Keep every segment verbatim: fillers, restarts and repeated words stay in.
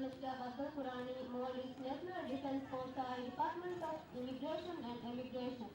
ލިސްޓަށް ހައްދަރުކުރާނީ މޯލްޑިވްސް ނޭޝަނަލް ޑިފެންސް ފޯސްއާއި ޑިޕާޓްމަންޓް އޮފް އިމިގްރޭޝަން އެންޑް އެމިގްރޭޝަން.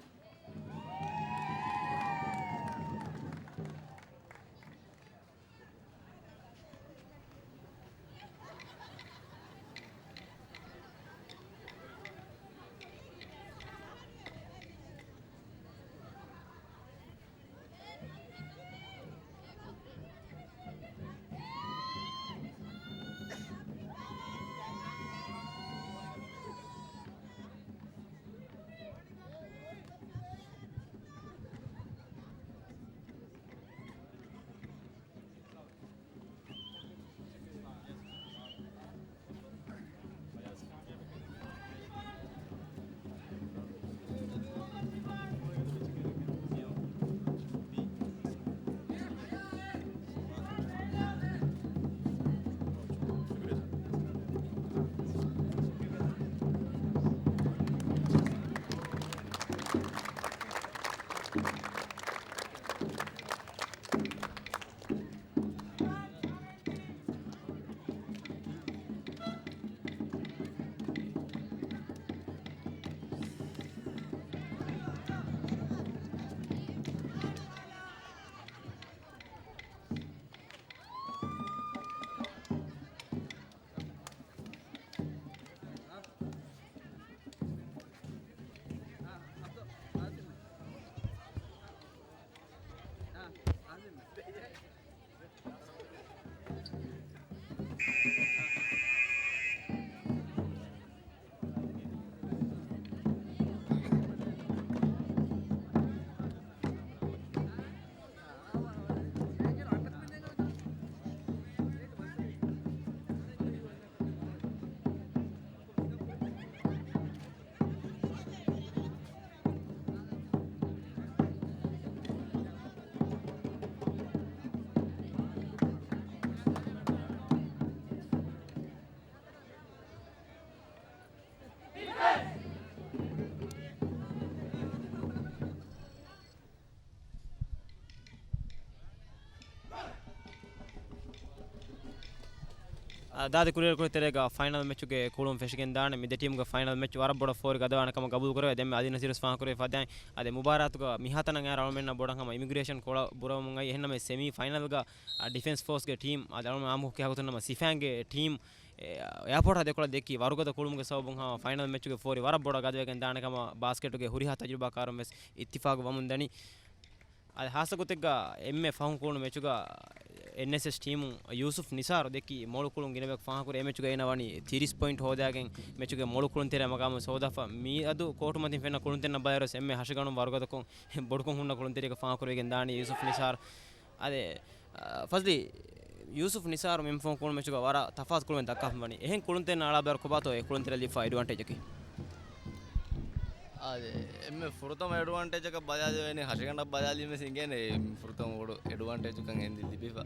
އާ، ދާދި ކުރިއަރަކު ތެރޭގަ ފައިނަލް މެޗުގެ ކުޅުން ފެށިގެން ދާނެ. މި ދެ ޓީމުގެ ފައިނަލް މެޗް ވަރަށް ބޮޑަށް ފޯރި ގަދަވާނެ ކަމަށް ގަބޫލު ކުރެވޭ. ދެންމެ އަދި ނަސީރު ފާހަގަކުރެވި ފަދައިން އަދި މުބާރާތުގަ މިހާތަނަށް އަޅުމެންނަށް ބޮޑަށް ހަމަ އިމިގްރޭޝަން ކޮޅަށް ބުރަވަމުން އައި. އެހެންނަމަ ސެމީ ފައިނަލްގަ، އާ، ޑިފެންސް ފޯސްގެ ޓީމް އަދި އަޅުމެން އާއްމުކޮށް ކިޔާ ގޮތުން ނަމަ ސިފައިންގެ ޓީމް އެ، އެއާޕޯޓާ ދެކޮޅަށް ދެއްކި ވަރުގަދަ ކުޅުމުގެ ސަބަބުން ހަމަ ފައިނަލް މެޗުގެ ފޯރި ވަރަށް ބޮޑަށް ގަދަވެގެން ދާނެ ކަމަށް ބާސްކެޓުގެ ހުރިހާ ތަޖުރިބާކާރުން ވެސް އިއްތިފާގު ވަމުން ދަނީ. އަދި ހާއްސަ ގޮތެއްގަ އެންމެ ފަހުން ކުޅުނު މެޗުގަ އެންއެސްއެސް ޓީމު ޔޫސުފް ނިސާރު ދެއްކި މޮޅު ކުޅުން ގިނަ ބަޔަކު ފާހަގަކުރި. އެ މެޗުގަ އޭނަ ވަނީ ތިރީސް ޕޮއިންޓް ހޯދާގެން މެޗުގެ މޮޅު ކުޅުންތެރިއަށް މަގާމު ސޯދާފަ. މިއަދު ކޯޓު މަތިން ފެންނަ ކުޅުންތެރިންނަށް ބަލާއިރުވެސް އެންމެ ހަށިގަނޑު ވަރުގަދަކޮށް ބޮޑުކޮށް ހުންނަ ކުޅުންތެރިއަކަށް ފާހަގަކުރެވިގެން ދާނީ ޔޫސުފް ނިސާރު. އަދި އާ، ފަޒްލީ، ޔޫސުފް ނިސާރު މި ފަހުން ކުޅުނު މެޗުގަ ވަރަށް ތަފާތު ކުޅުމެއް ދައްކާފަ ވަނީ. އެހެން ކުޅުންތެރިންނަށް އަޅާ ބައިވަރު ކޮބާތޯ އެ ކުޅުންތެރިން ލިބިފަ އެޑްވާންޓޭޖަކީ؟ އާދެ، އެންމެ ފުރަތަމަ އެޑްވާންޓޭޖަކަށް ބަލާލެވޭނެ ހަށިގަނޑަށް ބަލާލީމަސް އިނގޭނެ ފުރަތަމަ ބޮޑު އެޑްވާންޓޭޖަކަށް އެންދި ލިބިފަ.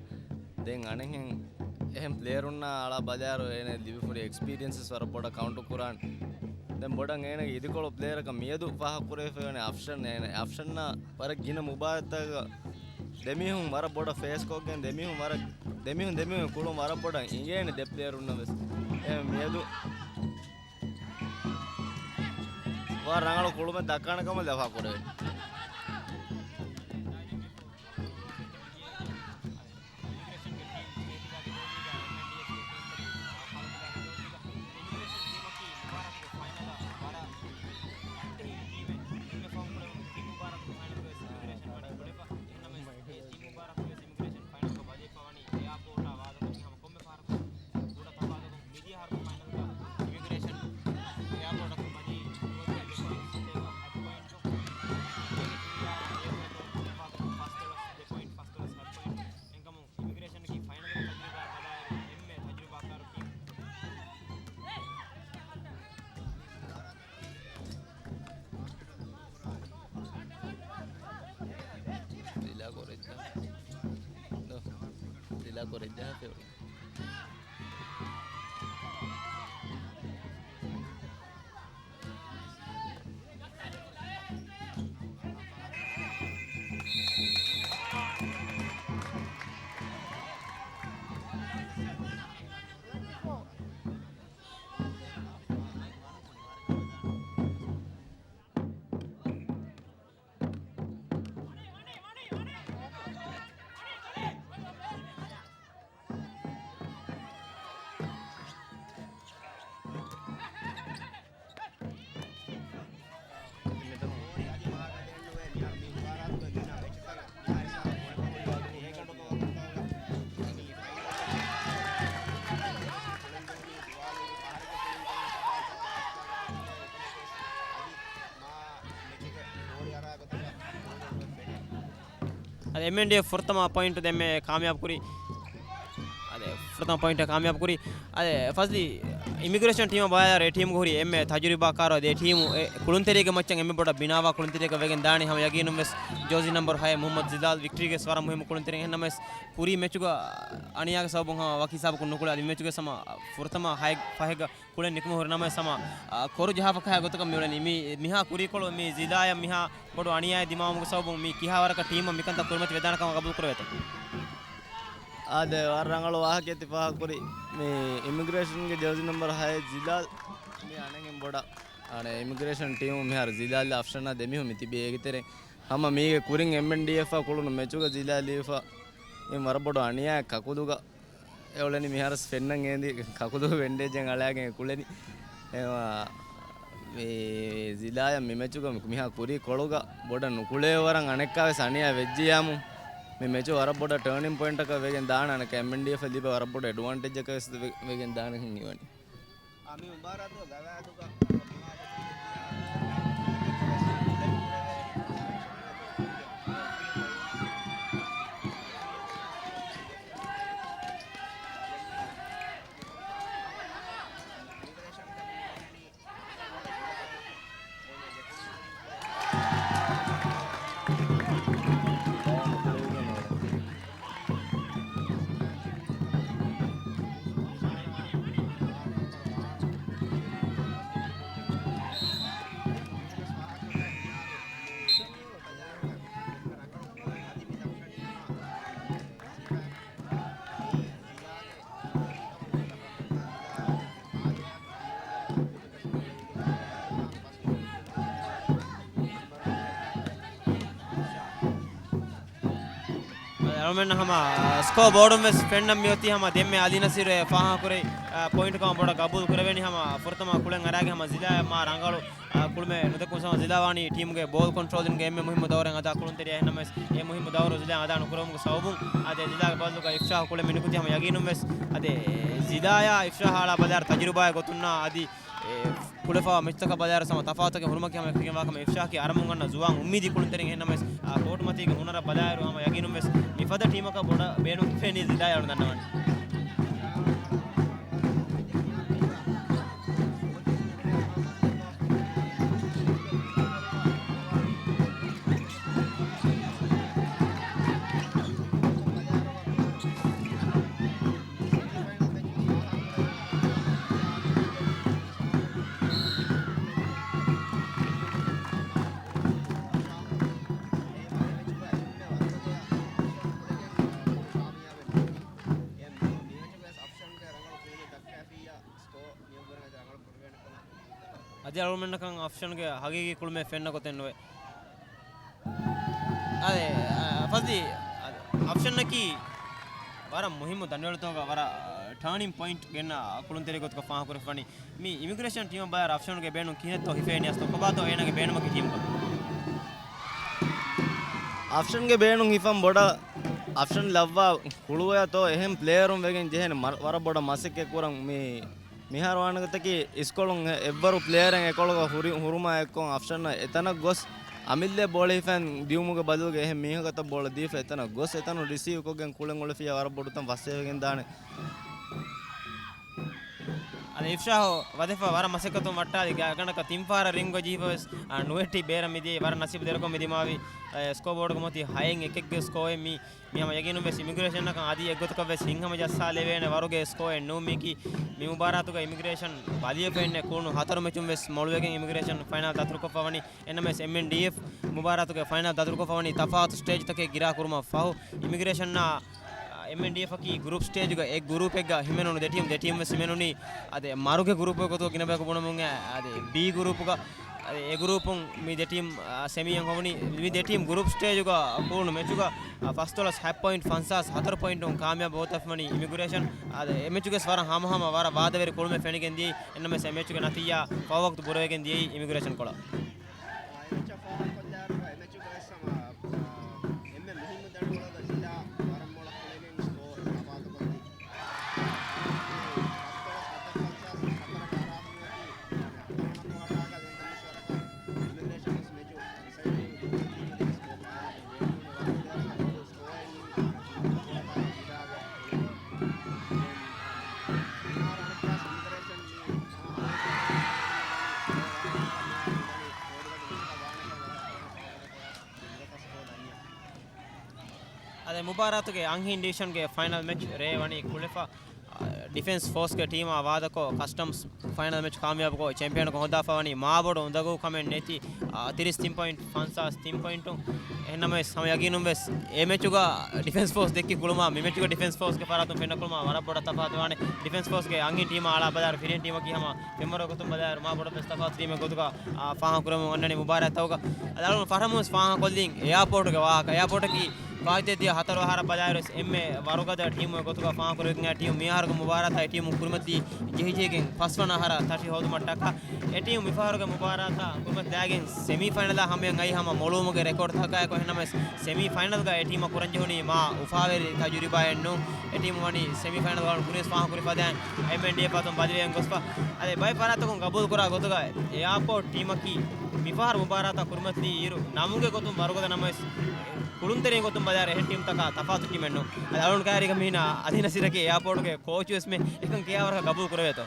ދެން އަނެއްހެން އެހެން ޕްލޭޔަރުންނާ އަޅާ ބަލާއިރު އޭނަ ލިބިފުރި އެކްސްޕީރިއެންސަސް ވަރަށް ބޮޑަށް ކައުންޓު ކުރާން. ދެން ބޮޑަށް އޭނަގެ އިދިކޮޅު ޕްލޭޔަރަކަށް މިއަދު ފާހަގަކުރެވިފައިވަނީ އަފްޝަން. އޭނަ އަފްޝަންނާ ވަރަށް ގިނަ މުބާރާތްތަކަށް ދެމީހުން ވަރަށް ބޮޑަށް ފޭސްކޮށްގެން ދެމީހުން ވަރަށް، ދެމީހުން، ދެމީހުން ކުޅުން ވަރަށް ބޮޑަށް އިނގޭނެ ދެ ޕްލޭޔަރުންނަށް ވެސް. އެ މިއަދު ވަރަށް ރަނގަޅު ކުޅުމެއް ދައްކާނެ ކަމަށް ލަފާ ކުރެވެން. އެއާޕޯޓަށް ވާދަކޮށް މިދިޔަ ހަރު ފައިނަލްގަ އިމިގްރޭޝަން އެއާޕޯޓަކުން ވަނީ ނުވަދިހަ ދެކޮޅަށް ފަސް ދެކޮޅަށް ހަތް ޕޮއިންޓް. އެ ދެކޮޅަށް ފަސް ދޮޅަސް ދެ ޕޮއިންޓް، ފަސް ދޮޅަސް ހަތް ޕޮއިންޓް. އެހެންކަމުން އިމިގްރޭޝަންގެ ފައިނަލްގެ ތަޖުރިބާ ބަލާއިރު އެންމެ ތަޖުރިބާކާރު ޓީމް. ރިލާ ކޮރެއްޖާ. ރިލާ ކޮރެއްޖާ ފެވުނު. އަދި އެމްއެންޑީއެފް ފުރަތަމަ ޕޮއިންޓު ދެންމެ ކާމިޔާބު ކުރި. އަދި ފުރަތަމަ ޕޮއިންޓަށް ކާމިޔާބު ކުރި. އަދި ފަޒްލީ، އިމިގްރޭޝަން ޓީމަށް ބަލާއިރު އެ ޓީމުގެ ހުރި އެންމެ ތަޖުރިބާކާރު އަދި އެ ޓީމު އެ ކުޅުންތެރިޔެއްގެ މައްޗަށް އެންމެ ބޮޑަށް ބިނާވާ ކުޅުންތެރިޔަކަށް ވެގެން ދާނީ ހަމަ ޔަގީނުން ވެސް ޖާޒީ ނަމްބަރު ހައެއް މުހައްމަދު ޒިލާލް ވިކްޓަރީގެ ވަރަށް މުހިއްމު ކުޅުންތެރިން. އެހެންނަމަވެސް ކުރީ މެޗުގަ އަނިޔާގެ ސަބަބުން ހަމަ ވަކި ހިސާބަކުން ނުކުޅެ އަދި މެޗުގެ ހަމަ ފުރަތަމަ ހައެއް ފަހެއްގަ ކުޅެން ނިކުމެ ހުރި ނަމަވެސް ހަމަ، އާ، ކޮރު ޖަހާފަ ކަހާ ގޮތަކަށް މިއުޅެނީ. މި، މިހާ ކުރީކޮޅު މި ޒިލާޔަށް މިހާ ބޮޑު އަނިޔާއެއް ދިމާވުމުގެ ސަބަބުން މި ކިހާވަރަކަށް ޓީމަށް މިކަންތައް ކުރިމަތި ވެދާނެ ކަމަށް ގަބޫލު ކުރެވޭތޯ؟ އާދެ، ވަރަށް ރަނގަޅު ވާހަކައެއް ތި ފާހަގަކުރި. މި އިމިގްރޭޝަންގެ ޖާޒީ ނަމްބަރު ހައެއް ޒިލާލް މި އަނެއްހެން ބޮޑަށް އަނެއް އިމިގްރޭޝަން ޓީމު މިހާރު ޒިލާލް އަފްޝަނާ ދެމީހުން މި ތިބި އޭގެ ތެރެއިން. ހަމަ މީގެ ކުރިން އެމްއެންޑީއެފްއާ ކުޅުނު މެޗުގަ ޒިލާލް ލިބިފަ އިން ވަރަށް ބޮޑު އަނިޔާއެއް ކަކުދުގަ އެ އުޅެނީ. މިހާރުސް ފެންނަން އެނދި ކަކުދު ބެންޑޭޖެއް އަޅާގެން ކުޅެނީ. އެ، މި ޒިލާޔަށް މި މެޗުގަ މި، މިހާ ކުރީ ކޮޅުގަ ބޮޑަށް ނުކުޅޭ ވަރަށް އަނެއްކާވެސް އަނިޔާ ވެއްޖިޔާމު، މި މެޗު ވަރަށް ބޮޑަށް ޓާނިން ޕޮއިންޓަކަށް ވެގެން ދާނެ. އަނެއްކާ އެމްއެންޑީއެފް ލިބޭ ވަރަށް ބޮޑު އެޑްވާންޓޭޖަކަށް ވެސް ވެ-، ވެގެން ދާނެ ހިނގިވަނީ. އާ، މި މުބާރާތުގަ ގަވާއިދުގަ އަޅުމެންނަށް ހަމަ ސްކޯ ބޯޑުން ވެސް ފެންނަން މިއޮތީ ހަމަ ދެންމެ އަލީ ނަސީރު އެ ފާހަގަކުރި، އަ، ޕޮއިންޓް ކަމަށް ބޮޑަށް ގަބޫލު ކުރެވެނީ. ހަމަ ފުރަތަމަ ކުޅެން އަރާގެ ހަމަ ޒިލާ މާ ރަނގަޅު، އަ، ކުޅުމެއް ނުދެކުން ސަމަ ޒިލާ ވާނީ ޓީމުގެ ބޯލް ކޮންޓްރޯލިންގ އެންމެ މުހިއްމު ދައުރެއް އަދާ ކުޅުންތެރިޔާ. އެހެންނަމަވެސް އެ މުހިއްމު ދައުރު ޒިލާ އަދާ ނުކުރެވުމުގެ ސަބަބުން އަދި ޒިލާގެ ބަދަލުގަ އިފްޝާހު ކުޅެން މި ނިކުތީ ހަމަ ޔަގީނުން ވެސް އަދި ޒިލާޔާ އިފްޝާހާ އަޅާ ބަލާއިރު ތަޖުރިބާއެއް ގޮތުންނާ އަދި އެ ކުޅެފަވާ މެޗްތަކަށް ބަލާއިރު ހަމަ ތަފާތުގެ ހުރުމަކީ ހަމަ އެކަކީގެންވާ ކަމެއް. އިފްޝާހަކީ އަރަމުން އަންނަ ޒުވާން އުއްމީދީ ކުޅުންތެރިން. އެހެންނަމަވެސް، އާ، ކޯޓު މަތީގެ ހުނަރަށް ބަލާއިރު ހަމަ ޔަގީނުން ވެސް މިފަދަ ޓީމަކަށް ބޮޑަށް ބޭނުން ފެނީ ޒިލާޔަށް އަޅު ދަންނަވަނީ. އަދި އަޅުމެންނަކަށް އަފްޝަންގެ ހަގީގީ ކުޅުމެއް ފެންނަ ގޮތެއް ނުވޭ. އަދެ، އަ، ފަޒްލީ، އަ، އަފްޝަންއަކީ ވަރަށް މުހިއްމު ދަނޑިވަޅުތަކުގަ ވަރަށް، އަ، ޓާނިން ޕޮއިންޓް ގެންނަ ކުޅުންތެރި ގޮތުގަ ފާހަގަކުރެވިފަނީ. މި އިމިގްރޭޝަން ޓީމަށް ބައި އަފްޝަންގެ ބޭނުން ކިހިނެއްތޯ ހިފޭނީ އަސްލު ކޮބާތޯ އޭނާގެ ބޭނުމަކީ ޓީމުގަ؟ އަފްޝަންގެ ބޭނުން ހިފަން ބޮޑަށް އަފްޝަން ލައްވާ ކުޅުވަޔަތޯ އެހެން ޕްލޭޔަރުން ވެގެން ޖެހޭނެ މަ-، ވަރަށް ބޮޑަށް މަސައްކަތް ކުރަން މި މިހާރު ވާނެ ގޮތަކީ އިސްކޮޅުން އެ-، އެއްވަރު ޕްލޭޔަރެއް އެކޮޅުގަ ހުރި-، ހުރުމާ އެއްކޮށް އަފްޝަން އެތަނަށް ގޮސް އަމިއްލައަށް ބޯޅަ ހިފަން ދިއުމުގެ ބަދަލުގަ އެހެން މީހަކަށް ބޯޅަ ދީފަ އެތަނަށް ގޮސް އެތަނުން ރިސީވް ކޮށްގެން ކުޅެން އުޅެފިއްޔާ ވަރަށް ބޮޑު ތަން ފަސޭހަވެގެން ދާނެ. އަދި އިފްޝާހު ވަދެފަ ވަރަށް މަސައްކަތުން ވައްޓާލި ގާ-، ގަނޑަކަށް ތިން ފަހަރަށް ރިންގް ޖެހިފަ ވެސް، އާ، ނުވެއްޓި ބޭރަށް މިދިޔައީ ވަރަށް ނަސީބު ދެރަކޮށް މި ދިމާވި، އާ، ސްކޯ ބޯޑުގެ މޮތީ ހައެއް އެކެއްގެ ސްކޯއެއް މި މި ހަމަ ޔަގީނުން ވެސް އިމިގްރޭޝަންއަކަށް އަދި އެއްގޮތަކަށް ވެސް ހިތްހަމަޖައްސާލެވޭނެ ވަރުގެ ސްކޯއެއް ނޫން މީކީ. މި މުބާރާތުގަ އިމިގްރޭޝަން ބަލިވެފަ އިންނެ ކުޅުނު ހަތަރު މެޗުން ވެސް މޮޅުވެގެން އިމިގްރޭޝަން ފައިނަލް ދަތުރުކޮށްފަ ވަނީ. އެންނަމެސް އެމްއެންޑީއެފް މުބާރާތުގެ ފައިނަލް ދަތުރުކޮށްފަ ވަނީ ތަފާތު ސްޓޭޖްތަކެއް ގިރާ ކުރުމަށް ފަހު. އިމިގްރޭޝަންއާ އެމްއެންޑީއެފްއަކީ ގްރޫޕް ސްޓޭޖުގަ އެއް ގްރޫޕެއްގަ ހިމެނުނު ދެ ޓީމް، ދެ ޓީމް ވެސް ހިމެނުނީ އަދި މަރުގެ ގްރޫޕެއް ގޮތުގަ ގިނަ ބަޔަކު ބުނަމުން އެ-، އަދި ބީ ގްރޫޕުގަ އަދި އެ ގްރޫޕުން މި ދެ ޓީމް، އާ، ސެމީއަށް ހޮވުނީ. މި ދެ ޓީމް ގްރޫޕް ސްޓޭޖުގަ ކުޅުނު މެޗުގަ، އާ، ފަސްދޮޅަސް ހަތް ޕޮއިންޓް ފަންސާސް ހަތަރު ޕޮއިންޓުން ކާމިޔާބު ހޯދަފަ ވަނީ އިމިގްރޭޝަން. އާ، އެ މެޗުގެ ވަރަށް ހަމަހަމަ ވަރަށް ވާދަވެރި ކުޅުމެއް ފެނިގެން ދިޔައީ. އެންނަމެސް އެ މެޗުގެ ނަތީޖާ ފަހު ވަގުތު ބުރަވެގެން ދިޔައީ އިމިގްރޭޝަން ކޮޅަށް. އާ، އެ މެޗަށް ފާހަގަކޮށްލާއިރު، އެ މެޗުގަ ވެސް ހަމަ، އާ، އެންމެ މުހިއްމު ދަނޑިވަޅުގަ ޒިލާ ވަރަށް މޮޅަށް ކުޅެގެން ސްކޯ ތަފާތުކޮށްދިން. ފަސްދޮޅަސް ހަތަރު ފަންސާސް ހަތަރަށް އަރާފަ މިއޮތީ ހަތަރު ވަނަ ކުއާޓާގަ ދެން ދެން މިސްވަރަކަށް އިމިގްރޭޝަން ވެސް މެޗު ޑިސައިޑް ކުރި ދެ ޓީމުގެ ސްކޯ ކާރަށް ބޭނުން ވަރަށް ދެވަރަކަށް ގޮސް މުބާރާތުގެ އަންހެން ޑިވިޝަންގެ ފައިނަލް މެޗް ރޭ ވަނީ ކުޅެފަ، އަ، ޑިފެންސް ފޯސްގެ ޓީމާ ވާދަކޮށް، ކަސްޓަމްސް ފައިނަލް މެޗް ކާމިޔާބުކޮށް، ޗެމްޕިއަންކަން ހޯދާފަ ވަނީ މާބޮޑު އުނދަގޫ ކަމެއް ނެތި، އަ، ތިރީސް ތިން ޕޮއިންޓް، ފަންސާސް ތިން ޕޮއިންޓުން. އެހެންނަމަވެސް، ހަމަ ޔަގީނުން ވެސް އެ މެޗުގަ ޑިފެންސް ފޯސް ދެއްކި ކުޅުމާ، މި މެޗުގަ ޑިފެންސް ފޯސްގެ ފަރާތުން ފެންނަ ކުޅުމާ ވަރަށް ބޮޑަށް ތަފާތުވާނެ. ޑިފެންސް ފޯސްގެ އަންހެން ޓީމާ އަޅާ ބަލާއިރު، ފިރިހެން ޓީމަކީ ހަމަ ފެންވަރު ގޮތުން ބަލާއިރު، މާ ބޮޑަށް ވެސް ތަފާތު ޓީމެއް ގޮތުގަ، އާ، ފާހަގަކުރަމުން އަންނަނީ މުބާރާތްތަކުގަ. އަދި އަޅުގަނޑު ފަހަރަމުން ވެސް ފާހަގަކޮށްލިން އެއާޕޯޓުގެ ވާހަކަ. އެއާޕޯޓަކީ ފާއިތުވެ ދިޔަ ހަތަރު އަހަރަށް ބަލާއިރު ވެސް އެންމެ ވަރުގަދަ ޓީމުގެ ގޮތުގަ ފާހަގަކުރެވިގެން އައި ޓީމު. މިއަހަރުގެ މުބާރާތާ އެ ޓީމު ކުރިމަތިލީ ޖެހިޖެހިގެން ފަސްވަނަ އަހަރަށް ތަށި ހޯދުމަށްޓަކާ. އެ ޓީމު މިފަހަރުގެ މުބާރާތާ ކުރިމަތި ލައިގެން ސެމީ ފައިނަލާ ހަމަޔަށް އައި ހަމަ މޮޅުވުމުގެ ރެކޯޑްތަކާއެކު. އެހެންނަމަވެސް ސެމީ ފައިނަލްގަ އެ ޓީމަށް ކުރަންޖެހުނީ މާ އުފާވެރި ތަޖުރިބާއެއް ނޫން. އެ ޓީމު ވަނީ ސެމީ ފައިނަލް ވަރަށް ކުރިން ފާހަގަކުރި ފަދައިން އެމްއެންޑީއެފް އަތުން ބަދިވެގެން ގޮސްފަ. އަދި ބައެއް ފަރާތަކުން ގަބޫލުކުރާ ގޮތުގަ އެއާޕޯޓް ޓީމަކީ މިފަހަރު މުބާރާތަށް ކުރިމަތިލީ އިރު ނަމުގެ ގޮތުން ވަރުގަދަ ނަމަވެސް، ކުޅުންތެރިން ގޮތުން ބަލާއިރު އެހެން ޓީމްތަކާ ތަފާތު ޓީމެއް ނޫން. އަދި އަޅުގަނޑު ކައިރީގަ މީނަ އަދި ނަސީރަކީ އެއާޕޯޓުގެ ކޯޗުވެސްމެ އެކަން ކިޔާވަރަކަށް ގަބޫލު ކުރެވޭތޯ؟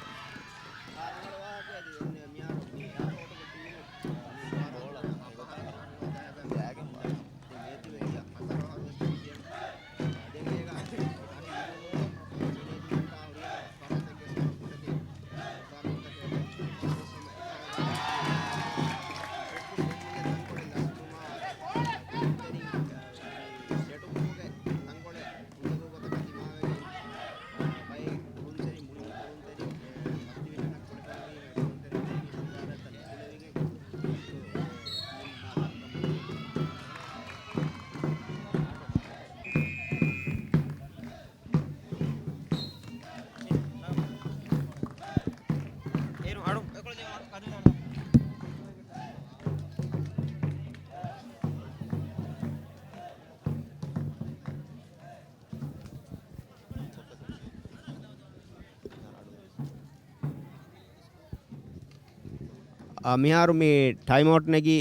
އާ، މިހާރު މި ޓައިމްއައުޓް ނެގި،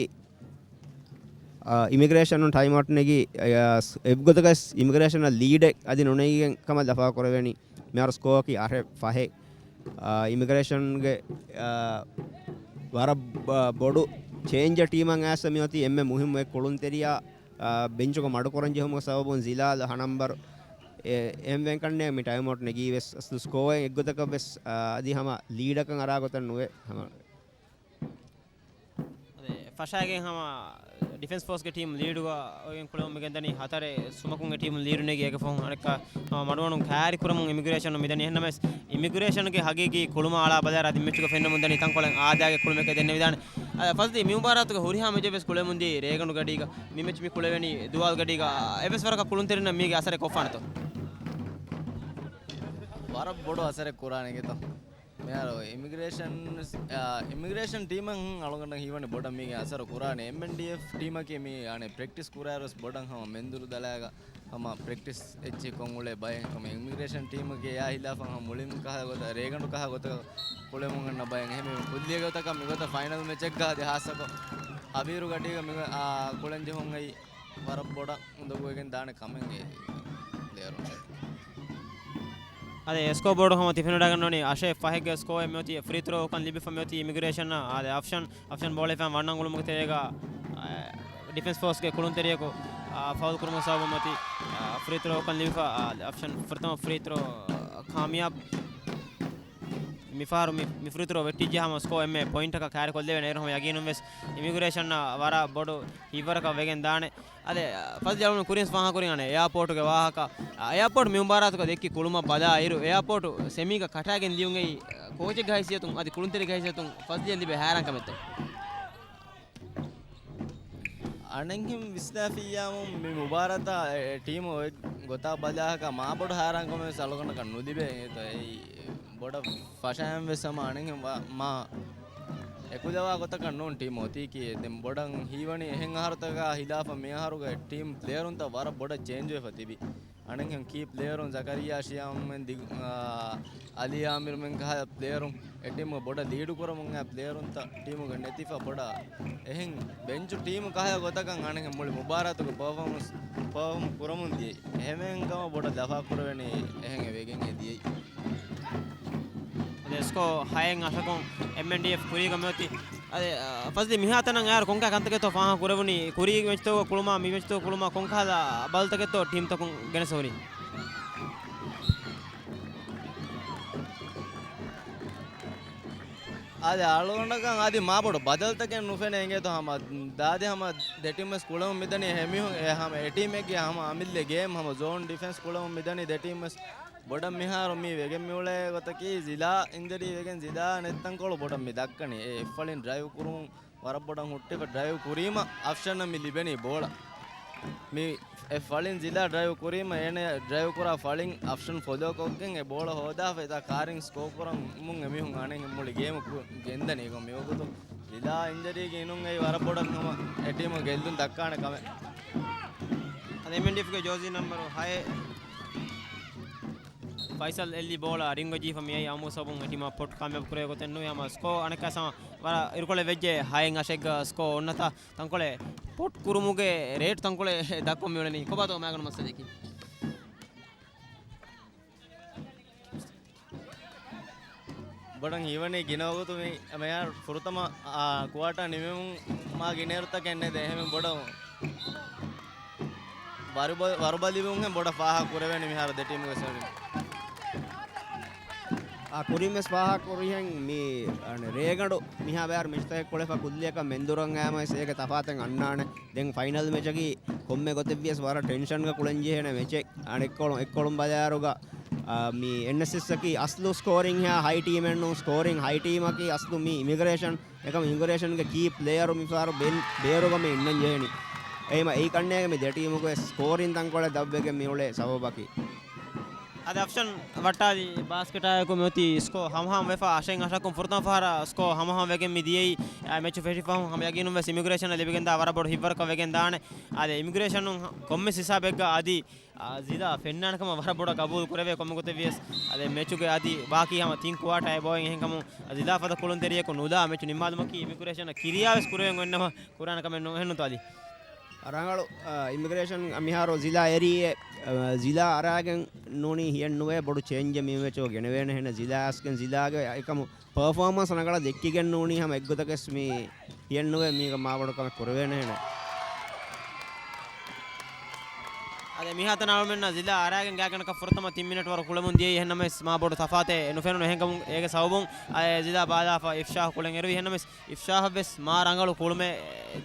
އާ، އިމިގްރޭޝަނުން ޓައިމްއައުޓް ނެގި، އާ، އެއްގޮތަކަސް އިމިގްރޭޝަނަށް ލީޑެއް އަދި ނުނެގިގެން ކަމަށް ލަފާ ކުރެވެނީ. މިހާރު ސްކޯއަކީ އަށެއް ފަހެއް. އާ، އިމިގްރޭޝަންގެ، އާ، ވަރަށް ބ-، ބޮޑު ޗޭންޖަށް ޓީމަށް އައިސް މިއޮތީ. އެންމެ މުހިއްމު އެއް ކުޅުންތެރިޔާ، އާ، ބެންޗުގަ މަޑުކުރަން ޖެހުމުގެ ސަބަބުން ޒިލާލް ހަނަމްބަރު އެ-، އެހެންވެގެން ކަންނޭނގެ މި ޓައިމްއައުޓް ނެގީ ވެސް. އަސްލު ސްކޯއެއް އެއްގޮތަކަށް ވެސް، އާ، އަދި ހަމަ ލީޑަކަށް އަރާ ގޮތެއް ނުވޭ ހަމަ. އަދި ފަށާގެން ހަމަ ޑިފެންސް ފޯސްގެ ޓީމް ލީޑުގަ އޮތްގެން ކުޅެމުން މިގެންދަނީ ހަތަރެއް ސުމަކުން އެ ޓީމް ލީޑު ނެގި އޭގެ ފަހުން އަނެއްކާ، އާ، މަޑުވަނުން ކައިރި ކުރަމުން އިމިގްރޭޝަނުން މިދަނީ. އެހެންނަމަވެސް އިމިގްރޭޝަންގެ ހަގީގީ ކުޅުމާ އަޅާ ބަލާއިރު އަދި މެޗުގަ ފެންނަމުން ދަނީ ތަންކޮޅެއް އާދައިގެ ކުޅުމެކޭ ދެންނެވިދާނެ. އާ، ފަޒްލީ މި މުބާރާތުގެ ހުރިހާ މެޗެއް ވެސް ކުޅެމުން ދިޔައީ ރޭގަނޑު ގަޑީގަ. މި މެޗް މި ކުޅެވެނީ ދުވާލު ގަޑީގަ. އެއްވެސް ވަރަކަށް ކުޅުންތެރިންނަށް މީގެ އަސަރެއް ކޮށްފާނެތޯ؟ ވަރަށް ބޮޑު އަސަރެއް ކުރާނެ ގެތޯ. މިހާރު އިމިގްރޭޝަން، އާ، އިމިގްރޭޝަން ޓީމަށް އަޅުގަނޑަށް ހީވަނީ ބޮޑަށް މީގެ އަސަރު ކުރާނެ. އެމްއެންޑީއެފް ޓީމަކީ މި އަނެއް ޕްރެކްޓިސް ކުރާއިރު ވެސް ބޮޑަށް ހަމަ މެންދުރު ދަލާގަ ހަމަ ޕްރެކްޓިސް އެއްޗެއް ކޮށް އުޅޭ ބައެއް ކަމެއް. އިމިގްރޭޝަން ޓީމުގެ އެއާ ހިލާފަށް ހަމަ މުޅިން ކަހަލަ ގޮތަށް، ރޭގަނޑު ކަހަލަ ގޮތަށް ކުޅެމުން އަންނަ ބައެއް. އެހެންވެ، ކުއްލިއަކީ ގޮތަކަށް މިގޮތަށް ފައިނަލް މެޗެއްގަ އަދި ހާއްސަކޮށް ހަވީރު ގަޑީގަ މި، އާ، ކުޅެން ޖެހުން އައީ ވަރަށް ބޮޑަށް އުނދަގޫވެގެން ދާނެ ކަމެއްގެ ލޭރުން. އަދި ސްކޯ ބޯޑު ހަމަ ތި ފެނިވަޑައިގަންނަވަނީ އަށެއް ފަހެއްގެ ސްކޯއެއް މިއޮތީ. ފްރީ ތްރޯ ކަން ލިބިފަ މިއޮތީ އިމިގްރޭޝަންއަށް. އާދެ، އަފްޝަން، އަފްޝަން ބޯޅަ ހިފާ ވަންނަން ގުޅުމުގެ ތެރޭގަ، އާ، ޑިފެންސް ފޯސްގެ ކުޅުންތެރިޔަކު، އާ، ފައުލް ކުރުމުގެ ސަބަބުން މިއޮތީ، އާ، ފްރީ ތްރޯ ކަން ލިބިފަ. އާ، އަފްޝަން ފުރަތަމަ ފްރީ ތްރޯ، އާ، ކާމިޔާބު. މިފަހަރު މި، މި ފްރީ ތްރޯ ވެއްޓިއްޖެ ހަމަ ސްކޯ އެންމެ ޕޮއިންޓަކަށް ކައިރިކޮށްލެވޭނެ. އޭރު ހަމަ ޔަގީނުން ވެސް އިމިގްރޭޝަންއަށް ވަރަށް ބޮޑު ހިތްވަރަކަށް ވެގެން ދާނެ. އަދި، އަ، ފަޒްލީ އަޅުގަނޑު ކުރިން ފާހަގަކުރިން އަނެއް އެއާޕޯޓުގެ ވާހަކަ. އަ، އެއާޕޯޓު މި މުބާރާތުގަ ދެއްކި ކުޅުމަށް ބަލާ އިރު، އެއާޕޯޓު ސެމީގަ ކަޓާގެން ލިޔުން އެއީ، ކޯޗެއްގެ ހައިސިއްޔަތުން އަދި ކުޅުންތެރިގެ ހައިސިއްޔަތުން ފަޒްލީއަށް ލިބޭ ހައިރާންކަމެއްތޯ؟ އަނެއްހެން ވިސްނާފިއްޔާމު މި މުބާރާތާ އެ، އެ ޓީމު އޮތް ގޮތާ ބަލާހަކަ މާ ބޮޑު ހައިރާންކަމެއް ވެސް އަޅުގަނޑަކަށް ނުލިބޭ. އެތަ އެއީ ބޮޑަށް ފަށައިން ވެސް ހަމަ އަނެއްހެން ވާ، މާ އެކުލަވާ ގޮތަކަށް ނޫން ޓީމް އޮތީކީ. ދެން ބޮޑަށް ހީވަނީ އެހެން އަހަރުތަކާ ހިލާފަށް މި އަހަރުގެ ޓީމް ޕްލޭޔަރުންތައް ވަރަށް ބޮޑަށް ޗޭންޖް ވެފަ ތިބި. އަނެއްހެން ކީ ޕްލޭޔަރުން ޒަކަރިއްޔާ ޝިޔާމްމެން ދިގު، އާ، އަލީ އާމިރުމެން ކަހަލަ ޕްލޭޔަރުން އެ ޓީމުގަ ބޮޑަށް ލީޑު ކުރަމުން އައި ޕްލޭޔަރުންތައް ޓީމުގަ ނެތިފަ ބޮޑަށް އެހެން ބެންޗު ޓީމު ކަހަލަ ގޮތަކަށް އަނެއްހެން މުޅި މުބާރާތުގެ ޕަރފޯމަންސް، ޕަރފޯމް ކުރަމުން ދިޔައީ. އެހެންވެގެން ކަމަށް ބޮޑަށް ލަފާ ކުރެވެނީ އެހެން ވެގެން އެ ދިޔައީ. އަދި ސްކޯ ހައެއް އަށަކުން އެމްއެންޑީއެފް ކުރީގަ މިއޮތީ. އަދެ، އާ، ފަޒްލީ މިހާތަނަށް އައިރު ކޮންކަހަލަ ކަންތަކެއްތޯ ފާހަގަ ކުރެވުނީ؟ ކުރީގެ މެޗްތަކުގަ ކުޅުމާ މި މެޗްތަކުގަ ކުޅުމާ ކޮންކަހަލަ ބަލަތަކެއްތޯ ޓީމްތަކުން ގެނެސް ހުރީ؟ އާދެ، އަޅުގަނޑަކަށް އަދި މާބޮޑު ބަދަލުތަކެއް ނުފެނޭ އިނގޭތޯ ހަމަ ދާދި ހަމަ ދެ ޓީމް ވެސް ކުޅެމުން މިދަނީ ހެމިހުން އެ ހަމަ އެ ޓީމެއްގެ ހަމަ އަމިއްލަ ގޭމް ހަމަ ޒޯން ޑިފެންސް ކުޅެމުން މިދަނީ ދެ ޓީމް ވެސް. ބޮޑަށް މިހާރު މި ވެގެން މިއުޅޭ ގޮތަކީ ޒިލާ އިންޖަރީ ވެގެން ޒިލާ ނެތް ތަންކޮޅު ބޮޑަށް މި ދައްކަނީ. އެ އެއްފަޅިން ޑްރައިވް ކުރުމުން ވަރަށް ބޮޑަށް ހުއްޓިފަ ޑްރައިވް ކުރީމަ އަފްޝަނަށް މި ލިބެނީ ބޯޅަ. މި އެއްފަޅިން ޒިލާ ޑްރައިވް ކުރީމަ އޭނަ ޑްރައިވް ކުރާ ފަޅިން އަފްޝަން ފޮލޯ ކޮށްގެން އެ ބޯޅަ ހޯދާފަ އެތާ ކާރިން ސްކޯ ކުރަމުން އެމީހުން އަނެއް މުޅި ގޭމު ކު-، ގެންދަނީ މި ވަގުތު. ޒިލާ އިންޖަރީގެ އިނުން އެއީ ވަރަށް ބޮޑަށް ހަމަ އެ ޓީމު ގެއްލުން ދައްކާނެ ކަމެއް. އަދި އެމްއެންޑީއެފްގެ ޖާސީ ނަމްބަރު ހައެއް ފައިސަލް އެއްލި ބޯޅަ ރިންގޮ ޖީފަ މިއައީ އަމު ސަބުން އެ ޓީމަށް ޕޮޓް ކާމިޔާބު ކުރޭ ގޮތެއް ނުވޭ. ހަމަ ސްކޯ އަނެއްކާ ސަމަ ވަރަށް އިރުކޮޅެއް ވެއްޖެ. ހައެއް އަށެއްގަ ސްކޯ އޮންނަތާ ތަންކޮޅެއް ޕޮޓް ކުރުމުގެ ރޭޓް ތަންކޮޅެއް ދައްކަމުން މިއުޅެނީ. ކޮބާތޯ މާގަނޑު މައްސަލައަކީ؟ ބޮޑަށް ހީވަނީ ގިނަ ވަގުތު މި މިހާރު ފުރަތަމަ، އާ، ކުއާޓާ ނިމެމުން މާ ގިނައިރުތަކެއް ނެތޭ. އެހެން ބޮޑަށް ވަރުބަ-، ވަރުބަލިވުންހެން ބޮޑަށް ފާހަގަ ކުރެވޭނެ މިހާރު ދެ ޓީމުގެ ސަރިން. އާ، ކުރިން ވެސް ފާހަގަ ކުރިހެން މި، އަނެ، ރޭގަނޑު މިހާ ބޭރު މެޗްތަކެއް ކުޅެފަ ކުއްލިއަކަށް މެންދުރަށް އައިމަ ވެސް އޭގެ ތަފާތެއް އަންނާނެ. ދެން ފައިނަލް މެޗަކީ ކޮންމެ ގޮތެއް ވިޔަސް ވަރަށް ޓެންޝަންގަ ކުޅެން ޖެހޭނެ މެޗެއް. އަނެއްކޮޅު، އެއްކޮޅުން ބަލާއިރުގަ، އާ، މި އެންއެސްއެސް އަކީ އަސްލު ސްކޯރިން ހައި ޓީމެއް ނޫން، ސްކޯރިން ހައި ޓީމަކީ އަސްލު މި އިމިގްރޭޝަން އެކަމަ އިމިގްރޭޝަންގެ ކީ ޕްލޭޔަރު މިފަހަރު ބޭ-، ބޭރުގަ މި އިންނަން ޖެހެނީ. އެހެންވީމަ އެއީ ކަންނޭނގެ މި ދެ ޓީމުގެ ސްކޯރިން ތަންކޮޅެއް ދަށްވެގެން މިއުޅޭ ސަބަބަކީ. އަދި އަފްޝަން ވައްޓާލި ބާސްކެޓާއެކު މިއޮތީ ސްކޯ ހަމަހަމަ ވެފަ އަށެއް އަށަކުން ފުރަތަމަ ފަހަރަށް ސްކޯ ހަމަހަމަ ވެގެން މި ދިޔައީ. އާ، މެޗު ފެށިފަހުން ހަމަ ޔަގީނުން ވެސް އިމިގްރޭޝަނަށް ލިބިގެންދާ ވަރަށް ބޮޑު ހިތްވަރުކަށް ވެގެން ދާނެ. އާދެ، އިމިގްރޭޝަނުން ކޮންމެސް ހިސާބެއްގަ އަދި އާ، ޒިލާ ފެންނާނެ ކަމަށް ވަރަށް ބޮޑަށް ގަބޫލު ކުރެވޭ. ކޮންމެ ގޮތެއް ވިޔަސް އަދި މެޗުގެ އަދި ބާކީ ހަމަ ތިން ކުއާޓާއެއް ބޮއެން އެހެންކަމުން ޒިލާ ފަދަ ކުޅުންތެރިޔަކު ނުލާ މެޗު ނިންމާލުމަކީ އިމިގްރޭޝަނަށް ކިރިޔާ ވެސް ކުރެވެން އޮންނަމަ ކުރާނެ ކަމެއް ނޫން. އެހެންނުތޯ އަލީ؟ ރަނގަޅު، އާ، އިމިގްރޭޝަން މިހާރު ޒިލާ އެރީއެ، އާ، ޒިލާ އަރާގެން ނޫނީ ހިޔެއް ނުވޭ ބޮޑު ޗޭންޖެއް މި މެޗު ގެނެވޭނެ ހެން ޒިލާ އަސްގެން ޒިލާގެ އެކަމު ޕަރފޯމަންސް ރަނގަޅަށް ދެއްކިގެން ނޫނީ ހަމަ އެއްގޮތަކަސް މި ހިޔެއްނުވޭ މީގަ މާބޮޑު ކަމެއް ކުރެވޭނެހެނެއް. އަދި މިހާތަނަށް އަޅުމެންނަށް ޒިލާ އަރާގެން ގާތްގަނޑަކަށް ފުރަތަމަ ތިން މިނެޓް ވަރު ކުޅެމުން ދިޔައީ. އެހެންނަމަވެސް މާބޮޑު ތަފާތެއް ނުފެނުނު. އެހެންކަމުން އޭގެ ސަބަބުން އަދި ޒިލާ ބާލާފަ އިފްޝާހު ކުޅެން އެރުވި. އެހެންނަމަވެސް އިފްޝާހަށްވެސް މާ ރަނގަޅު ކުޅުމެއް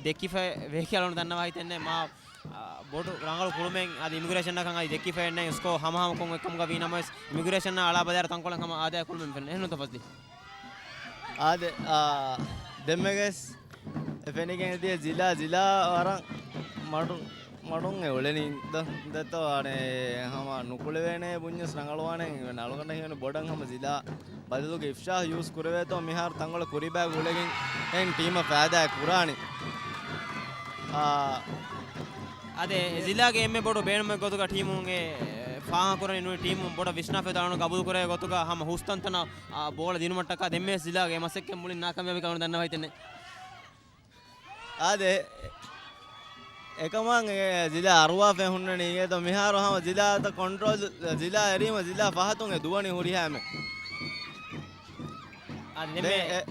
ދެއްކިފައި ވޭކި އަޅުން ދަންނަވާ ހިތެއްނެއް. މާ، އާ، ބޮޑު ރަނގަޅު ކުޅުމެއް އަދި އިމިގްރޭޝަންއަކަށް އަދި ދެއްކިފައެއްނެއް. ސްކޯ ހަމަހަމަކޮށް އެކަމުގަ ވީނަމަވެސް އިމިގްރޭޝަންއަށް އަޅާ ބަލާއިރު ތަންކޮޅެއް ހަމަ އާދަޔާ ކުޅުމެއް ފެންނަ. އެހެންނުތޯ ފަޒްލީ؟ އާދެ، އާ، ދެންމެގެސް އެ ފެނިގެން ދިޔަ ޒިލާ، ޒިލާ ވަރަށް މަޑު، މަޑުން އެ އުޅެނީ ދޯ، ދެތޯ އަނެއް ހަމަ ނުކުޅެވޭނެ ބުންޏަސް ރަނގަޅުވާނެ. އަޅުގަނޑަށް ހީވަނީ ބޮޑަށް ހަމަ ޒިލާ ބަދަލުގެ އިފްޝާހް ޔޫސް ކުރެވޭތޯ މިހާރު ތަންކޮޅެއް ކުރީ ބާގް އުޅެގެން އެހެން ޓީމަށް ފައިދާއެއް ކުރާނީ. އާ، އަދި ޒިލާގެ އެންމެ ބޮޑު ބޭނުމެއް ގޮތުގަ ޓީމުން އެ ފާހަގަކުރަނީ ނޫނީ ޓީމުން ބޮޑަށް ވިސްނާފަ އަޅުގަނޑު ގަބޫލުކުރޭ ގޮތުގަ ހަމަ ހުސްތަންތަނަށް އާ، ބޯޅަ ދިނުމަށްޓަކާ ދެންމެ ޒިލާގެ މަސައްކަތް މުޅިން ނާކާމިޔާބީ ކަމަށް ދަންނަވަ ހިތެއްނެއް. އާދެ، އެކަމާ އެ ޒިލާ އަރުވާފައި ހުންނަނީ އިނގޭތޯ މިހާރު ހަމަ ޒިލާތައް ކޮންޓްރޯލް، ޒިލާ އެރީމަ ޒިލާ ފަހަތުން އެ ދުވަނީ ހުރިހާމެ. އާދެ، ދެންމެ ދެ-، އެ-،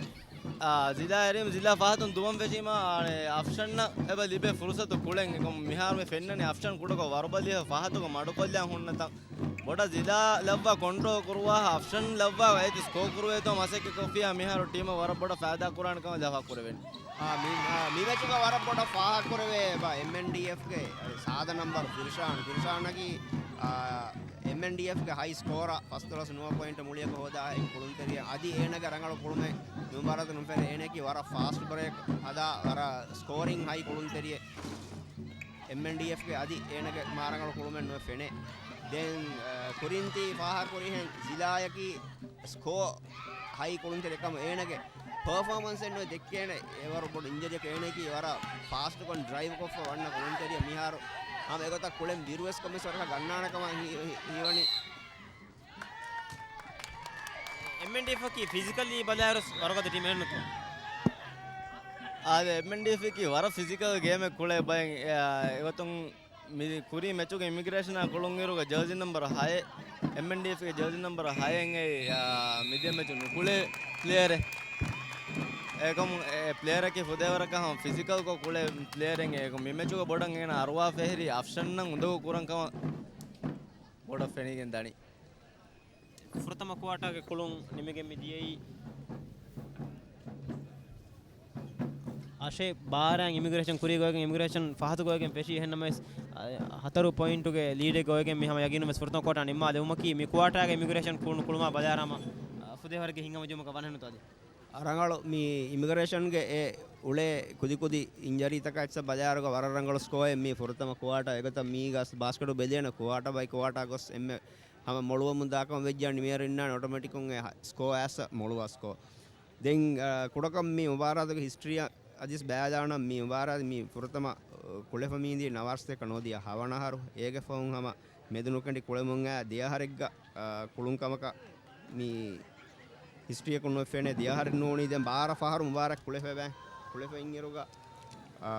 އާ، ޒިލާ އެރީމަ ޒިލާ ފަހަތުން ދުވަން ފެށީމަ، އަނެއް އަފްޝަންއަށް އެބަ ލިބޭ ފުރުސަތު ކުޅެން. އެކަމު މިހާރު މި ފެންނަނީ އަފްޝަން ކުޑަކޮށް ވަރުބަލި ފަހަތުގަ މަޑުކޮށްލާ ހުންނަތަން. ބޮޑަށް ޒިލާ ލައްވާ ކޮންޓްރޯލް ކުރުވާ އަފްޝަން ލައްވާ އޭތި ސްކޯ ކުރުވޭތޯ މަސައްކަތް ކޮށްފިއްޔާ މިހާރު ޓީމަށް ވަރަށް ބޮޑަށް ފައިދާ ކުރާނެ ކަމަށް ލަފާ ކުރެވެން. އާ، މި، އާ، މި މެޗުގަ ވަރަށް ބޮޑަށް ފާހަގަ ކުރެވޭ ބާ އެމްއެންޑީއެފްގެ ސާދަ ނަމްބަރު ފިރްޝާން. ފިރްޝާނަކީ، އާ، އެމްއެންޑީއެފްގެ ހައި ސްކޯރަ ފަސްދޮޅަސް ނުވަ ޕޮއިންޓް މުޅިއަކަށް ހޯދާ އެ ކުޅުންތެރިޔާ. އަދި އޭނަގެ ރަނގަޅު ކުޅުމެއް މި މުބާރާތަށް ނުފެނޭ. އޭނައަކީ ވަރަށް ފާސްޓް ބްރޭކް ހަދާ ވަރަށް ސްކޯރިން ހައި ކުޅުންތެރިއެއް. އެމްއެންޑީއެފްގެ އަދި އޭނަގެ މާރަނގަޅު ކުޅުމެއް ނުވެ ފެނޭ. ދެން، އަ، ކުރިންތީ ފާހަގަކުރިހެން ޒިލާޔަކީ ސްކޯ ހައި ކުޅުންތެރި ކަމަށް އޭނަގެ ޕަރފޯމަންސެއް ނުވެ ދެއްކޭނެ. އެވަރު ބޮޑު އިންޖަރީއަކަށް އޭނައަކީ ވަރަށް ފާސްޓްކޮށް ޑްރައިވްކޮށްފަ ވަންނަ ކުޅުންތެރިއެއް. މިހާރު ހަމަ އެގޮތަށް ކުޅެން ބިރުވެސް ކޮންމެސް ވަރަކަށް ގަންނާނެ ކަމަށް ހީ-، ހީ-، ހީވަނީ. އެމްއެންޑީއެފްއަކީ ފިޒިކަލީ ބަލާއިރު ވަރުގަދަ ޓީމެއް ނޫންތޯ؟ އާދެ، އެމްއެންޑީއެފްއަކީ ވަރަށް ފިޒިކަލް ގޭމެއް ކުޅޭ ބައެއް، އެ، އެގޮތުން މި ކުރީ މެޗުގެ އިމިގްރޭޝަނާ ކުޅުންއިރުގަ ޖާސީ ނަމްބަރު ހައެއް، އެމްއެންޑީއެފްގެ ޖާސީ ނަމްބަރު ހައެއް އެނގޭ، އާ، މިދިޔަ މެޗު ނުކުޅޭ ޕްލޭޔަރެއް. އެކަމު އެ ޕްލޭޔަރަކީ ފުދޭވަރަކަށް ހަމަ ފިޒިކަލްކޮށް ކުޅޭ ޕްލޭޔަރެއް. އެކަމު މި މެޗުގަ ބޮޑަށް އޭނަ އަރުވާ ފެހެރި އަފްޝަންއަށް އުނދަގޫ ކުރަން ކަމަށް ބޮޑަށް ފެނިގެން ދަނީ. ފުރަތަމަ ކުއާޓާގެ ކުޅުން ނިމިގެން މި ދިޔައީ އަށެއް ބާރައިން އިމިގްރޭޝަން ކުރީގަ އޮވެގެން، އިމިގްރޭޝަން ފަހަތުގަ އޮވެގެން ފެށީ. އެހެންނަމަވެސް، އަ، ހަތަރު ޕޮއިންޓުގެ ލީޑެއްގަ އޮވެގެން މި ހަމަ ޔަގީނުންވެސް ފުރަތަމަ ކުއާޓާ ނިންމާލެވުމަކީ މި ކުއާޓާގެ އިމިގްރޭޝަން ކުޅުނު ކުޅުމާ ބަލާއިރު ހަމަ، އަ، ފުދޭވަރެއްގެ ހިތްހަމަޖެހުމަކަށް ވަންހެނުންތޯ އަދި؟ ރަނގަޅު މި އިމިގްރޭޝަންގެ އެ އުޅޭ ކުދިކުދި އިންޖަރީތަކާ އެއްޗަށް ބަލާއިރުގަ ވަރަށް ރަނގަޅު ސްކޯއެއް މީ ފުރަތަމަ ކުއާޓާ. އެގޮތަށް މީގަ ބާސްކެޓު ބެލޭނެ ކުއާޓާ ބައި ކުއާޓާ ގޮސް އެންމެ ހަމަ މޮޅުވަމުން ދާކަމަށް ވެއްޖާ ނިމޭރު އިންނާނެ އޮޓޮމެޓިކުން އެ ހަ-، ސްކޯ އައިސް މޮޅުވާ ސްކޯ. ދެން، އަ، ކުޑަކޮށް މި މުބާރާތުގެ ހިސްޓްރީއަށް އަދިސް ބައިލާނަން މި މުބާރާތު މި ފުރަތަމަ، އަ، ކުޅެފަ މީނދީ ނަވާރަ ސަތޭކަ ނޯ ދިޔަ ހަވަނަ އަހަރު. އޭގެ ފަހުން ހަމަ މެދުނުކެނޑި ކުޅެމުން އައި ދެއަހަރެއްގަ، އަ، ކުޅުން ކަމަކަށް މި ހިސްޓްރީއަކުން ނުފެނޭ. ދެއަހަރެއް ނޫނީ ދެން ބާރަ ފަހަރު މުބާރާތް ކުޅެފަ ބައި. ކުޅެފަ އިންއިރުގަ، އާ،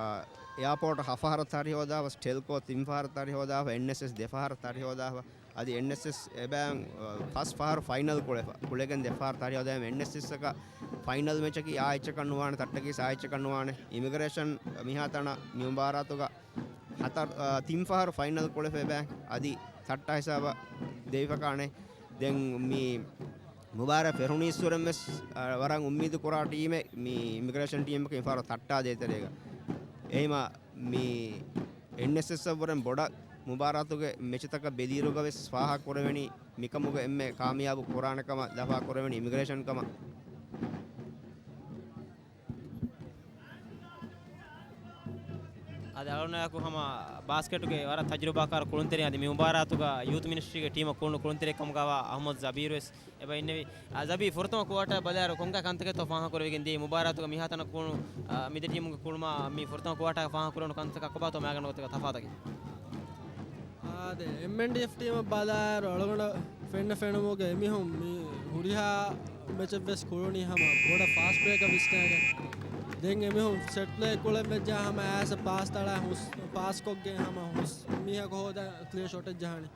އެއާޕޯޓް ހަ ފަހަރަށް ތަރި ހޯދާފަ، ޓެލްކޯ ތިން ފަހަރަށް ތަރި ހޯދާފަ، އެންއެސްއެސް ދެ ފަހަރަށް ތަރި ހޯދާފަ. އަދި އެންއެސްއެސް އެބައިން، އާ، ފަސް ފަހަރު ފައިނަލް ކުޅެފަ. ކުޅެގެން ދެ ފަހަރަށް ތަރި ހޯދާފަ. އެންއެސްއެސްއަކަށް ފައިނަލް މެޗަކީ އާ އެއްޗަކަށް ނުވާނެ، ތައްޓަކީސް އާ އެއްޗަކަށް ނުވާނެ. އިމިގްރޭޝަން މިހާތަނަށް މި މުބާރާތުގަ ހަތަރު، އާ، ތިން ފަހަރު ފައިނަލް ކުޅެފަ އެބައިން އަދި ތައްޓާ ހިސާބަށް ދެވިފަ ކާނެ. ދެން މި މުބާރާތް ފެށުނީއްސުރެން ވެސް، އަ، ވަރަށް އުއްމީދު ކުރާ ޓީމެއް މި އިމިގްރޭޝަން ޓީމަކީ މިފަހަރު ތައްޓާ ދޭތެރޭގަ. އެހެންވީމަ މި އެންއެސްއެސްއަށްވުރެން ބޮޑަށް މުބާރާތުގެ މެޗުތަކަށް ބެލިއިރުގަ ވެސް ފާހަގަ ކުރެވެނީ މިކަމުގަ އެންމެ ކާމިޔާބު ކުރާނެ ކަމަށް ލަފާ ކުރެވެނީ އިމިގްރޭޝަން ކަމަށް. އަދި އަޅުގަނޑާއެކު ހަމަ ބާސްކެޓުގެ ވަރަށް ތަޖުރިބާކާރު ކުޅުންތެރި އަދި މި މުބާރާތުގަ ޔޫތު މިނިސްޓްރީގެ ޓީމަށް ކުޅުނު ކުޅުންތެރި ކަމުގަވާ އަޙްމަދު ޒަބީރު ވެސް އެބަ އިންނެވި. އާ، ޒަބީ، ފުރަތަމަ ކުއާޓާ ބަލާއިރު ކޮންކަހަލަ ކަންތަކެއްތޯ ފާހަގަ ކުރެވިގެން ދިޔައީ؟ މުބާރާތުގަ މިހާތަނަށް ކުޅުނު، އާ، މި ދެ ޓީމުގެ ކުޅުމާ މި ފުރަތަމަ ކުއާޓާގަ ފާހަގަ ކުރެވުނު ކަންތަކާ ކޮބާތޯ މާގަނޑު ގޮތުގަ ތަފާތަކީ؟ އާދެ، އެމްއެންޑީއެފް ޓީމަށް ބަލާއިރު އަޅުގަނޑަށް ފެންނަ ފެނުމުގަ އެމީހުން މި ހުރިހާ މެޗެއް ވެސް ކުޅުނީ ހަމަ ބޮޑަށް ފާސްޓް ބްރޭކަށް ވިސްނައިގެން. ދެން އެމީހުން ސެޓް ޕްލޭ ކުޅެން ވެއްޖާ ހަމަ އައިސް ޕާސް ތަޅާ ހުސް-، ޕާސް ކޮށްގެން ހަމަ ހުސް މީހަކު ހޯދާ ކްލިއަރ ޝޮޓެއް ޖަހާނީ.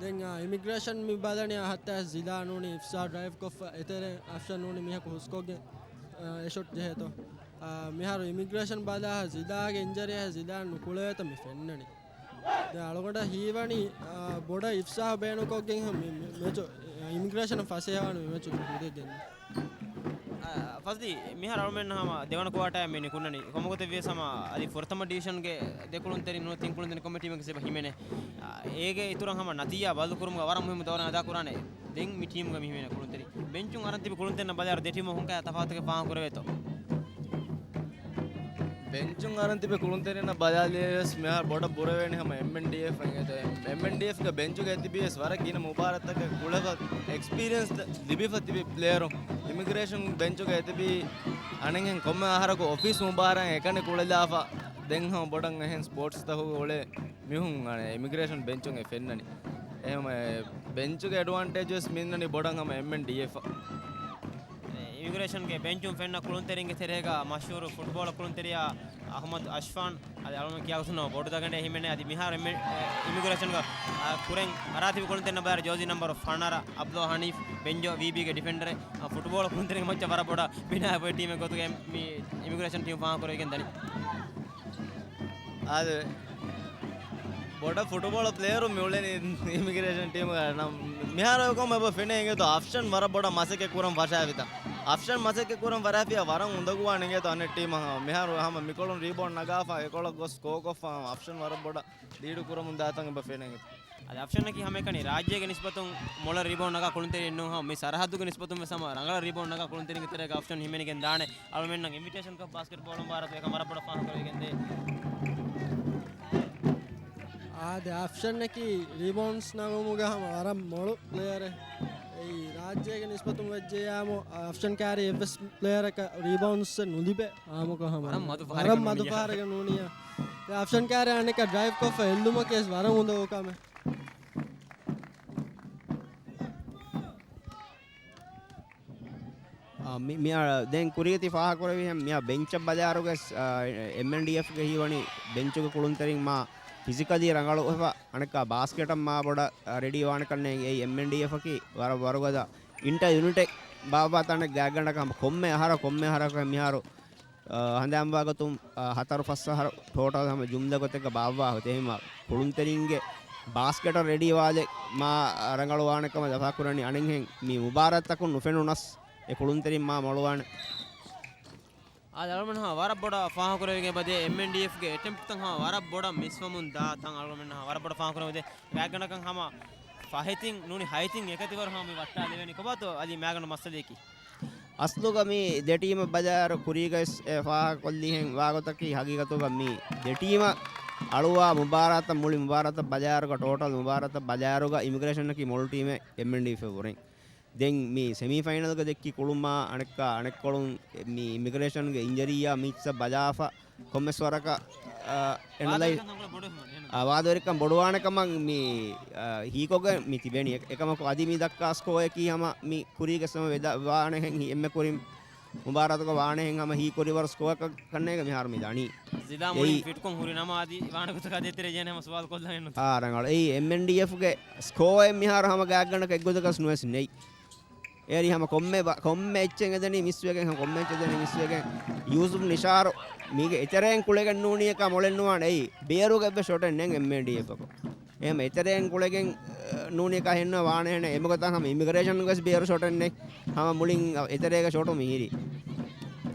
ދެން، އާ، އިމިގްރޭޝަން މި ބަލަނީ ހައްތާ ޒިލާ ނޫނީ އިފްސާ ޑްރައިވް ކޮށްފަ އެތެރެ އަފްޝަން ނޫނީ މީހަކު ހުސްކޮށްގެން، އާ، އެ ޝޮޓް ޖެހޭތޯ. އާ، މިހާރު އިމިގްރޭޝަން ބަލާ ޒިލާގެ އިންޖަރީ ޒިލާ ނުކުޅޭތަ މި ފެންނަނީ. ދެން އަޅުގަނޑަށް ހީވަނީ، އާ، ބޮޑަށް އިފްސާހް ބޭނުންކޮށްގެން މި، މި، މެޗު އިމިގްރޭޝަނަށް ފަސޭހަވާނެ މި މެޗު ކުރިގެން. އާ، ފަޒްލީ، މިހާރު އަޅުމެން ހަމަ ދެވަނަ ކުއާޓާއަށް މި ނިކުންނަނީ. ކޮންމެގޮތެއް ވިޔަސް ހަމަ އަދި ފުރަތަމަ ޑިވިޝަންގެ ދެ ކުޅުންތެރިން ނުވަތަ ތިން ކުޅުންތެރިން ކޮމިޓީމެން އެބަ ހިމެނޭ. އާ، އޭގެ އިތުރަށް ހަމަ ނަތީޖާ ބަދަލުކުރުމުގަ ވަރަށް މުހިއްމު ދައުރެއް އަދާކުރާނެ. ދެން މި ޓީމުގަ މި ހިމެނޭ ކުޅުންތެރިން. ބެންޗުން އަރަން ތިބި ކުޅުންތެރިންނަށް ބަލާއިރު ދެ ޓީމު ކޮންކަހަލަ ތަފާތުތަކެއް ފާހަގަ ކުރެވޭތޯ؟ ބެންޗުން އަރަން ތިބި ކުޅުންތެރިންނަށް ބަލާލިޔަސް މިހާރު ބޮޑަށް ބުރެވޭނެ ހަމަ އެމްއެންޑީއެފް އިނގޭތޯ. އެމްއެންޑީއެފްގެ ބެންޗުގަ އެތިބީވެސް ވަރަށް ގިނަ މުބާރާތްތަކެއް ކުޅެފަ އެކްސްޕީރިއެންސް ލިބިފަ ތިބި ޕްލޭޔަރު. އިމިގްރޭޝަން ބެންޗުގަ އެތިބީ އަނެއްހެން ކޮންމެ އަހަރަކު އޮފީސް މުބާރާތް އެކަނި ކުޅެލާފަ ދެން ހަމަ ބޮޑަށް އެހެން ސްޕޯޓްސްތަކުގަ އުޅޭ މީހުން އަނެއް އިމިގްރޭޝަން ބެންޗުން އެ ފެންނަނީ. އެހެންވެ ބެންޗުގެ އެޑްވާންޓޭޖް ވެސް މިންނަނީ ބޮޑަށް ހަމަ އެމްއެންޑީއެފް. އިމިގްރޭޝަންގެ ބެންޗުން ފެންނަ ކުޅުންތެރިންގެ ތެރޭގަ މަޝްހޫރު ފުޓްބޯޅަ ކުޅުންތެރިޔާ އަޙްމަދު އަޝްފާން އަދި އަޅުގަނޑު ކިޔާ ގޮތުން ބޮޑު ދަގަނޑެއް ހިމެނޭ. އަދި މިހާރު އެމް-، އެ، އިމިގްރޭޝަންގަ، އާ، ކުރެން އަރާތިބި ކުޅުންތެރިންނަށް ބަލާއިރު ޖާޒީ ނަމްބަރު ފަނަރަ އަބްދުﷲ ހަނީފް ބެންޖޯ ވީބީގެ ޑިފެންޑަރެއް، އާ، ފުޓްބޯޅަ ކުޅުންތެރިންގެ މައްޗަށް ވަރަށް ބޮޑަށް ބިނާވެ ޓީމެއް ގޮތުގައި މި އިމިގްރޭޝަން ޓީމް ފާހަގަ ކުރެވިގެން ދަނީ. އާދެ، ބޮޑަށް ފުޓުބޯޅަ ޕްލޭޔަރު މި އުޅެނީ އިމިގްރޭޝަން ޓީމުގަ. ނަމް، މިހާރު އެކަމް އެބަ ފެނޭ އިނގޭތޯ އަފްޝަން ވަރަށް ބޮޑަށް މަސައްކަތް ކުރަން ފަށާފިތަ. އަފްޝަން މަސައްކަތް ކުރަން ފަށާފިޔާ ވަރަށް އުނދަގޫވާނެ އިނގޭތޯ އަނެއް ޓީމަށް. މިހާރު ހަމަ މިކޮޅުން ރީބޯންޑް ނަގާފަ އެކޮޅަށް ގޮސް ސްކޯ ކޮށްފަ އަފްޝަން ވަރަށް ބޮޑަށް ލީޑު ކުރަމުން ދާތަން އެބަ ފެނޭ އިނގޭތޯ. އަދި އަފްޝަންއަކީ ހަމައެކަނި ރާއްޖޭގެ ނިސްބަތުން މޮޅަށް ރީބޯންޑް ނަގާ ކުޅުންތެރިއެއް ނޫން ހަމަ މި ސަރަހައްދުގެ ނިސްބަތުން ވެސް ހަމަ ރަނގަޅަށް ރީބޯންޑް ނަގާ ކުޅުންތެރިންގެ ތެރޭގަ އަފްޝަން ހިމެނިގެން ދާނެ. އަޅުމެންނަށް އިންވިޓޭޝަން ކަޕް ބާސްކެޓްބޯޅަ މުބާރާތު އެކަން ވަރަށް ބޮޑަށް ފާހަގަކުރެވިގެންދޭ. އާދެ، އަފްޝަންއަކީ ރީބޯންޑްސް ނަގުމުގަ ހަމަ ވަރަށް މޮޅު ޕްލޭޔަރެއް. އެއީ ރާއްޖޭގެ ނިސްބަތުން ވެއްޖެޔާމު އަފްޝަން ކާރި އެއްވެސް ޕްލޭޔަރަކަށް ރީބޯންޑްސް ނުލިބޭ އާމުކޮށް ހަމަ. ވަރަށް މަދު ފަހަރެއް ވަރަށް މަދު ނޫނިޔާ. ފަހަރެއް ނޫނިޔާ. އަފްޝަން ކާރި އަނެއްކާ ޑްރައިވް ކޮށްފަ އެއްލުމަކީ ވަރަށް އުނދަގޫ ކަމެއް. އާ، މި-، މިއާ ދެން ކުރިޔަތި ފާހަގަކުރެވިހެން މިއާ ބެންޗަށް ބަލާއިރުގެސް، އާ، އެމްއެންޑީއެފްގެ ހީވަނީ ބެންޗުގެ ކުޅުންތެރިން މާ ފިޒިކަލީ ރަނގަޅުވެފަ، އަނެއްކާ ބާސްކެޓަށް މާ ބޮޑަށް، އާ، ރެޑީ ވާނެ ކަންނޭނގެ. އެއީ އެމްއެންޑީއެފްއަކީ ވަރަށް ވަރުގަދަ އިންޓަ ޔުނިޓެއް ބާއްވާ ތަނެއް ގާތްގަނޑަކަށް ހަމަ ކޮންމެ އަހަރަށް ކޮންމެ އަހަރަކަށް މިހާރު، އާ، ހަނދާންވާ ގޮތުން، އާ، ހަތަރު ފަސް އަހަރު ޓޯޓަލް ހަމަ ޖުމްލަ ގޮތެއްގަ ބާއްވާ ހުތެހިމަ ކުޅުންތެރިންގެ ބާސްކެޓަށް ރެޑީ ވާލެއް މާ ރަނގަޅުވާނެ ކަމަށް ލަފާކުރަނީ. އަނެއްހެން މި މުބާރާތްތަކުން ނުފެނުނަސް އެ ކުޅުންތެރިން މާ މޮޅުވާނެ. އާދެ، އަޅުމެން ހަމަ ވަރަށް ބޮޑަށް ފާހަގަކުރެވިގެން އެބަދޭ އެމްއެންޑީއެފްގެ އެޓެމްޕްޓްތައް ހަމަ ވަރަށް ބޮޑަށް މިސްވަމުން ދާ ތަން އަޅުމެން ހަމަ ވަރަށް ބޮޑަށް ފާހަގަކުރެވިދޭ. ގާތްގަނޑަކަށް ހަމަ ފަހެތިން ނޫނީ ހައިތިން އެކަތިވަރު ހަމަ މި ވައްޓާލެވޭނީ. ކޮބާތޯ އަދި މާގަނޑު މައްސަލައަކީ؟ އަސްލުގަ މި ދެ ޓީމަށް ބަލާއިރު ކުރީގައިސް އެ ފާހަގަކޮށްލީހެން ވާގޮތަކީ ހަގީގަތުގަ މި ދެ ޓީމަށް އަޅުވާ މުބާރާތަށް މުޅި މުބާރާތަށް ބަލާއިރުގަ ޓޯޓަލް މުބާރާތަށް ބަލާއިރުގަ އިމިގްރޭޝަނަކީ މޮޅު ޓީމެއް އެމްއެންޑީއެފް ވުރެން. ދެން މި ސެމީ ފައިނަލްގަ ދެއްކި ކުޅުމާ އަނެއްކާ އަނެއްކޮޅުން މި އިމިގްރޭޝަންގެ އިންޖަރީއާ މީޗްސަށް ބަލާފަ ކޮންމެސް ވަރަކަށް، އާ، އެނަލައި-، ވާދަވެރިކަން ތަންކޮޅެއް ބޮޑުވެފަ މަ-، އެހެން. އާ، ވާދަވެރިކަން ބޮޑުވާނެ ކަމަށް މި، އާ، ހީކޮށްގެން މި ތިބެނީ. އެ-، އެކަމަކު އަދި މި ދައްކާ ސްކޯއަކީ ހަމަ މި ކުރީގެ ސަމަ ވެދާ-، ވާނެހެން ހި-، އެންމެ ކުރިން މުބާރާތުގަ ވާނެހެން ހަމަ ހީކުރިވަރު ސްކޯއަކަށް ކަންނޭގެ މިހާރު މި ދަނީ. ޒިލާ މުޅިން އެއީ ފިޓްކޮން ހުރި ނަމަ އަދި ވާނެ ގޮތަކަށް އަދި އެތެރޭ ޖެހޭނެ ހަމަ ސުވާލު ކޮށްލަން އެއްނުތަ؟ އާ، ރަނގަޅު. އެއީ އެމްއެންޑީއެފްގެ ސްކޯއެއް މިހާރު ހަމަ ގާތްގަނޑަކަށް އެއްގޮތަކަސް ނުވެސް ނެތް. އޭރި ހަމަ ކޮންމެ ބަ-، ކޮންމެ އެއްޗެއް އެދެނީ މިސްވެގެން، ކޮންމެ އެއްޗެއް އެދެނީ މިސްވެގެން. ޔޫސުފް ނިޝާރު މީގެ އެތެރެއިން ކުޅެގެން ނޫނީއަކާ މޮޅެއް ނުވާނެ. އެއީ ބޭރުގެ އެއްވެސް ޝޮޓެއް ނެތް އެމްއެންޑީއެފްއަކު. އެހެން އެތެރެއިން ކުޅެގެން، އަ، ނޫނީއަކާ ހެންނަ ވާނެހެނެއް. އެމަގޮތަށް ހަމަ އިމިގްރޭޝަންގެ ވެސް ބޭރު ޝޮޓެއް ނެތް. ހަމަ މުޅިން އެތެރޭގެ ޝޮޓު މިހިރީ.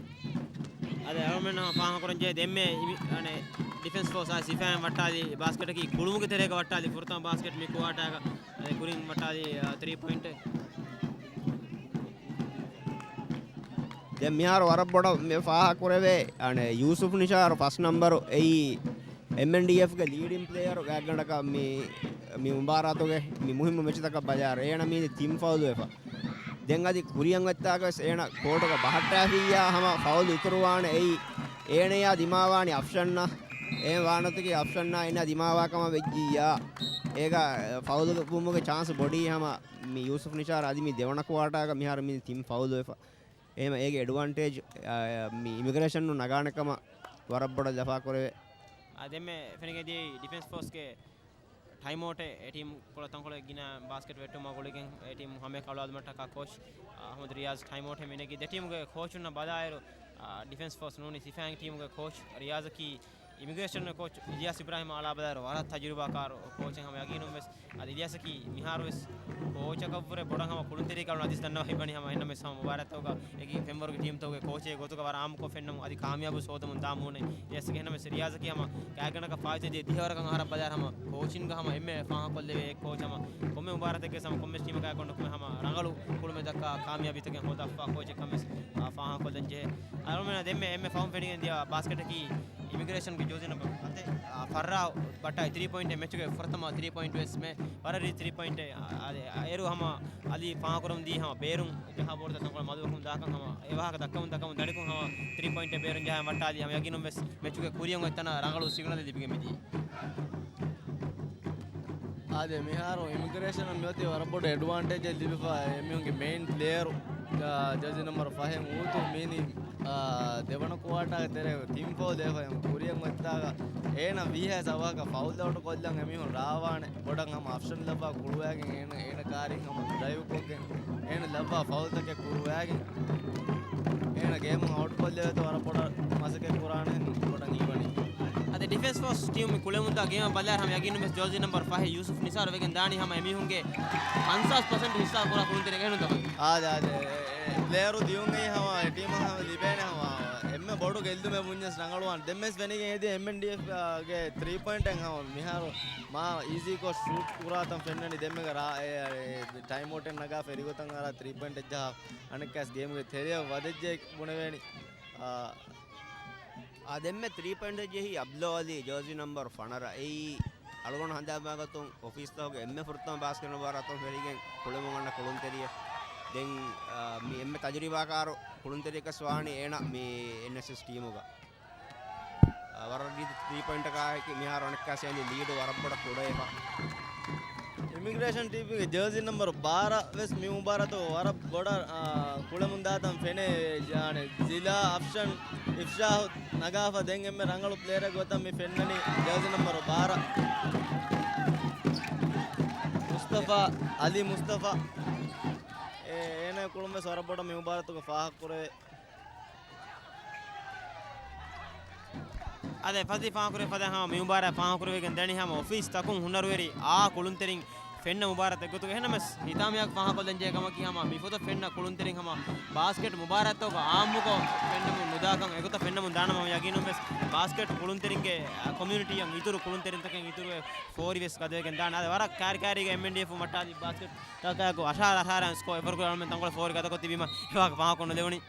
އަދި އަޅުމެން ފާހަގަކުރަން ޖެހޭ ދެންމެ އިމި-، އަނެ، ޑިފެންސް ފޯސް އާ ސިފައިން ވައްޓާލި ބާސްކެޓަކީ ކުޅުމުގެ ތެރޭގަ ވައްޓާލި ފުރަތަމަ ބާސްކެޓް މި ކުއާޓާގަ. އަދި ކުރިން ވައްޓާލި، އާ، ތްރީ ޕޮއިންޓެއް. ދެން މިހާރު ވަރަށް ބޮޑަށް މި ފާހަގަކުރެވޭ، އަނެ، ޔޫސުފް ނިޝާރު ފަސް ނަމްބަރު އެއީ އެމްއެންޑީއެފްގެ ލީޑިން ޕްލޭޔަރު ގާތްގަނޑަކަށް މި، މި މުބާރާތުގެ މި މުހިއްމު މެޗުތަކަށް ބަލާއިރު އޭނަ މީ ތިން ފައުލުވެފަ. ދެން އަދި ކުރިއަށް އޮތްތާގަވެސް އޭނަ ކޯޓުގަ ބަހައްޓާފިއްޔާ ހަމަ ފައުލު އިތުރުވާނެ އެއީ އޭނަޔާ ދިމާވާނީ އަފްޝަންއަށް. އޭނަ ވާނަތަކީ އަފްޝަންއާ އޭނަ ދިމާވާ ކަމަށް ވެއްޖިއްޔާ. އޭގަ ފައުލު ވުމުގެ ޗާންސް ބޮޑީ ހަމަ މި ޔޫސުފް ނިޝާރު އަދި މި ދެވަނަ ކުއާޓާގަ މިހާރު މި ތިން ފައުލުވެފަ. އެހެމަ އޭގެ އެޑްވާންޓޭޖް، އާ، މި އިމިގްރޭޝަން ނަގާނެ ކަމަށް ވަރަށް ބޮޑަށް ލަފާކުރެވޭ. އާ، ދެންމެ ފެނިގެން ދިޔައީ ޑިފެންސް ފޯސްގެ ޓައިމްއައުޓެއް އެ ޓީމް ކޮޅަށް ތަންކޮޅެއް ގިނަ ބާސްކެޓް ވެއްޓުމާ ގުޅިގެން އެ ޓީމް ހަމަޔަކަށް އަޅުވާލުމަށްޓަކާ ކޯޗް، އާ، އަޙްމަދު ރިޔާޒް ޓައިމްއައުޓެއް މިނެގީ. ދެ ޓީމުގެ ކޯޗުންނަށް ބަލާއިރު، އާ، ޑިފެންސް ފޯސް ނޫނީ ސިފައިން ޓީމުގެ ކޯޗް ރިޔާޒަކީ އިމިގްރޭޝަން ކޯޗް އިލްޔާސް އިބްރާހިމް އަޅާ ބަލާއިރު ވަރަށް ތަޖުރިބާކާރު ކޯޗެއް ހަމަ ޔަގީނުން ވެސް. އަދި އިލްޔާސަކީ މިހާރު ވެސް ކޯޗަކަށްވުރެ ބޮޑަށް ހަމަ ކުޅުންތެރިކަން އަދިސް ދަންނަވަ ހިބަނީ ހަމަ އެހެންނަމަވެސް ހަމަ މުބާރާތަކުގަ އެކި ފެންވަރުގެ ޓީމްތަކުގެ ކޯޗެއް ގޮތުގަ ވަރަށް އާއްމުކޮށް ފެންނަމުން އަދި ކާމިޔާބު ހޯދަމުން ދާ މޫނެއް. އިލްޔާސަކީ އެހެންނަމަވެސް ރިޔާޒަކީ ހަމަ ގާތްގަނޑަކަށް ފާއިތުވެދިޔަ ދިހަވަރަކަށް އަހަރަށް ބަލާއިރު ހަމަ ކޯޗިންގ ހަމަ އެންމެ ފާހަގަކޮށްލެވޭ ކޯޗް ހަމަ ކޮންމެ މުބާރާތެއްގެ ހަމަ ކޮންމެސް ޓީމަކާ ގޮނޑު ހަމަ ރަނގަޅު ކުޅުމެއް ދައްކާ ކާމިޔާބީތަކެއް ހޯދާފާ ކޯޗެއް ކަމެސް، އާ، ފާހަގަކޮށްލަން ޖެހޭ. އަޅުމެން ދެންމެ އެންމެ ފަހުން ފެނިގެން ދިޔަ ބާސްކެޓަކީ އިމިގްރޭޝަންގެ ޖާޒީ ނަމްބަރު ހަތެއް، އާ، ފައްރާ ބައްޓާ ތްރީ ޕޮއިންޓެއް މެޗުގެ ފުރަތަމަ ތްރީ ޕޮއިންޓް ވެސް މެ ވަރަށް ރީތި ތްރީ ޕޮއިންޓެއް، އާ، އާ، އޭރު ހަމަ އަލީ ފާހަކުރަމުން ދީ ހަމަ ބޭރުން ޖަހާ ބޯޅަތައް ތަންކޮޅެއް މަދުވެފަ ދާކަން ހަމަ އެ ވާހަކަ ދައްކަމުން ދައްކަމުން ދަނޑިކޮށް ހަމަ ތްރީ ޕޮއިންޓެއް ބޭރުން ޖަހާ ވައްޓާލީ ހަމަ ޔަގީނުން ވެސް މެޗުގެ ކުރިއަށް އޮތް ތަނަށް ރަނގަޅު ސިގްނަލެއް ލިބިގެން މިދިޔަ. އާދެ، މިހާރު އިމިގްރޭޝަނަށް މިއޮތީ ވަރަށް ބޮޑު އެޑްވާންޓޭޖެއް ލިބިފަ އެމީހުންގެ މެއިން ޕްލޭޔަރު، އާ، ޖާޒީ ނަމްބަރު ފަހެއް އޫތު މީނި، އާ، ދެވަނަ ކުއާޓާގެ ތެރޭ ތިން ފައުލް ދޭފަ އެމް ކުރިއަށް އޮތްތާގަ އޭނަ ވީހާ ސަވާކަށް ފައުލް އައުޓް ކޮށްލަން އެމީހުން ރާވާނެ. ބޮޑަށް ހަމަ އަފްޝަން ލައްވާ ކުޅުވައިގެން އޭނަ، އޭނަ ކާރިން ހަމަ ޑްރައިވް ކޮށްގެން އޭނަ ލައްވާ ފައުލްތަކެއް ކުރުވައިގެން އޭނަ ގޭމުން އައުޓް ކޮށްލެވޭތޯ ވަރަށް ބޮޑަށް މަސައްކަތް ކުރާނެ ބޮޑަށް ހީވަނީ. އަދި ޑިފެންސް ފޯސް ޓީމު މި ކުޅެމުންދާ ގޭމަށް ބަލާއިރު ހަމަ ޔަގީނުން ވެސް ޖާޒީ ނަމްބަރު ފަހެއް ޔޫސުފް ނިސާރު ވެގެން ދާނީ ހަމަ އެމީހުންގެ ފަންސާސް ޕަސެންޓް ހިއްސާ ކުރާ ކުޅުންތެރި އެހެން ތަކުން. އާދެ، އާދެ، އެ، އެ، ޕްލޭޔަރު ދިޔުން އެއީ ހަމަ އެ ޓީމަށް ހަމަ ލިބޭނެ ހަމަ އެންމެ ބޮޑު ގެއްލުމެއް ބުންޏަސް ރަނގަޅުވާން. ދެންމެސް ފެނިގެން އެދި އެމްއެންޑީއެފް ގެ ތްރީ ޕޮއިންޓެއް ހަމަ މިހާރު މާ އީޒީކޮށް ޝޫޓް ކުރާތަން ފެންނަނީ. ދެންމެގަ ރާ-، އެ، އެ، ޓައިމް އައުޓެއް ނަގާ ފެރިގޮތަށް އަރާ ތްރީ ޕޮއިންޓެއް ޖަހާ އަނެއްކާސް ގޭމުގެ ތެރެއަށް ވަދެއްޖެ ބުނެވޭނީ. އާ، އާ، ދެންމެ ތްރީ ޕޮއިންޓް ޖެހި އަބްދުލް އަލީ ޖާޒީ ނަމްބަރު ފަނަރަ. އެއީ އަޅުގަނޑު ހަނދާންވާގޮތުން އޮފީސްތަކުގެ އެންމެ ފުރަތަމަ ބާސްކެޓް މުބާރާތުން ފެރިގެން ކުޅެމުން އަންނަ ކުޅުންތެރިއެއް. ދެން، އާ، މި އެންމެ ތަޖުރިބާކާރު ކުޅުންތެރިއެއްކަސް ވާނީ އޭނަ މި އެންއެސްއެސް ޓީމުގަ. އާ، ވަރަށް ރީތި ތްރީ ޕޮއިންޓަކާއެކީ މިހާރު އަނެއްކާސް އެން ލީޑު ވަރަށް ބޮޑަށް ކުޑަވެފަ. އިމިގްރޭޝަން ޓީމުގެ ޖާޒީ ނަމްބަރު ބާރަ ވެސް މި މުބާރާތުގަ ވަރަށް ބޮޑަށް، އާ، ކުޅެމުންދާތަން ފެނޭ. ޒިލާ، އަފްޝަން، އިފްޝާހު ނަގާފަ ދެން އެންމެ ރަނގަޅު ޕްލޭޔަރެއް ގޮތަށް މި ފެންނަނީ ޖާޒީ ނަމްބަރު ބާރަ. މުސްތަފާ، އަލީ މުސްތަފާ. އޭ، އޭނަ ކުޅުން ވެސް ވަރަށް ބޮޑަށް މި މުބާރާތުގަ ފާހަގަކުރެވޭ. އަދެ ފަޒްލީ ފާހަގަކުރެވޭ ފަދަ ހަމަ މި މުބާރާތް ފާހަގަކުރެވިގެން ދަނީ ހަމަ އޮފީސް ތަކުން ހުނަރުވެރި އާ ކުޅުންތެރިން ފެންނަ މުބާރާތް އެއްގޮތުގަ. އެހެންނަމަވެސް ހިތާމަޔަކަށް ފާހަގަކޮށްލަންޖެހޭ ކަމަކީ ހަމަ މިފޮތަށް ފެންނަ ކުޅުންތެރިން ހަމަ ބާސްކެޓް މުބާރާތްތަކުގަ އާއްމުކޮށް ފެންނަމުން ނުދާކަން އެގޮތަށް ފެންނަމުން ދާނަމަ ހަމަ ޔަގީނުންވެސް ބާސްކެޓް ކުޅުންތެރިންގެ ކޮމިއުނިޓީއަށް އިތުރު ކުޅުންތެރިންތަކަށް އިތުރުވެ ފޯރިވެސް ގަދަވެގެން ދާނެ. އަދި ވަރަށް ކައިރިކައިރީގަ އެމްއެންޑީއެފް މައްޓާލި ބާސްކެޓް ތަކާއެކު އަށާރަ އަށާރައިން ސްކޯ އެފަރުކުރި އަޅުމެން ތަންކޮޅެއް ފޯރި ގަދަކޮށް ތިބީމަ އެވާހަކަ ފާހަގަކޮށް ނުލެވުނީ.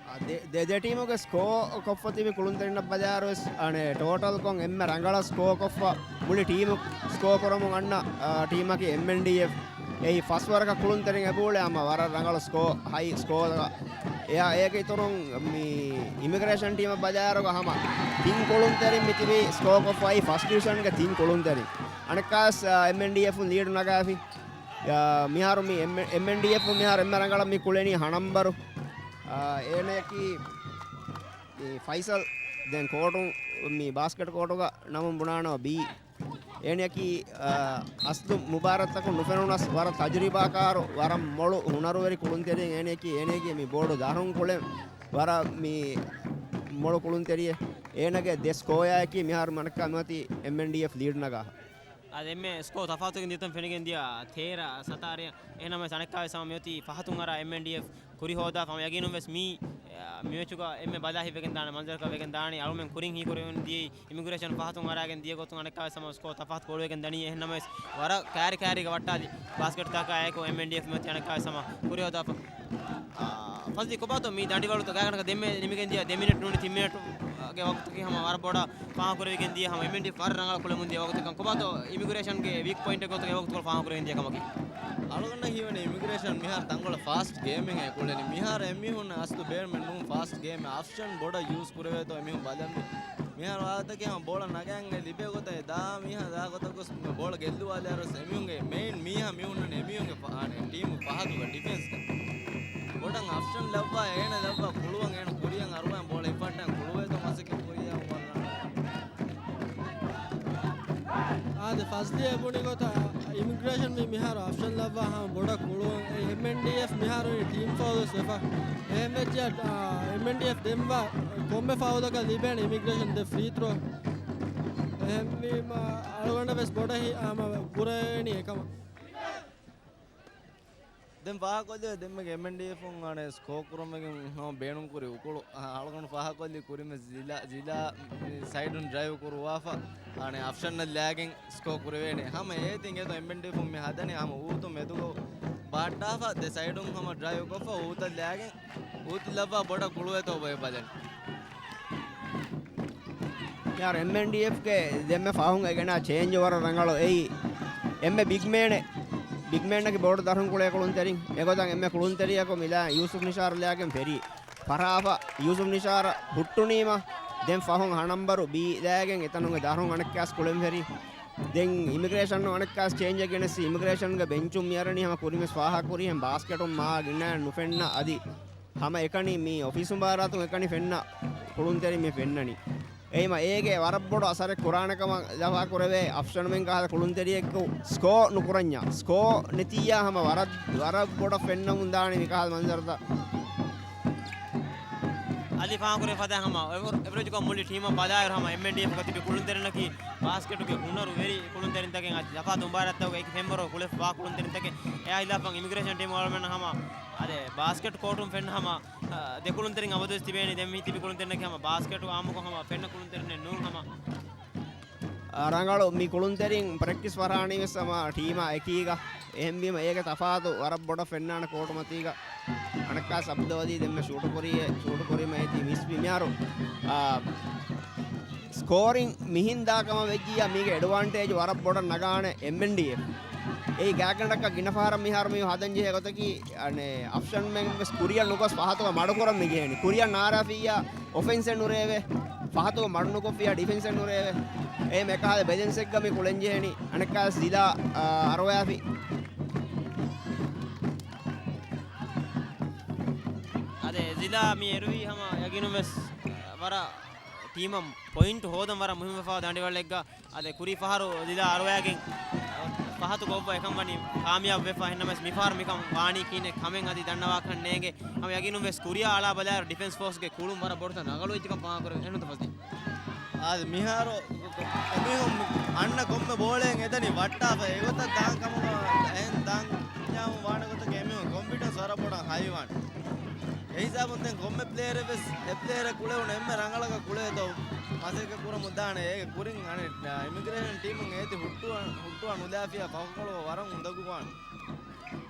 އާ، ދެ، ދެ، ދެ ޓީމުގެ ސްކޯ ކޮށްފަ ތިބި ކުޅުންތެރިންނަށް ބަލާއިރުވެސް، އަނެއް، ޓޯޓަލް ކޮށް އެންމެ ރަނގަޅަށް ސްކޯ ކޮށްފަ މުޅި ޓީމު ސްކޯ ކުރަމުން އަންނަ، އާ، ޓީމަކީ އެމްއެންޑީއެފް. އެއީ ފަސް ވަރަކަށް ކުޅުންތެރިން އެބައުޅޭ ހަމަ ވަރަށް ރަނގަޅު ސްކޯ، ހައި ސްކޯއަކަށް. އެއާ އޭގެ އިތުރުން މި އިމިގްރޭޝަން ޓީމަށް ބަލާއިރުގަ ހަމަ ތިން ކުޅުންތެރިން މި ތިބީ ސްކޯ ކޮށްފައި ފަސްޓް ޑިވިޝަންގެ ތިން ކުޅުންތެރިން. އަނެއްކާވެސް، އާ، އެމްއެންޑީއެފުން ލީޑު ނަގާފި. އާ، މިހާރު މި އެމް، އެމްއެންޑީއެފުން މިހާރު އެންމެ ރަނގަޅަށް މި ކުޅެނީ ހަނަންބަރު. އާ، އޭނަޔަކީ މި ފައިސަލް ދެން ކޯޓުން މި ބާސްކެޓް ކޯޓުގަ ނަމުން ބުނާނަމަ ބީ. އޭނަޔަކީ، އާ، އަސްލު މުބާރާތްތަކުން ނުފެނުނަސް ވަރަށް ތަޖުރިބާކާރު، ވަރަށް މޮޅު ހުނަރުވެރި ކުޅުންތެރިއެއް. އޭނަޔަކީ، އޭނަޔަކީ މި ބޯޑު ދަށުން ކުޅެން ވަރަށް މި މޮޅު ކުޅުންތެރިއެއް. އޭނަގެ ދެ ސްކޯއާއެކީ މިހާރު މަނައްކާ މިއޮތީ އެމްއެންޑީއެފް ލީޑް ނަގާ. އަދި އެންމެ ސްކޯ ތަފާތުގެ ދިޔަތަން ފެނިގެން ދިޔަ ތޭރަ ސަތާރަ. އެހެންނަމަވެސް އަނެއްކާވެސް ހަމަ މިއޮތީ ފަހަތުން އަރާ އެމްއެންޑީއެފް ކުރި ހޯދާފަ ހަމަ ޔަގީނުން ވެސް މީ، އާ، މި މެޗުގަ އެންމެ ބަލާ ހިތްވެގެން ދާނެ މަންޒަރަކަށް ވެގެން ދާނީ. އަޅުމެން ކުރިން ހީކުރެވެން ދިޔައީ އިމިގްރޭޝަން ފަހަތުން އަރާގެން ދިޔަ ގޮތުން އަނެއްކާވެސް ހަމަ ސްކޯ ތަފާތު ކޮޅުވެގެން ދަނީ. އެހެންނަމަވެސް ވަރަށް ކައިރި ކައިރީގަ ވައްޓާލި ބާސްކެޓްތަކާއެކު އެމްއެންޑީއެފް މިއޮތީ އަނެއްކާވެސް ހަމަ ކުރި ހޯދާފަ. އާ، ފަޒްލީ ކޮބާތޯ މި ދަނޑިވަޅުތައް ގާތްގަނޑަކަށް ދެންމެ ނިމިގެން ދިޔަ ދެ މިނެޓް ނޫނީ ތިން މިނެޓުގެ ވަގުތަކީ ހަމަ ވަރަށް ބޮޑަށް ފާހަގަކުރެވިގެން ދިޔަ ހަމަ އެމްއެންޑީއެފް ވަރަށް ރަނގަޅަށް ކުޅެމުން ދިޔަ ވަގުތަކަށް ކޮބާތޯ އިމިގްރޭޝަންގެ ވީކް ޕޮއިންޓެއް ގޮތުގަ އެވަގުތުކޮޅު ފާހަގަކުރެވިގެން ދިޔަ ކަމަކީ؟ އަޅުގަނޑަށް ހީވަނީ އިމިގްރޭޝަން މިހާރު ތަންކޮޅެއް ފާސްޓް ގޭމެއް ކުޅެނީ. މިހާރު އެމީހުން އަސްލު ބޭނުމެއް ނޫން ފާސްޓް ގޭމެއް. އޮފްޝަން ބޮޑަށް ޔޫސް ކުރެވޭތޯ އެމީހުން ބަލަންވީ. މިހާރު ވާގޮތަކީ ހަމަ ބޯޅަ ނަގައިގެން ލިބޭ ގޮތަށް އެ ދާ މީހާ ދާ ގޮތަށް ގޮސް ބޯޅަ ގެއްލުވާލާއިރުވެސް އެމީހުންގެ މެއިން މީހާ މި ހުންނަނީ އެމީހުންގެ ފަ-، އާނެ، ޓީމު ފަހަތުގަ ޑިފެންސްގަ. ބޮޑަށް އޮފްޝަން ލައްވާ، އޭނަ ލައްވާ ކުޅުވަން އޭނަ ކުރިޔަށް އަރުވާން ބޯޅަ އިފައްޓަން ކުޅުވޭތޯ މަސައްކަތް ކުރިޔަށް އަރުވާން. އާދެ، ފަޒްލީ އެ ބުނި ގޮތަށް އިމިގްރޭޝަން މި މިހާރު އޮފްޝަން ލައްވާ ހަމަ ބޮޑަށް ކުޅުވަން. އެމްއެންޑީއެފް މިހާރު ޓީމް ފައުލު ވެފަ. އެހެން ވެއްޖެ، އާ، އެމްއެންޑީއެފް ދެންވާ ކޮންމެ ފައުލަކަށް ލިބޭނެ އިމިގްރޭޝަން ދެ ފްރީ ތްރޯ. އެހެންވީމަ އަޅުގަނޑަށް ވެސް ބޮޑަށް ހި-، ހަމަ ކުރެވޭނީ އެކަމަށް. ދެން ފާހަގަކޮށްލެވޭ ދެންމެގެ އެމްއެންޑީއެފުން އަނެއް ސްކޯ ކުރުމެގެން ހަމަ ބޭނުންކުރި އުކުޅު. އަ، އަޅުގަނޑު ފާހަގަކޮށްލީ ކުރިންވެސް ޒިލާ، ޒިލާ މި ސައިޑުން ޑްރައިވް ކުރުވާފަ، އަނެއް އޮފްޝަންނަށް ލާގެން ސްކޯ ކުރެވޭނެ. ހަމަ އޭތިން އެތޯ އެމްއެންޑީއެފުން މި ހަދަނީ ހަމަ އޫތު މެދުގަ ބަހައްޓާފަ ދެ ސައިޑުން ހަމަ ޑްރައިވް ކޮށްފަ އޫތަށް ލާގެން އޫތު ލައްވާ ބޮޑަށް ކުޅުވޭތޯ ބައެއް ބަލަން. މިހާރު އެމްއެންޑީއެފްގެ ދެންމެ ފަހުން އެ ގެނާ ޗޭންޖު ވަރަށް ރަނގަޅު. އެއީ އެންމެ ބިގްމޭނެއް، ބިގްމޭނަކީ ބޯޑު ދަށުން ކުޅޭ ކުޅުންތެރިން. އެގޮތަށް އެންމެ ކުޅުންތެރިޔަކު މިލާ ޔޫސުފް ނިޝާރު ލާގެން ފެރީ ފަށާފަ. ޔޫސުފް ނިޝާރަށް ހުއްޓުނީމަ ދެން ފަހުން ހަނަންބަރު ބީ ލާގެން އެތަނުގެ ދަށުން އަނެއްކާސް ކުޅެން ފެރީ. ދެން އިމިގްރޭޝަން އަނެއްކާސް ޗޭންޖެއް ގެނެސް އިމިގްރޭޝަންގެ ބެންޗުން މިއަރަނީ ހަމަ ކުރިމެސް ފާހަގަކުރީ ހެން ބާސްކެޓުން މާ ގިނައިން ނުފެންނަ އަދި ހަމަ އެކަނި މި އޮފީސް މުބާރާތުން އެކަނި ފެންނަ ކުޅުންތެރިން މި ފެންނަނީ. އެއީމަ އޭގެ ވަރަށް ބޮޑު އަސަރެއް ކުރާނެ ކަމަށް ލަފާ ކުރެވޭ އޮފްޝަންމެން ކަހަލަ ކުޅުންތެރިއެއްގެ ސްކޯ ނުކުރަންޏާ. ސްކޯ ނެތިއްޔާ ހަމަ ވަރަށް، ވަރަށް ބޮޑަށް ފެންނަމުން ދާނެ މިކަހަލަ މަންޒަރުތައް. އަދި ފާހަގަކުރެވޭ ފަދަ ހަމަ އެވަރ-، އެވަރެޖްކޮށް މުޅި ޓީމަށް ބަލާއިރު ހަމަ އެމްއެންޑީއެފްގަ ތިބި ކުޅުންތެރިންނަކީ ބާސްކެޓުގެ ހުނަރު ވެރި ކުޅުންތެރިންތަކެއް އަދި ތަފާތު މުބާރާތްތަކުގަ އެކި ފެންވަރު ކުޅެފަ ވާ ކުޅުންތެރިންތަކެއް. އެއާ ހިލާފަށް އިމިގްރޭޝަން ޓީމު އަޅުމެން ހަމަ އަދެ ބާސްކެޓް ކޯޓުން ފެންނަ ހަމަ، އަ، ދެ ކުޅުންތެރިން އަބަދުވެސް ތިބޭނީ. ދެން މި ތިބި ކުޅުންތެރިންނަކީ ހަމަ ބާސްކެޓު އާއްމުކޮށް ހަމަ ފެންނަ ކުޅުންތެރިންނެއް ނޫން ހަމަ. އަ، ރަނގަޅު މި ކުޅުންތެރިން ޕްރެކްޓިސް ފަށާނީ ވެސް ހަމަ ޓީމާ އެކީގަ. އެހެންވީމަ އޭގެ ތަފާތު ވަރަށް ބޮޑަށް ފެންނާނެ ކޯޓު މަތީގަ. އަނެއްކާސް އަބްދުލްއަޒީޒް ދެންމެ ޝޫޓު ކުރީ، ޝޫޓު ކުރީމަ އޭތި މިސް ވި މިހާރު، އާ، ސްކޯރިން މިހިން ދާ ކަމަށް ވެއްޖިއްޔާ މީގެ އެޑްވާންޓޭޖް ވަރަށް ބޮޑަށް ނަގާނެ އެމްއެންޑީއެފް. އެއީ ގާތްގަނޑަކަށް ގިނަ ފަހަރަށް މިހާރު މި ހަދަން ޖެހޭ ގޮތަކީ، އަނެއް އޮފްޝަންމެން ވެސް ކުރިއަށް ނުގޮސް ފަހަތުގަ މަޑުކުރަން މި ޖެހެނީ. ކުރިއަށް ނާރާފިއްޔާ އޮފެންސެއް ނުރޭވޭ. ފަހަތުގަ މަޑު ނުކޮށްފިއްޔާ ޑިފެންސެއް ނުރޭވޭ. އެހެން އެކަހަލަ ބެލެންސެއްގަ މި ކުޅެން ޖެހެނީ. އަނެއްކާ ޒިލާ، އާ، އަރުވާފި. އަދެ ޒިލާ މި އެރުވީ ހަމަ ޔަގީނުން ވެސް ވަރަށް ޓީމަށް ޕޮއިންޓް ހޯދަން ވަރަށް މުހިންމު ވެފަ ދަނޑިވަޅެއްގަ. އަދެ ކުރީ ފަހަރު ޒިލާ އަރުވައިގެން ފަހަތު ގޮއްވަ އެކަން ވަނީ ކާމިޔާބު ވެފަ. އެހެންނަމަވެސް މިފަހަރު މިކަން ވާނީ ކިހިނެއް ކަމެއް އަދި ދަންނަވާކަށް ނޭނގެ. ހަމަ ޔަގީނުން ވެސް ކުރިއަށް އަޅާ ބަލާއިރު ޑިފެންސް ފޯސްގެ ކުޅުން ވަރަށް ބޮޑުތަން ރަނގަޅުވެއްޖެކަން ފާހަގަކުރެވޭ. އެހެންނުތަ ފަޒްލީ؟ އާދެ، މިހާރު އެމީހުން އަންނަ ކޮންމެ ބޯޅައެއް އެދަނީ ވައްޓާފަ. އެގޮތަށް ދާން ކަމުގަ އެހެން ދާން ވާނެ ގޮތަކަށް އެމީހުން ކޮންފިޑެންސް ވަރަށް ބޮޑަށް ހައިވާން. އެހިސާބުން ދެން ކޮންމެ ޕްލޭޔަރެއް ވެސް އެ ޕްލޭޔަރ ކުޅެވުނު އެންމެ ރަނގަޅަކަށް ކުޅޭތޯ މަސައްކަތް ކުރަމުން ދާނެ. އޭގެ ކުރިން އަނެއް އިމިގްރޭޝަން ޓީމުން އޭތި ހުއްޓުވާ، ހުއްޓުވާ ނުލާފިޔާ ފަހުކޮޅު ވަރަށް އުނދަގޫވާނެ.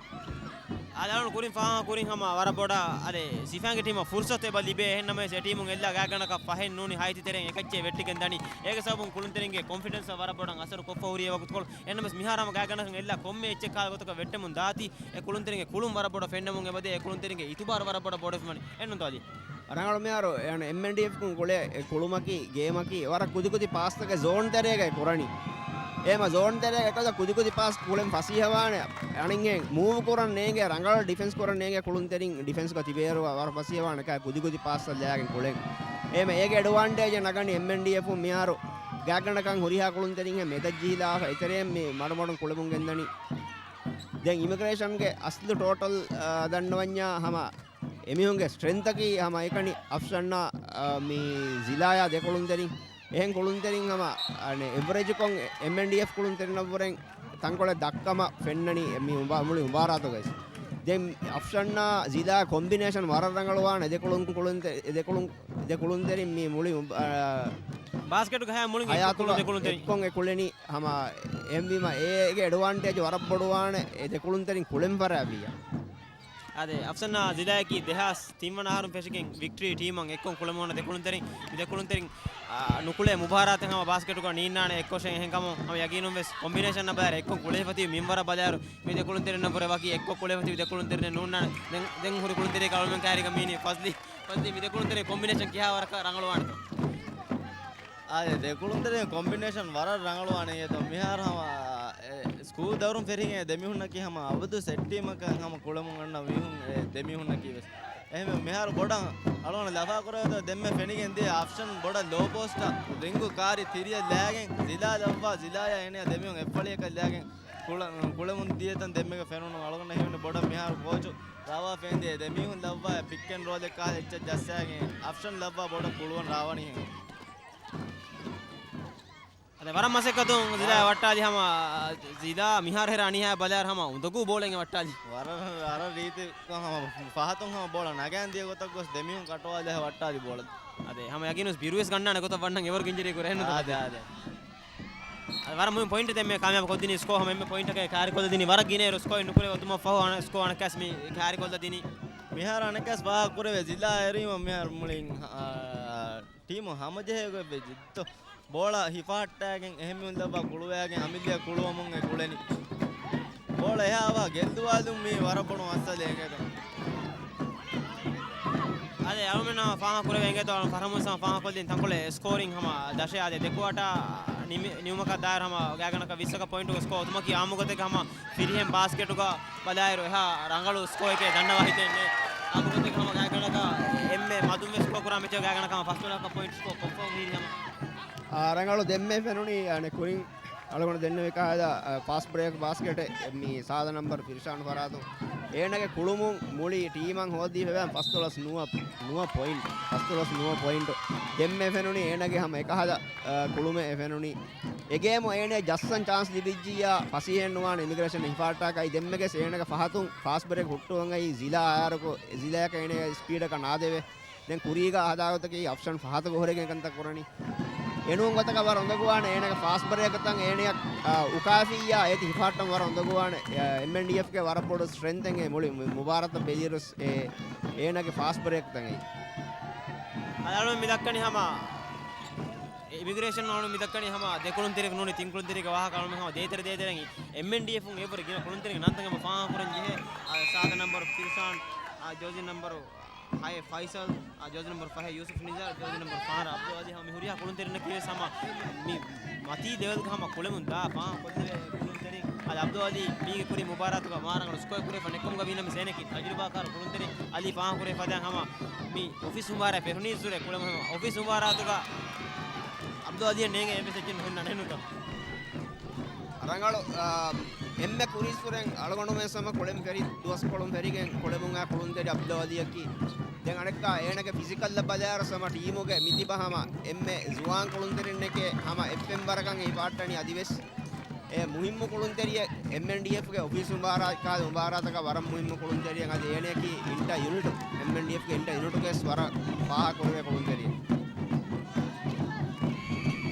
އާދެ، އަޅުން ކުރިން ފާހަގަ ކުރިން ހަމަ ވަރަށް ބޮޑަށް އާދެ، ސިފައިންގެ ޓީމަށް ފުރުސަތު އެބަ ލިބޭ. އެހެންނަމަވެސް އެ ޓީމުން އެއްލާ ގާތްގަނޑަކަށް ފަހެއް ނޫނީ ހައިތި ތެރެއިން އެކައްޗެއް ވެއްޓިގެން ދަނީ. އޭގެ ސަބަބުން ކުޅުންތެރިންގެ ކޮންފިޑެންސަށް ވަރަށް ބޮޑަށް އަސަރު ކޮށްފަ ހުރި އެ ވަގުތުކޮޅު. އެހެންނަމަވެސް މިހާރު ހަމަ ގާތްގަނޑަކަށް އެއްލާ ކޮންމެ އެއްޗެއް ކާލަ ގޮތަކަށް ވެއްޓެމުން ދާތީ. އެ ކުޅުންތެރިންގެ ކުޅުން ވަރަށް ބޮޑަށް ފެންނަމުން އެބަދޭ. އެ ކުޅުންތެރިންގެ އިތުބާރު ވަރަށް ބޮޑަށް ބޮޑުވެފަ ވަނީ. އެންނުންތޯ އަދި؟ ރަނގަޅު މިހާރު އެމްއެންޑީއެފް ކުން ކުޅޭ އެ ކުޅުމަކީ، ގޭމަކީ ވަރަށް ކުދިކުދި ޕާސްތަކެއް ޒޯން ތެރޭގައި ކުރަނީ. އެހެމަ ޒޯން ތެރޭގައި އެކަލަ ކުދިކުދި ޕާސް ކުޅެން ފަސޭހަވާނެ. އަނެއްހެން މޫވް ކުރަން ނޭނގޭ، ރަނގަޅަށް ޑިފެންސް ކުރަން ނޭނގޭ ކުޅުންތެރިން ޑިފެންސްގަ ތިބޭއިރު ވަރަށް ފަސޭހަވާނެ ކަ ކުދިކުދި ޕާސްތައް ލާގެން ކުޅެން. އެހެމަ އޭގެ އެޑްވާންޓޭޖެއް ނަގަނީ އެމްއެންޑީއެފުން މިހާރު ގާތްގަނޑަކަށް ހުރިހާ ކުޅުންތެރިންހެން މެދަށް ޖީލާފަ އެތެރެއިން މި މަޑުމަޑުން ކުޅެމުން ގެންދަނީ. ދެން އިމިގްރޭޝަންގެ އަސްލު ޓޯޓަލް، އާ، ދަންނަވަންޏާ ހަމަ އެމީހުންގެ ސްޓްރެންތަކީ ހަމަ އެކަނި އަފްޝަންއާ، އާ، މި ޒިލާޔާ ދެ ކުޅުންތެރިން. އެހެން ކުޅުންތެރިން ހަމަ، އަނެ، އެވްރެޖުކޮށް އެމްއެންޑީއެފް ކުޅުންތެރިންނަށްވުރެން ތަންކޮޅެއް ދަށްކަމަށް ފެންނަނީ މި މުބާ-، މުޅި މުބާރާތުގައި. ދެން އަފްޝަންއާ ޒިލާ ކޮމްބިނޭޝަން ވަރަށް ރަނގަޅުވާނެ ދެ ކުޅުން، ކުޅުންތެ-، ދެ ކުޅުން، ދެ ކުޅުންތެރިން މި މުޅި މުބާ-، އާ، ބާސްކެޓުގެ ހަޔާ މުޅިން އެއްކޮށް ހަޔާތުގަ ކުޅުން ދެ ކުޅުންތެރިން. އެއްކޮށް އެ ކުޅެނީ ހަމަ އެހެންވީމަ އޭގެ އެޑްވާންޓޭޖް ވަރަށް ބޮޑުވާނެ އެ ދެ ކުޅުންތެރިން ކުޅެން ފަރާތްވިއްޔާ. އާދެ، އަފްޝަންއާ ޒިލާޔަކީ ދެހާސް ތިންވަނަ އަހަރުން ފެށިގެން ވިކްޓަރީ ޓީމަށް އެއްކޮށް ކުޅެމުން އަންނަ ދެ ކުޅުންތެރިން. މި ދެ ކުޅުންތެރިން، އާ، ނުކުޅޭ މުބާރާތެއް ހަމަ ބާސްކެޓުގަ ނީންނާނެ އެއްކޮށެއް. އެހެންކަމުން ހަމަ ޔަގީނުން ވެސް ކޮމްބިނޭޝަން ނަބައި އެއްކޮށް ކުޅެފަތި މިންވަރަށް ބަލާއިރު، މި ދެ ކުޅުންތެރިންނަށްވުރެ ވަކި އެއްކޮށް ކުޅެފަތި ދެ ކުޅުންތެރިން ނޫންނާނެ. ދެން، ދެން ހުރި ކުޅުންތެރިޔަކަށް އަޅުމެން ކައިރީގަ މީނީ ފަޒްލީ، ފަޒްލީ މި ދެ ކުޅުންތެރިން ކޮމްބިނޭޝަން ކިހާވަރަކަށް ރަނގަޅުވާނެތޯ؟ އާދެ، ދެ ކުޅުންތެރިން ކޮމްބިނޭޝަން ވަރަށް ރަނގަޅުވާނެ އޭތޯ. މިހާރު ހަމަ، އެ، ސްކޫލް ދައުރުން ފެށިގެން ދެމީހުންނަކީ ހަމަ އަބަދު ސެޓް ޓީމަކަށް ހަމަ ކުޅެމުން އަންނަ މީހުން އެ ދެމީހުންނަކީ ވެސް. އެހެންވެ މިހާރު ބޮޑަށް އަޅުގަނޑު ލަފާ ކުރެވޭތޯ ދެންމެ ފެނިގެން ދިޔަ އަފްޝަން ބޮޑަށް ލޯ ޕޯސްޓަށް ރިންގު ކާރި ތިރިއަށް ލާގެން ޒިލާ ލައްވާ ޒިލާޔާ އޭނަޔާ ދެމީހުން އެއްފަޅިއަކަށް ލާގެން ކުޅަ-، ކުޅެމުން ދިޔަތަން ދެންމެގެ ފެނުނު އަޅުގަނޑަށް ހީވަނީ ބޮޑަށް މިހާރު ކޯޗު ރާވާފައިން ދިޔަ ދެމީހުން ލައްވާ ޕިކް އެންޑް ރޯލެއް ކާލް އެއްޗެއް ޖައްސާގެން އަފްޝަން ލައްވާ ބޮޑަށް ކުޅުވަން ރާވަނީ ހެން. އަދި ވަރަށް މަސައްކަތުން ޒިލާ ވައްޓާލި ހަމަ ޒިލާ މިހާރު ހެރަ އަނިހާ ބަލާއިރު ހަމަ އުނދަގޫ ބޯޅައެއް ވައްޓާލި. ވަރަށް، ވަރަށް ރީތި ހަމަ ފަހަތުން ހަމަ ބޯޅަ ނަގާން ދިޔަ ގޮތަށް ގޮސް ދެމީހުން ކަޓުވާލި ވައްޓާލި ބޯޅަ. އަދި ހަމަ ޔަގީނުސް ބިރުވެސް ގަންނާނެ ގޮތަށް ވަންނަން އެވަރު ގިންޖެރީ ކުރެ އެހެންނު އާދެ، އާދެ. އަދި ވަރަށް މުހިންމު ޕޮއިންޓް ދެންމެ ކާމިޔާބު ކޮށްދިނީ ސްކޯ ހަމަ އެންމެ ޕޮއިންޓަކަށް ކާރިކޮށްލަދިނީ ވަރަށް ގިނައިރު ސްކޯ ނުކުރެވޭ އޮތުމަށް ފަހު އަނެއް ސްކޯ އަނެއްކާސް މި ކާރިކޮށްލަދިނީ. މިހާރު އަނެއްކާސް ފާހަގަ ކުރެވޭ ޒިލާ އެރީމަ މިހާރު މުޅިން، އާ، ޓީމު ހަމަޖެހޭ ގޮތް ވެއްޖެ. ދޯ، ބޯޅަ ހިފަހައްޓާގެން އެހެންމީހުން ލައްވާ ކުޅުވާގެން އަމިއްލައަށް ކުޅުވަމުން އެ ކުޅެނީ. ބޯޅަ އެހާ އަވަހަށް ގެއްލުވާލުން މީ ވަރަށް ބޮޑު މައްސަލައެއް އެނގޭތޯ. އަދި އަޅުމެންނަށް ފާހަގަ ކުރެވޭ އެނގޭތޯ، އަޅު ފަރްހަމުން ހަމަ ފާހަގަ ކޮށްދިން ތަންކޮޅެއް ސްކޯރިން ހަމަ ދަށެއް އާދެ، ދެ ކުއާޓާ ނިމި-، ނިމުމަކަށް ދާއިރު ހަމަ ގާތްގަނޑަކަށް ވިއްސަކަށް ޕޮއިންޓުގެ ސްކޯ އޮތުމަކީ އާއްމު ގޮތެއްގަ ހަމަ ފިރިހެން ބާސްކެޓުގަ ބަލާއިރު އެހާ ރަނގަޅު ސްކޯއެކޭ ދަންނަވާ ހިތެއް ނެތް. އާއްމު ގޮތެއްގަ ހަމަ ގާތްގަނޑަކަށް އެންމެ މަދުން ވެސް ސްކޯ ކުރާ މެޗެއް ގާތްގަނޑަކަށް ހަމަ ފަސް ޑޮލަރަކަށް ޕޮއިންޓް ސްކޯ ކޮށްފަ ހިރި ހަމަ. އާ، ރަނގަޅު ދެންމެ ފެނުނީ، އަނެއް ކުރިން އަޅުގަނޑު ދެންނެވި ކަހަލަ، އަ، ފާސްޓް ބްރޭކް ބާސްކެޓެއް މި ސާދަ ނަންބަރު ފިރިޝާން ފަރާތުން އޭނަގެ ކުޅުމުން މުޅި ޓީމަށް ހޯދީފަވާން ފަސް ޑޮލަސް ނުވަ، ނުވަ ޕޮއިންޓް، ފަސް ޑޮލަސް ނުވަ ޕޮއިންޓު. ދެންމެ ފެނުނީ އޭނަގެ ހަމަ އެކަހަލަ، އަ، ކުޅުމެއް އެ ފެނުނީ. އެ ގޭމު އޭނަ ޖައްސަން ޗާންސް ލިބިއްޖިއްޔާ ފަސޭހައެއް ނުވާނެ އިމިގްރޭޝަން ހިފާއްޓާކައި ދެންމެގެސް އޭނަގެ ފަހަތުން ފާސްޓް ބްރޭކް ހުއްޓުވަން އައި ޒިލާ އާޔާރަކު ޒިލާޔަކަށް އޭނަ ސްޕީޑަކަށް ނާދެވޭ. ދެން ކުރީގަ ހަދާގޮތަކީ އަފްޝަން ފަހަތުގަ ހުރެގެން ކަންތައް ކުރަނީ. އެނޫން ގޮތަކަށް ވަރަށް އުނދަގޫވާނެ އޭނަގެ ފާސްޓް ބްރޭކްތައް އޭނަޔަށް، އާ، އުކާފިއްޔާ އޭތި ހިފާއްޓަން ވަރަށް އުނދަގޫވާނެ. އާ، އެމްއެންޑީއެފްގެ ވަރަށް ބޮޑު ސްޓްރެންތެއް އެ މުޅި މު-، މުބާރާތަށް ބެލިއިރުސް އެ އޭނަގެ ފާސްޓް ބްރޭކްތައް އެއީ. އަޅުމެން މި ދައްކަނީ ހަމަ އިމިގްރޭޝަން އަޅުމެން މި ދައްކަނީ ހަމަ ދެ ކުޅުންތެރި ނޫނީ ތިން ކުޅުންތެރިގެ ވާހަކަ އަޅުމެން ހަމަ ދޭތެރެ ދޭތެރެއިން އެމްއެންޑީއެފުން އެއްވަރު ގިނަ ކުޅުންތެރިންގެ ނަންތައް ހަމަ ފާހަގަ ކުރަން ޖެހޭ. އާ، ސާދަ ނަންބަރު ފިރިޝާން، އާ، ޖާޒީ ނަންބަރު ހައެއް ފައިސަލް، އާ، ޖާޒީ ނަންބަރު ފަހެއް ޔޫސުފް ނިޒާރު، ޖާޒީ ނަންބަރު ފަހަރަށް އަބްދުލް އަލީ ހަމަ މި ހުރިހާ ކުޅުންތެރިންނަކީ ވެސް ހަމަ މި މަތީ ލެވެލްގަ ހަމަ ކުޅެމުން ދާ ފާހަގަ ކޮށްލެވޭ ކުޅުންތެރިން. އަދި އަބްދުލް އަލީ މީގެ ކުރިން މުބާރާތުގަ މާ ރަނގަޅު ސްކޯއެއް ކުރެފަ ނެއްކަމުގަ ވީނަމަވެސް އޭނައަކީ ތަޖުރިބާކާރު ކުޅުންތެރިން. އަލީ ފާހަގަ ކުރެ ފަދައިން ހަމަ މި އޮފީސް މުބާރާތް ފެށުނީއްސުރެ ކުޅެމުން ހަމަ އޮފީސް މުބާރާތުގަ އަބްދުލް އަލީއަށް ނޭނގެ އެއްވެސް އެއްޗެއް ނުހުންނާނެ ނުތަ؟ ރަނގަޅު، އާ، އެންމެ ކުރީއްސުރެން އަޅުގަނޑުމެން ހަމަ ކުޅެން ފެރި ދުވަސްކޮޅުން ފެރިގެން ކުޅެމުން އާ ކުޅުންތެރި އަބްދުލް ވަލީއަކީ. ދެން އަނެއްކާ އޭނަގެ ފިޒިކަލްއަށް ބަލާއިރު ހަމަ ޓީމުގެ މިތިބަ ހަމަ އެންމެ ޒުވާން ކުޅުންތެރިންނެކޭ ހަމަ އެއްފެންވަރަކަށް ހިފަހައްޓަނީ އަދިވެސް. އެ މުހިއްމު ކުޅުންތެރިއެއް އެމްއެންޑީއެފްގެ އޮފީސް މުބާރާތް ކާލް މުބާރާތަކަށް ވަރަށް މުހިއްމު ކުޅުންތެރިއެއް. އަދި އޭނައަކީ އިންޓަ ޔުނިޓު، އެމްއެންޑީއެފްގެ އިންޓަ ޔުނިޓުގެ ވަރަށް ފާހަގަކުރެވޭ ކުޅުންތެރިއެއް.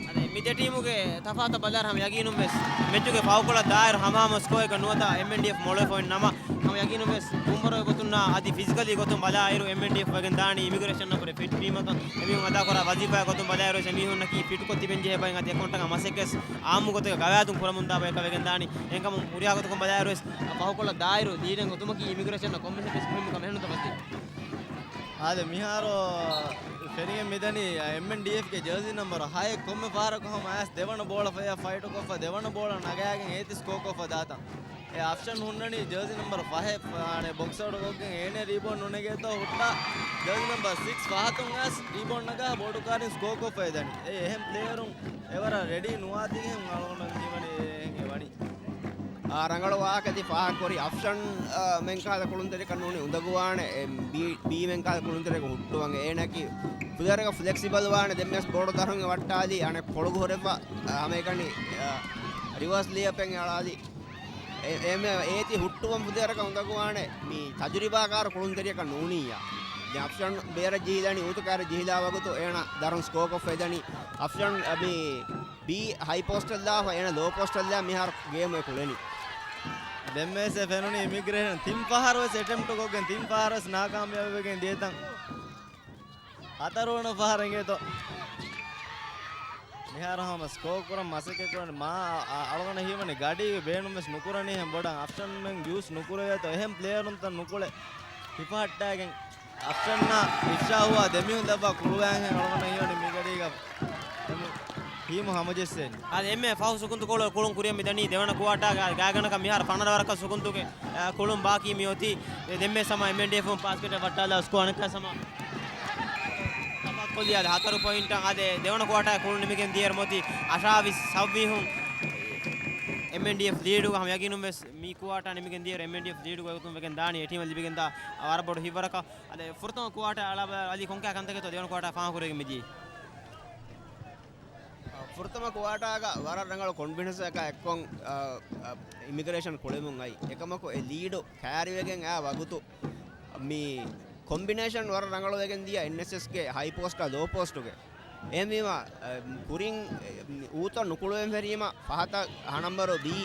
އަދި މި ދެ ޓީމުގެ ތަފާތަށް ބަލާއިރު ހަމަ ޔަގީނުން ވެސް މެޗުގެ ފަހުކޮޅަށް ދާއިރު ހަމަހަމަ ސްކޯއެއްގަ ނުވަތަ އެމްއެންޑީއެފް މޮޅުވެފައި ނަމަ، ހަމަ ޔަގީނުން ވެސް ކުނބަރޮއެ ގޮތުންނާ އަދި ފިޒިކަލީ ގޮތުން ބަލާއިރު އެމްއެންޑީއެފް ވެގެން ދާނީ އިމިގްރޭޝަންއަށް ކުރެ ފިޓް ޓީމަކަށް. އެމީހުން އަދާކުރާ ވަޒީފާ ގޮތުން ބަލާއިރު ވެސް އެމީހުންނަކީ ފިޓްކޮށް ތިބެން ޖެހޭ ބައިން އަދި އެކަމަށްޓަކާ މަސައްކަތް ވެސް އާއްމު ގޮތެއްގަ ގަވާއިދުން ކުރަމުންދާ ބަޔަކަށް ވެގެން ދާނީ. އެހެންކަމުން ހުރިހާ ގޮތަކުން ބަލާއިރު ވެސް ފަހުކޮޅަށް ދާއިރު ލީޑެއް އޮތުމަކީ އިމިގްރޭޝަންއަށް ކޮންމެސް ވެސް މުހިއްމު ކަމެއް ނުތަ ފަސްދީ. އާދެ، މިހާރު ފެނިގެން މިދަނީ އެމްއެންޑީއެފްގެ ޖާޒީ ނަމްބަރު ހައެއް ކޮންމެ ފަހަރަކު ހަމަ އައިސް ދެވަނަ ބޯޅަ ފަޔަށް ފައިޓުކޮށްފަ ދެވަނަ ބޯޅަ ނަގާގެން އޭތި ސްކޯ ކޮށްފަ ދާތަން. އެ އަފްޝަން ހުންނަނީ ޖާޒީ ނަމްބަރު ފަހެއް ފާނެ ބޮކްސް އައުޓް ކޮށްގެން އޭނެ ރީބޯންޑް ނުނެގޭތޯ ހުއްޓާ. ޖާޒީ ނަމްބަރު ސިކްސް ފަހަތުން އައިސް ރީބޯންޑް ނަގާ ބޮޑު ކާރިން ސްކޯ ކޮށްފަ އެދަނީ. އެ އެހެން ޕްލޭޔަރުން އެވަރަށް ރެޑީ ނުވާތީގެން އަޅުގަނޑަށް ހީވަނީ އެ އެހެން އެ ވަނީ. އާ، ރަނގަޅު ވާހަކަ ދީ ފާހަގަކުރި އަފްޝަން، އާ، މެންކާލަ ކުޅުންތެރިކަން ނޫނީ އުނދަގޫވާނެ، އެ، ބީ، ބީ މެންކާލަ ކުޅުންތެރިއަކަށް ހުއްޓުވަން. އޭނައަކީ ފުލެވަރަކަށް ފްލެކްސިބަލް ވާނެ، ދެންމެސް ބޯޅަ ދަރުން ވައްޓާލީ، އަނެއް ކޮޅު ހުރެފަ، އާ، ހަމައެކަނި، އާ، ރިވާސް ލޭއަޕެއް އަޅާލީ. އެ، އެ، އޭތި ހުއްޓުވަން ފުލެވަރަކަށް އުނދަގޫވާނެ، މި ތަޖުރިބާކާރު ކުޅުންތެރިއަކަށް ނޫނިއްޔާ. ދެން އަފްޝަން ބޭރަށް ޖެހިލަނީ އޫތު ކާރަށް ޖެހިލާ ވަގުތު އޭނަ ދަރުން ސްކޯ ކޮށްފަ އެދަނީ. އަފްޝަން، އަ، މި ބީ ހައި ޕޯސްޓަށްލާފަ އޭނަ ލޯ ޕޯސްޓަށްލާ މިހާރު ގޭމު އެ ކުޅެނީ. ދެންމެސް އެ ފެނުނީ އިމިގްރޭޝަން ތިން ފަހަރު ވެސް އެޓެމްޕްޓު ކޮށްގެން ތިން ފަހަރު ވެސް ނާކާމިޔާބުވެގެން ދިޔަތަން. ހަތަރުވަނަ ފަހަރު އެނގޭތޯ. މިހާރު ހަމަ ސްކޯ ކުރަން މަސައްކަތް ކުރަން މާ އަ، އަޅުގަނޑަށް ހީވަނީ ގަޑީގެ ބޭނުން ވެސް ނުކުރަނީ ހެން ބޮޑަށް އަފްޝަންމެން ޔޫސް ނުކުރެވޭތޯ އެހެން ޕްލޭޔަރުންތައް ނުކުޅެ ހިފަހައްޓާގެން. އަފްޝަންއާ އިފްޝާހުއާ ދެމީހުން ލައްވާ ކުޅުވާންހެން އަޅުގަނޑަށް ހީވަނީ މިގަޑީގަ ހީމު ހަމަޖެއްސޭނެ. އަދި އެންމެ ފަހު ސުކުންތު ކޮޅު ކުޅުން ކުރިއަށް މިދަނީ ދެވަނަ ކުއާޓާގަ ގާތްގަނޑަކަށް މިހާރު ފަނަރަ ވަރަކަށް ސުކުންތުގެ، އަ، ކުޅުން ބާކީ މިއޮތީ. ދެ-، ދެންމެ ހަމަ އެމްއެންޑީއެފުން ޕާސްކެޓަށް ވައްޓާލާ ސްކޯ އަނެއްކާ ހަމަ ކޮށްލި އަދި ހަތަރު ޕޮއިންޓަށް އަދި ދެވަނަ ކުއާޓާ ކުޅުން ނިމިގެން ދިޔައިރު މޮތި އަށާވީސް ސައްވީހުން އެމްއެންޑީއެފް ލީޑުގަ ހަމަ ޔަގީނުން ވެސް މި ކުއާޓާ ނިމިގެން ދިޔައިރު އެމްއެންޑީއެފް ލީޑުގަ ގޮތުން ވެގެން ދާނީ އެ ޓީމަށް ލިބިގެންދާ ވަރަށް ބޮޑު ހިތްވަރަކަށް. އަދި ފުރަތަމަ ކުއާޓާ އަޅާ އަލީ ކޮންކާ ކަންތަކެއްތޯ ދެވަނަ ކުއާޓާ ފާހަގަކުރެވިގެން މިދިޔަ؟ ފުރަތަމަ ކުއާޓާގަ ވަރަށް ރަނގަޅު ކޮންފިޑެންސްއަކާ އެއްކޮށް، އަ، އަ، އިމިގްރޭޝަން ކުޅެމުން އައި. އެކަމަކު އެ ލީޑު ކާރިވެގެން އާ ވަގުތު މި ކޮމްބިނޭޝަން ވަރަށް ރަނގަޅުވެގެން ދިޔަ އެންއެސްއެސްގެ ހައި ޕޯސްޓާ ލޯ ޕޯސްޓުގެ. އެހެންވީމަ، އަ، ކުރިން، އެ، އޫތަށް ނުކުޅުވެން ފެރީމަ ފަހަތަށް އަހަ ނަންބަރު ބީ.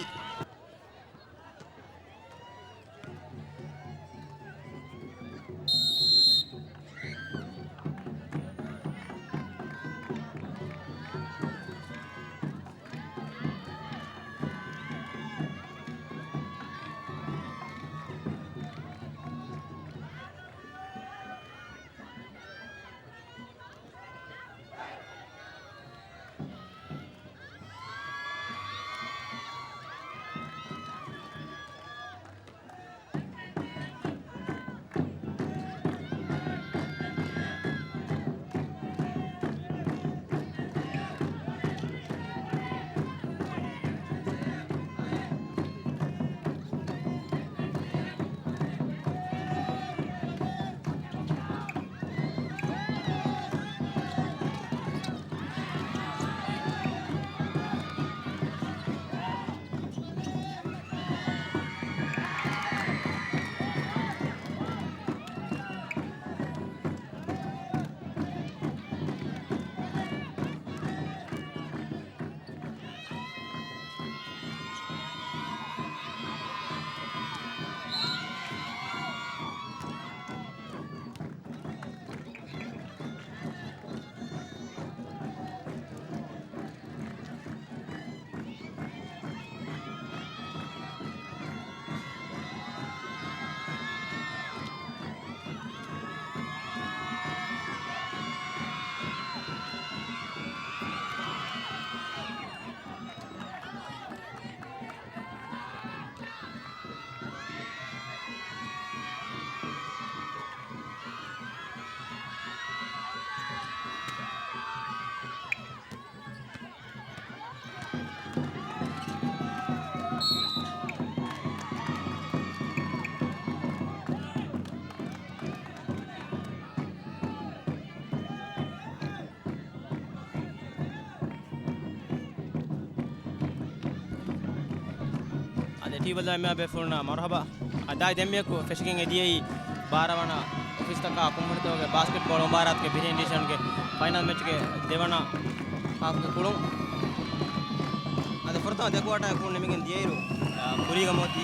އިބަލާ މިއާ ބޭފުޅުންނަށް މަރުހަބާ. އަދާއި ދެންމެޔަކު ފެށިގެން އެދިޔައީ ބާރަ ވަނަ އޮފީސްތަކާ ކުންފުނިތަކުގެ ބާސްކެޓްބޯޅަ މުބާރާތުގެ ޕްރި އެޑިޝަންގެ ފައިނަލް މެޗުގެ ދެވަނަ ހާފްގެ ކުޅުން. އަދި ފުރަތަމަ ދެ ކުއާޓާ ކުޅުން ނިމިގެން ދިޔައިރު، އާ، ކުރީގަ މިއޮތީ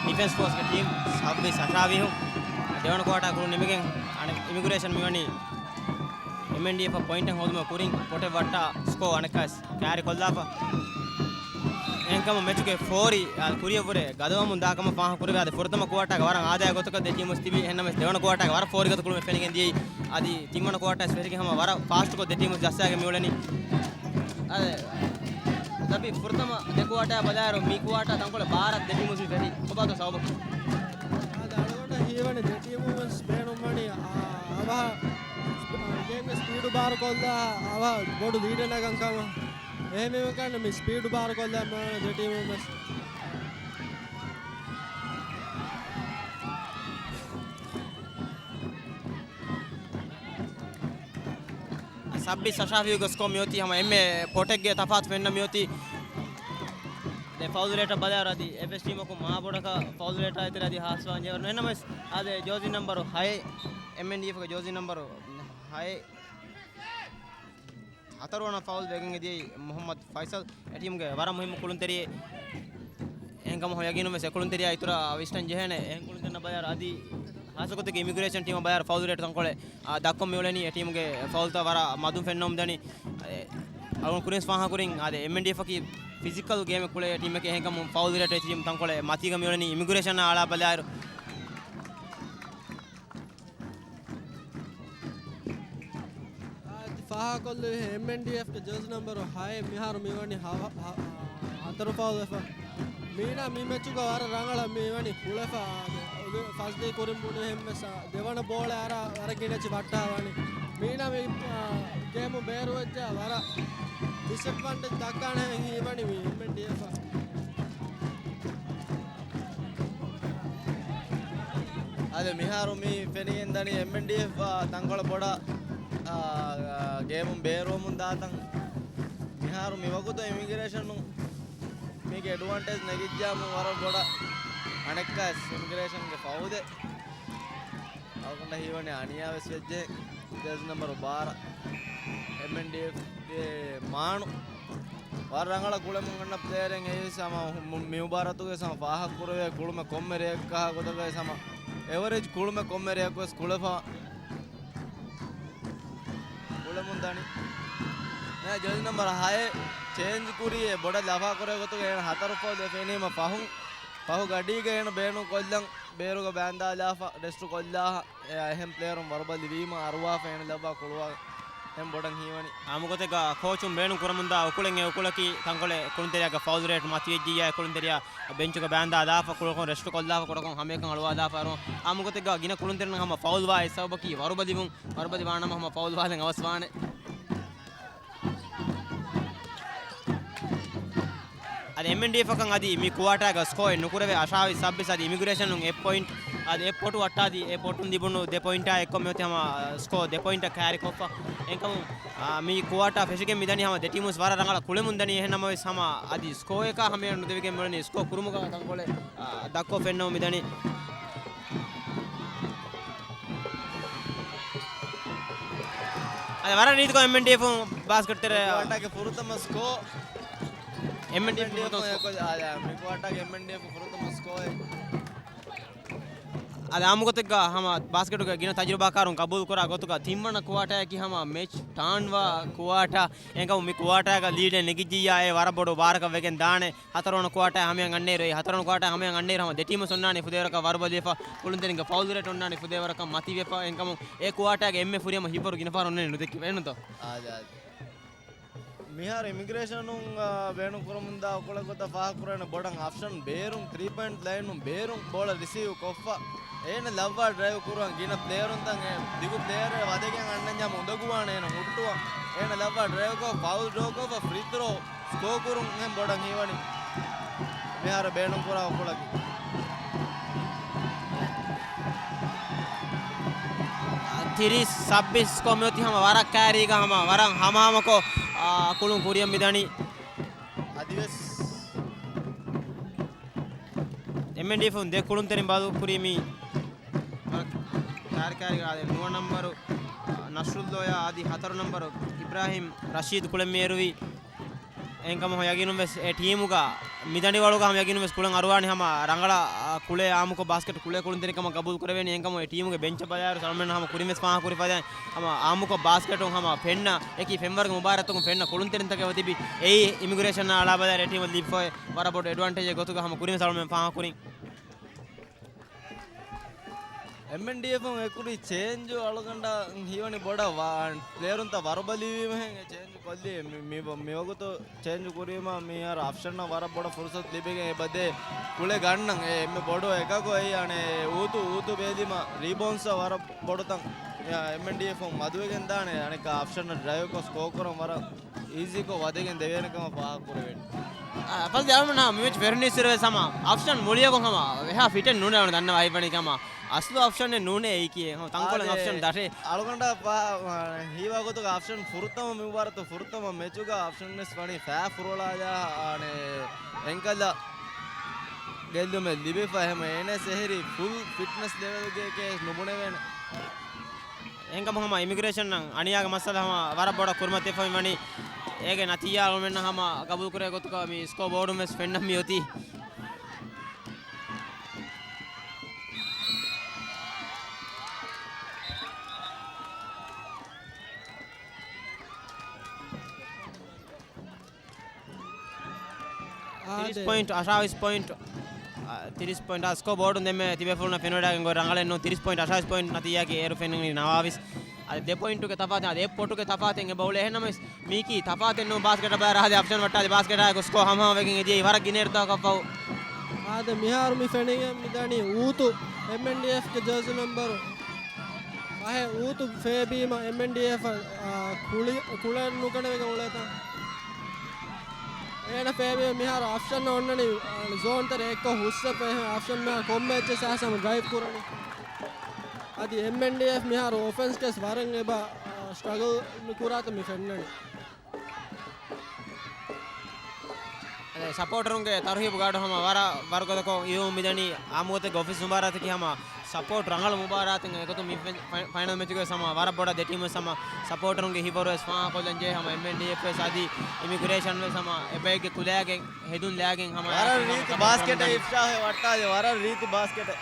ޑިފެންސް ފޯސްގެ ޓީމް ސައްބީސް އަށާވީހުން. ދެވަނަ ކުއާޓާ ކުޅުން ނިމިގެން އަނެއް އިމިގްރޭޝަން މިވަނީ އެމްއެންޑީއެފް ޕޮއިންޓެއް ހޯދުމަށް ކުރިން ޕޮޓެއް ވައްޓާ ސްކޯ އަނެއްކާސް ކައިރި ކޮށްލާފަ. އެހެންކަމުން މެޗުގެ ފޯރި، އާ، ކުރިއަށްވުރެ ގަދަވަމުން ދާ ކަމަށް ފާހަގަ ކުރެވޭ. އަދި ފުރަތަމަ ކުއާޓާގެ ވަރަށް އާދަޔާ ގޮތަކަށް ދެ ޓީމު ތިބި. އެހެންނަމަވެސް ދެވަނަ ކުއާޓާގެ ވަރަށް ފޯރިގަދަ ކުޅުމެއް ފެނިގެން ދިޔައީ. އަދި ތިންވަނަ ކުއާޓާ ވެސް ފެށިގެން ހަމަ ވަރަށް ފާސްޓްކޮށް ދެ ޓީމު ޖައްސާގެ މިއުޅެނީ. އަދި ލަބީ ފުރަތަމަ ދެ ކުއާޓާ ބަލާއިރު މި ކުއާޓާ ތަންކޮޅެއް ބާރަށް ދެ ޓީމު ފެށި. ކޮބާތޯ ސަބަބަކީ؟ އަދި އަޅުގަނޑަށް ހީވަނީ ދެ ޓީމު ވެސް ބޭނުންވަނީ، އާ، އަވަހަށް ގޭމްގެ ސްޕީޑު ބާރުކޮށްލާ އަވަހަށް ބޮޑު ލީޑެއް ނަގަން ކަމަށް. އެހެންވީމަ މި ސްޕީޑު ބާރުކޮށްލަން ދެ ޓީމު ވެސް. ސައްބީސް އަށާވީހުގެ ސްކޯ މިއޮތީ ހަމަ އެންމެ ޕޮޓެއްގެ ތަފާތު ފެންނަ މިއޮތީ. ދެ ފައުލް ރޭޓަށް ބަލާއިރު އަދި އެފްއެސް ޓީމަކު މާ ބޮޑަކަށް ފައުލް ރޭޓާ އެތެރެ އަދި ހާސްވާން ޖެހިވަރު. އެހެންނަމަވެސް އާދެ ޖޯޒި ނަންބަރު ހައެއް، އެމްއެންޑީއެފްގެ ޖޯޒި ނަންބަރު ހައެއް. ހަތަރުވަނަ ފައުލް ވެގެން އެދިޔައީ މުހައްމަދު ފައިސަލް. އެ ޓީމުގެ ވަރަށް މުހިއްމު ކުޅުންތެރިއެއް. އެހެންކަމުން ޔަގީނުން ވެސް އެ ކުޅުންތެރިޔާ އިތުރަށް ވިސްނަން ޖެހޭނެ. އެހެން ކުޅުންތެރިންނަށް ބަލާއިރު އަދި ހާއްސަގޮތެއްގެ އިމިގްރޭޝަން ޓީމަށް ބަލާއިރު ފައުލް ރޭޓް ތަންކޮޅެއް، އާ، ދައްކަން މިއުޅެނީ. އެ ޓީމުގެ ފައުލްތައް ވަރަށް މަދުން ފެންނަމުން ދަނީ. އެ، އަޅުގަނޑު ކުރިން ފާހަގަކުރިން އާދެ އެމްއެންޑީއެފް އަކީ ފިޒިކަލް ގޭމެއް ކުޅޭ ޓީމެކޭ. އެހެންކަމުން ފައުލް ރޭޓް އެ ޓީމް ތަންކޮޅެއް މަތީގަ މިއުޅެނީ. އިމިގްރޭޝަން އަޅާ ބަލާއިރު އާދެ، ފާހަގަކޮށްލެވި އެމްއެންޑީއެފްގެ ޖާޒީ ނަންބަރު ހައެއް މިހާރު މިވަނީ ހަ-، ހަ-، ހަ-، ހަތަރު ފައުލް ވެފަ. މީނާ މި މެޗުގަ ވަރަށް ރަނގަޅަށް މިވަނީ ކުޅެފަ. އާދެ، އޮލި ފަސްދީ ކުރިން ބުނި ހެން ވެސް ދެވަނަ ބޯޅަ އަރާ ވަރަށް ގިނަ އެއްޗެއް ވައްޓާ ވަނީ. މީނާ މި، އާ، ގޭމު ބޭރުވެއްޖާ ވަރަށް ޑިސްއެޑްވާންޓޭޖް ދައްކާނެ ހެން ހީވަނީ މި އެމްއެންޑީއެފަށް. އަދި މިހާރު މި ފެނިގެން ދަނީ އެމްއެންޑީއެފް، އާ، ތަންކޮޅެއް ބޮޑަށް، އާ، ގޭމުން ބޭރުވަމުން ދާތަން. މިހާރު މި ވަގުތު އިމިގްރޭޝަނުން މީގެ އެޑްވާންޓޭޖް ނެގިއްޖާމު ވަރަށް ބޮޑަށް އަނެއްކާވެސް އިމިގްރޭޝަންގެ ފައުލެއް. އަޅުގަނޑަށް ހީވަނީ އަނިޔާވެސް ވެއްޖެ. ޖާޒީ ނަންބަރު ބާރަ، އެމްއެންޑީއެފްގެ މާނު. ވަރަށް ރަނގަޅަށް ކުޅެމުން އަންނަ ޕްލޭޔަރެއް. އެއީވެސް ހަމަ މު-، މި މުބާރާތުގައި ހަމަ ފާހަގަކުރެވޭ ކުޅުމެއް ކޮންމެ ރެއަކަށް ހާ ގޮތަކަށް ހަމަ އެވަރޭޖް ކުޅުމެއް ކޮންމެ ރެއަކުވެސް ކުޅެފަ. ކުޅެމުން ދަނީ. ނަ، ޖާޒީ ނަންބަރު ހައެއް ޗޭންޖް ކުރީ އެ ބޮޑަށް ލަފާކުރޭ ގޮތުގަ އޭނަ ހަތަރު ފައުލް ފެނީމަ ފަހުން، ފަހު ގަޑީގަ އޭނަ ބޭނުން ކޮށްލަން ބޭރުގަ ބާންދާލާފަ، ރެސްޓު ކޮށްލާހަ، އެ އެހެން ޕްލޭޔަރުން ވަރުބަލި ވީމަ އަރުވާފަ އޭނަ ލައްވާ ކުޅުވާ އެހެން ބޮޑަށް ހީވަނީ. އާއްމުގޮތެއްގަ ކޯޗުން ބޭނުން ކުރަމުންދާ އުކުޅެއް އެ އުކުޅަކީ ތަންކޮޅެއް ކުޅުންތެރިޔާގެ ފައުލް ރޭޓް މަތިވެއްޖިއްޔާ އެ ކުޅުންތެރިޔާ ބެންޗުގަ ބާންދާލާފަ ކުޅަކޮށް ރެސްޓު ކޮށްލާފަ ކުޑަކޮށް ހަމައެކަން އަޅުވާލާފަ އަރުވާ. އާއްމުގޮތެއްގަ ގިނަ ކުޅުންތެރިން ހަމަ ފައުލްވާ އެއް ސަބަބަކީ ވަރުބަލިވުން. ވަރުބަލި ވާނަމަ ހަމަ ފައުލް ވާލެން އަވަސްވާނެ. އަދި އެމްއެންޑީއެފްއަކަށް އަދި މި ކުއާޓާގަ ސްކޯއެއް ނުކުރެވޭ. އަށާވީސް ސައްބީސް އަދި އިމިގްރޭޝަނުން އެއް ޕޮއިންޓް، އަދި އެއް ޕޮޓު ވައްޓާދީ އެ ޕޮޓުން ލިބުނު ދެ ޕޮއިންޓާ އެއްކޮށް މިއޮތީ ހަމަ ސްކޯ ދެ ޕޮއިންޓަށް ކައިރިކޮށްފަ. އެހެންކަމުން، އާ، މި ކުއާޓާ ފެށިގެން މިދަނީ ހަމަ ދެ ޓީމުސް ވަރަށް ރަނގަޅަށް ކުޅެމުން ދަނީ. އެހެން ނަމަވެސް ހަމަ އަދި ސްކޯއަކާ ހަމަޔަށް ނުދެވިގެން މިއުޅެނީ ސްކޯ ކުރުމުގަ ތަންކޮޅެއް، އާ، ދައްކޮށް ފެންނަމުން މިދަނީ. އަދި ވަރަށް ރީތިކޮށް އެމްއެންޑީއެފުން ބާސްކެޓް ތެރެ. ކުއާޓާގެ ފުރަތަމަ ސްކޯ. އެމްއެންޑީއެފުން ފުރަތަމަ ސްކޯ. އާ، މި ކުއާޓާގެ އެމްއެންޑީއެފުން ފުރަތަމަ ސްކޯއެއް. އަދި އާއްމުގޮތެއްގަ ހަމަ ބާސްކެޓުގެ ގިނަ ތަޖުރިބާކާރުން ގަބޫލުކުރާ ގޮތުގަ ތިންވަނަ ކުއާޓާއަކީ ހަމަ މެޗް ޓާންވާ ކުއާޓާ. އެހެންކަމުން މި ކުއާޓާގަ ލީޑެއް ނެގިއްޖިއްޔާ އެ ވަރަށް ބޮޑު ބާރަކަށް ވެގެން ދާނެ. ހަތަރުވަނަ ކުއާޓާ ހަމަޔަށް އަންނައިރު، އެ ހަތަރުވަނަ ކުއާޓާ ހަމަޔަށް އަންނައިރު ހަމަ ދެ ޓީމުސް އޮންނާނީ ފުދޭވަރަކަށް ވަރުބަލިވެފަ، ކުޅުންތެރިންގެ ފައުލް ރޭޓް އޮންނާނީ ފުދޭވަރަކަށް މަތިވެފަ. އެހެންކަމުން އެ ކުއާޓާގެ އެންމެ ފުރިހަމަ ހިތްވަރު ގިނަ ފަހަރު އޮންނަނީ ނުދެއްކި ވޭނުތޯ؟ އާދެ، އާދެ. މިހާރު އިމިގްރޭޝަނުން، އާ، ބޭނުން ކުރަމުންދާ އުކުޅެއް ގޮތަށް ފާހަގަކުރޭނެ ބޮޑަށް އަފްޝަން ބޭރުން، ތްރީ ޕޮއިންޓް ލައިނުން ބޭރުން ބޯޅަ ރިސީވް ކޮށްފަ، އޭނަ ލައްވާ ޑްރައިވް ކުރުވަން ގިނަ ޕްލޭޔަރުންތައް އެ ދިގު ޕްލޭޔަރެއް ވަދެގެން އަންނަންޏާމު އުނދަގޫވާނެ އޭނަ ހުއްޓުވަން. އޭނަ ލައްވާ ޑްރައިވްކޮށް، ފައުލް ޑްރޯކޮށް، ފްރީ ތްރޯ، ސްކޯ ކުރުން އެހެން ބޮޑަށް ހީވަނީ މިހާރު ބޭނުންކުރާ އުކުޅަކީ. ތިރީސް ސައްބީސް ސްކޯ މިއޮތީ ހަމަ ވަރަށް ކައިރީގަ ހަމަ ވަރަށް ހަމަހަމަކޮށް، އާ، ކުޅުން ކުރިއަށް މިދަނީ. އަދިވެސް އެމްއެންޑީއެފުން ދެ ކުޅުންތެރިން ބަދަލު ކުރީ މި ކާރިކާރި ނުވަ ނަންބަރު ނަސްރުއްލޯޔާ އަދި ހަތަރު ނަންބަރު އިބްރާހިމް ރަޝީދު ކުޅެން މޭރުވި. އެހެންކަމުން ހަމަ ޔަގީނުން ވެސް އެ ޓީމުގަ މިދަނޑިވަޅުގަ ހަމަ ޔަގީނުން ވެސް ކުޅެން އަރުވާނެ ހަމަ ރަނގަޅަށް، އާ، ކުޅޭ އާއްމުކޮށް ބާސްކެޓް ކުޅޭ ކުޅުންތެރިކަމަށް ގަބޫލު ކުރެވޭނެ. އެހެންކަމުން އެ ޓީމުގެ ބެންޗަށް ބަލާއިރު ސަލްމަން ހަމަ ކުރިން ވެސް ފާހަގަ ކުރި ފަދައިން ހަމަ އާއްމުކޮށް ބާސްކެޓުން ހަމަ ފެންނަ އެކި ފެންވަރުގެ މުބާރާތަކުން ފެންނަ ކުޅުންތެރިންތަކެއް ތިބި އެއީ އިމިގްރޭޝަންއާ އަޅާ ބަލާއިރު އެ ޓީމަށް ލިބިފައި ވަރަށް ބޮޑު އެޑްވާންޓޭޖެއް ގޮތުގަ ހަމަ ކުރިން ވެސް ސަލްމަން ފާހަގަ ކުރިން. އެމްއެންޑީއެފުން އެކުރި ޗޭންޖު އަޅުގަނޑަށް ހީވަނީ ބޮޑަށް ވާ-، ޕްލޭޔަރުންތައް ވަރުބަލިވީމަހެން އެ ޗޭންޖު ކޮށްލީ. މި-، މި-، މިވަގުތު ޗޭންޖު ކުރީމަ މިހާރު އަފްޝަންއަށް ވަރަށް ބޮޑަށް ފުރުސަތު ލިބިގެން އެބަދޭ ކުޅެ ގަންނަން. އެ އެންމެ ބޮޑު އެކަކު އެއީ އަނެއް އޫތު، އޫތު ބޭލީމަ ރީބޯންޑްސް ވަރަށް ބޮޑުތަން. އެމްއެންޑީއެފުން މަދުވެގެން ދާނެ އަނެއްކާ އަފްޝަން ޑްރައިވްކޮށް ސްކޯ ކުރަން ވަރަށް އީޒީކޮށް ވަދެގެން ދެވޭނެ ކަމަށް ފާހަގަކުރެވޭނެ. އަ، ފަސް ދިޔަމުން މި މެޗް ފެރުނީއްސުރެ ވެސް ހަމަ އަފްޝަން މުޅިއަގުން ހަމަ އެހާ ފިޓެއް ނޫނޭ ވަނީ ދަންނަވާ ހިތްވަނީ ކަމަށް. އަސްލު އަފްޝަން ނޫނޭ އެއީކީ. ހަމަ ތަންކޮޅެއް އާދެ، އަފްޝަން ދަށޭ. އަޅުގަނޑަށް ފާ-، ހީވާ ގޮތުގަ އަފްޝަން ފުރަތަމަ މި މުބާރާތު ފުރަތަމަ މެޗުގަ އަފްޝަން ވެސް ވަނީ ފައި ފުރޮޅާލާ އަނެއް އެންކަލަށް ގެއްލުމެއް ލިބިފަ. އެހެން އޭނަސް އެހެރީ ފުލް ފިޓްނަސް ލެވެލްގައެކޭ ނުބުނެވޭނެ. އެހެންކަމުން ހަމަ އިމިގްރޭޝަންއަށް އަނިޔާގެ މައްސަލަ ހަމަ ވަރަށް ބޮޑަށް ކުރިމަތިވެފައި ވަނީ. އޭގެ ނަތީޖާ އަޅުމެންނަށް ހަމަ ގަބޫލުކުރޭ ގޮތުގަ މި ސްކޯ ބޯޑުން ވެސް ފެންނަން މި އޮތީ. ތިރީސް ޕޮއިންޓް، އަށާވީސް ޕޮއިންޓް، އަ، ތިރީސް ޕޮއިންޓް އާ ސްކޯ ބޯޑުން ދެންމެ ތިބޭފުޅުންނަށް ފެނިވަޑައިގެން ގޮތް ރަނގަޅެއް ނޫން. ތިރީސް ޕޮއިންޓް އަށާވީސް ޕޮއިންޓް ނަތީޖާއަކީ އޭރު ފެންނަނީ ނަވާވީސް. އަދި ދެ ޕޮއިންޓުގެ ތަފާތެއް، އަދި އެއް ޕޮއިންޓުގެ ތަފާތެއް އެބަ އުޅޭ. އެހެންނަމަވެސް މީކީ ތަފާތެއް ނޫން. ބާސްކެޓަށް ބަލާއިރު އަފްޝަން ވައްޓާލި ބާސްކެޓާއި ސްކޯ ހަމަހަމަ ވެގެން އެދިޔައީ ވަރަށް ގިނަ އިރުތަކަށްފަހު. އާދެ، މިހާރު މި ފެނިގެން މިދަނީ އޫތު އެމްއެންޑީއެފްގެ ޖާސި ނަންބަރު ފަހެއް އޫތު ފޭބީމަ އެމްއެންޑީއެފް، އާ، ކުޅި-، ކުޅެން ނުގަނެވިގެން އުޅޭތަން. އޭނަ ފޭބީމަ މިހާރު އަފްޝަން އޮންނަނީ، އާ، ޒޯން ތެރެ އެއްކޮށް ހުސްވެފަ. އެހެން އަފްޝަން މިހާރު ކޮންމެ އެއްޗެއް ސާސަމަ ޑްރައިވް ކުރަނީ. އަދި އެމްއެންޑީއެފް މިހާރު އޮފެންސްގަސް ވަރަށް އެބަ، އާ، ސްޓްރަގަލް މި ކުރާތަން މި ފެންނަނީ. އަދި ސަޕޯޓަރުންގެ ތަރުހީބު ގާޑު ހަމަ ވަރަށް ވަރުގަދަކޮށް އިވުން މިދަނީ. އާއްމުގޮތެއްގެ އޮފީސް މުބާރާތަކީ ހަމަ ސަޕޯޓް ރަނގަޅު މުބާރާތެއް. އެގޮތުން މި ފައި-، ފައިނަލް މެޗުގަ ވެސް ހަމަ ވަރަށް ބޮޑަށް ދެ ޓީމު ވެސް ހަމަ ސަޕޯޓަރުންގެ ހިތްވަރު ވެސް ފާހަގަކޮށްލަން ޖެހޭ. ހަމަ އެމްއެންޑީއެފް ވެސް އަދި އިމިގްރޭޝަން ވެސް ހަމަ އެބައެއްގެ ކުލައިގެން ހެދުން ލާގެން ހަމަ ވަރަށް އެއާސް ހަމަ ރީތި ސަޕޯޓް ބާސްކެޓެއް ކުރަމުން އިފްޝާހެ ވައްޓާލި، ވަރަށް ރީތި ބާސްކެޓެއް.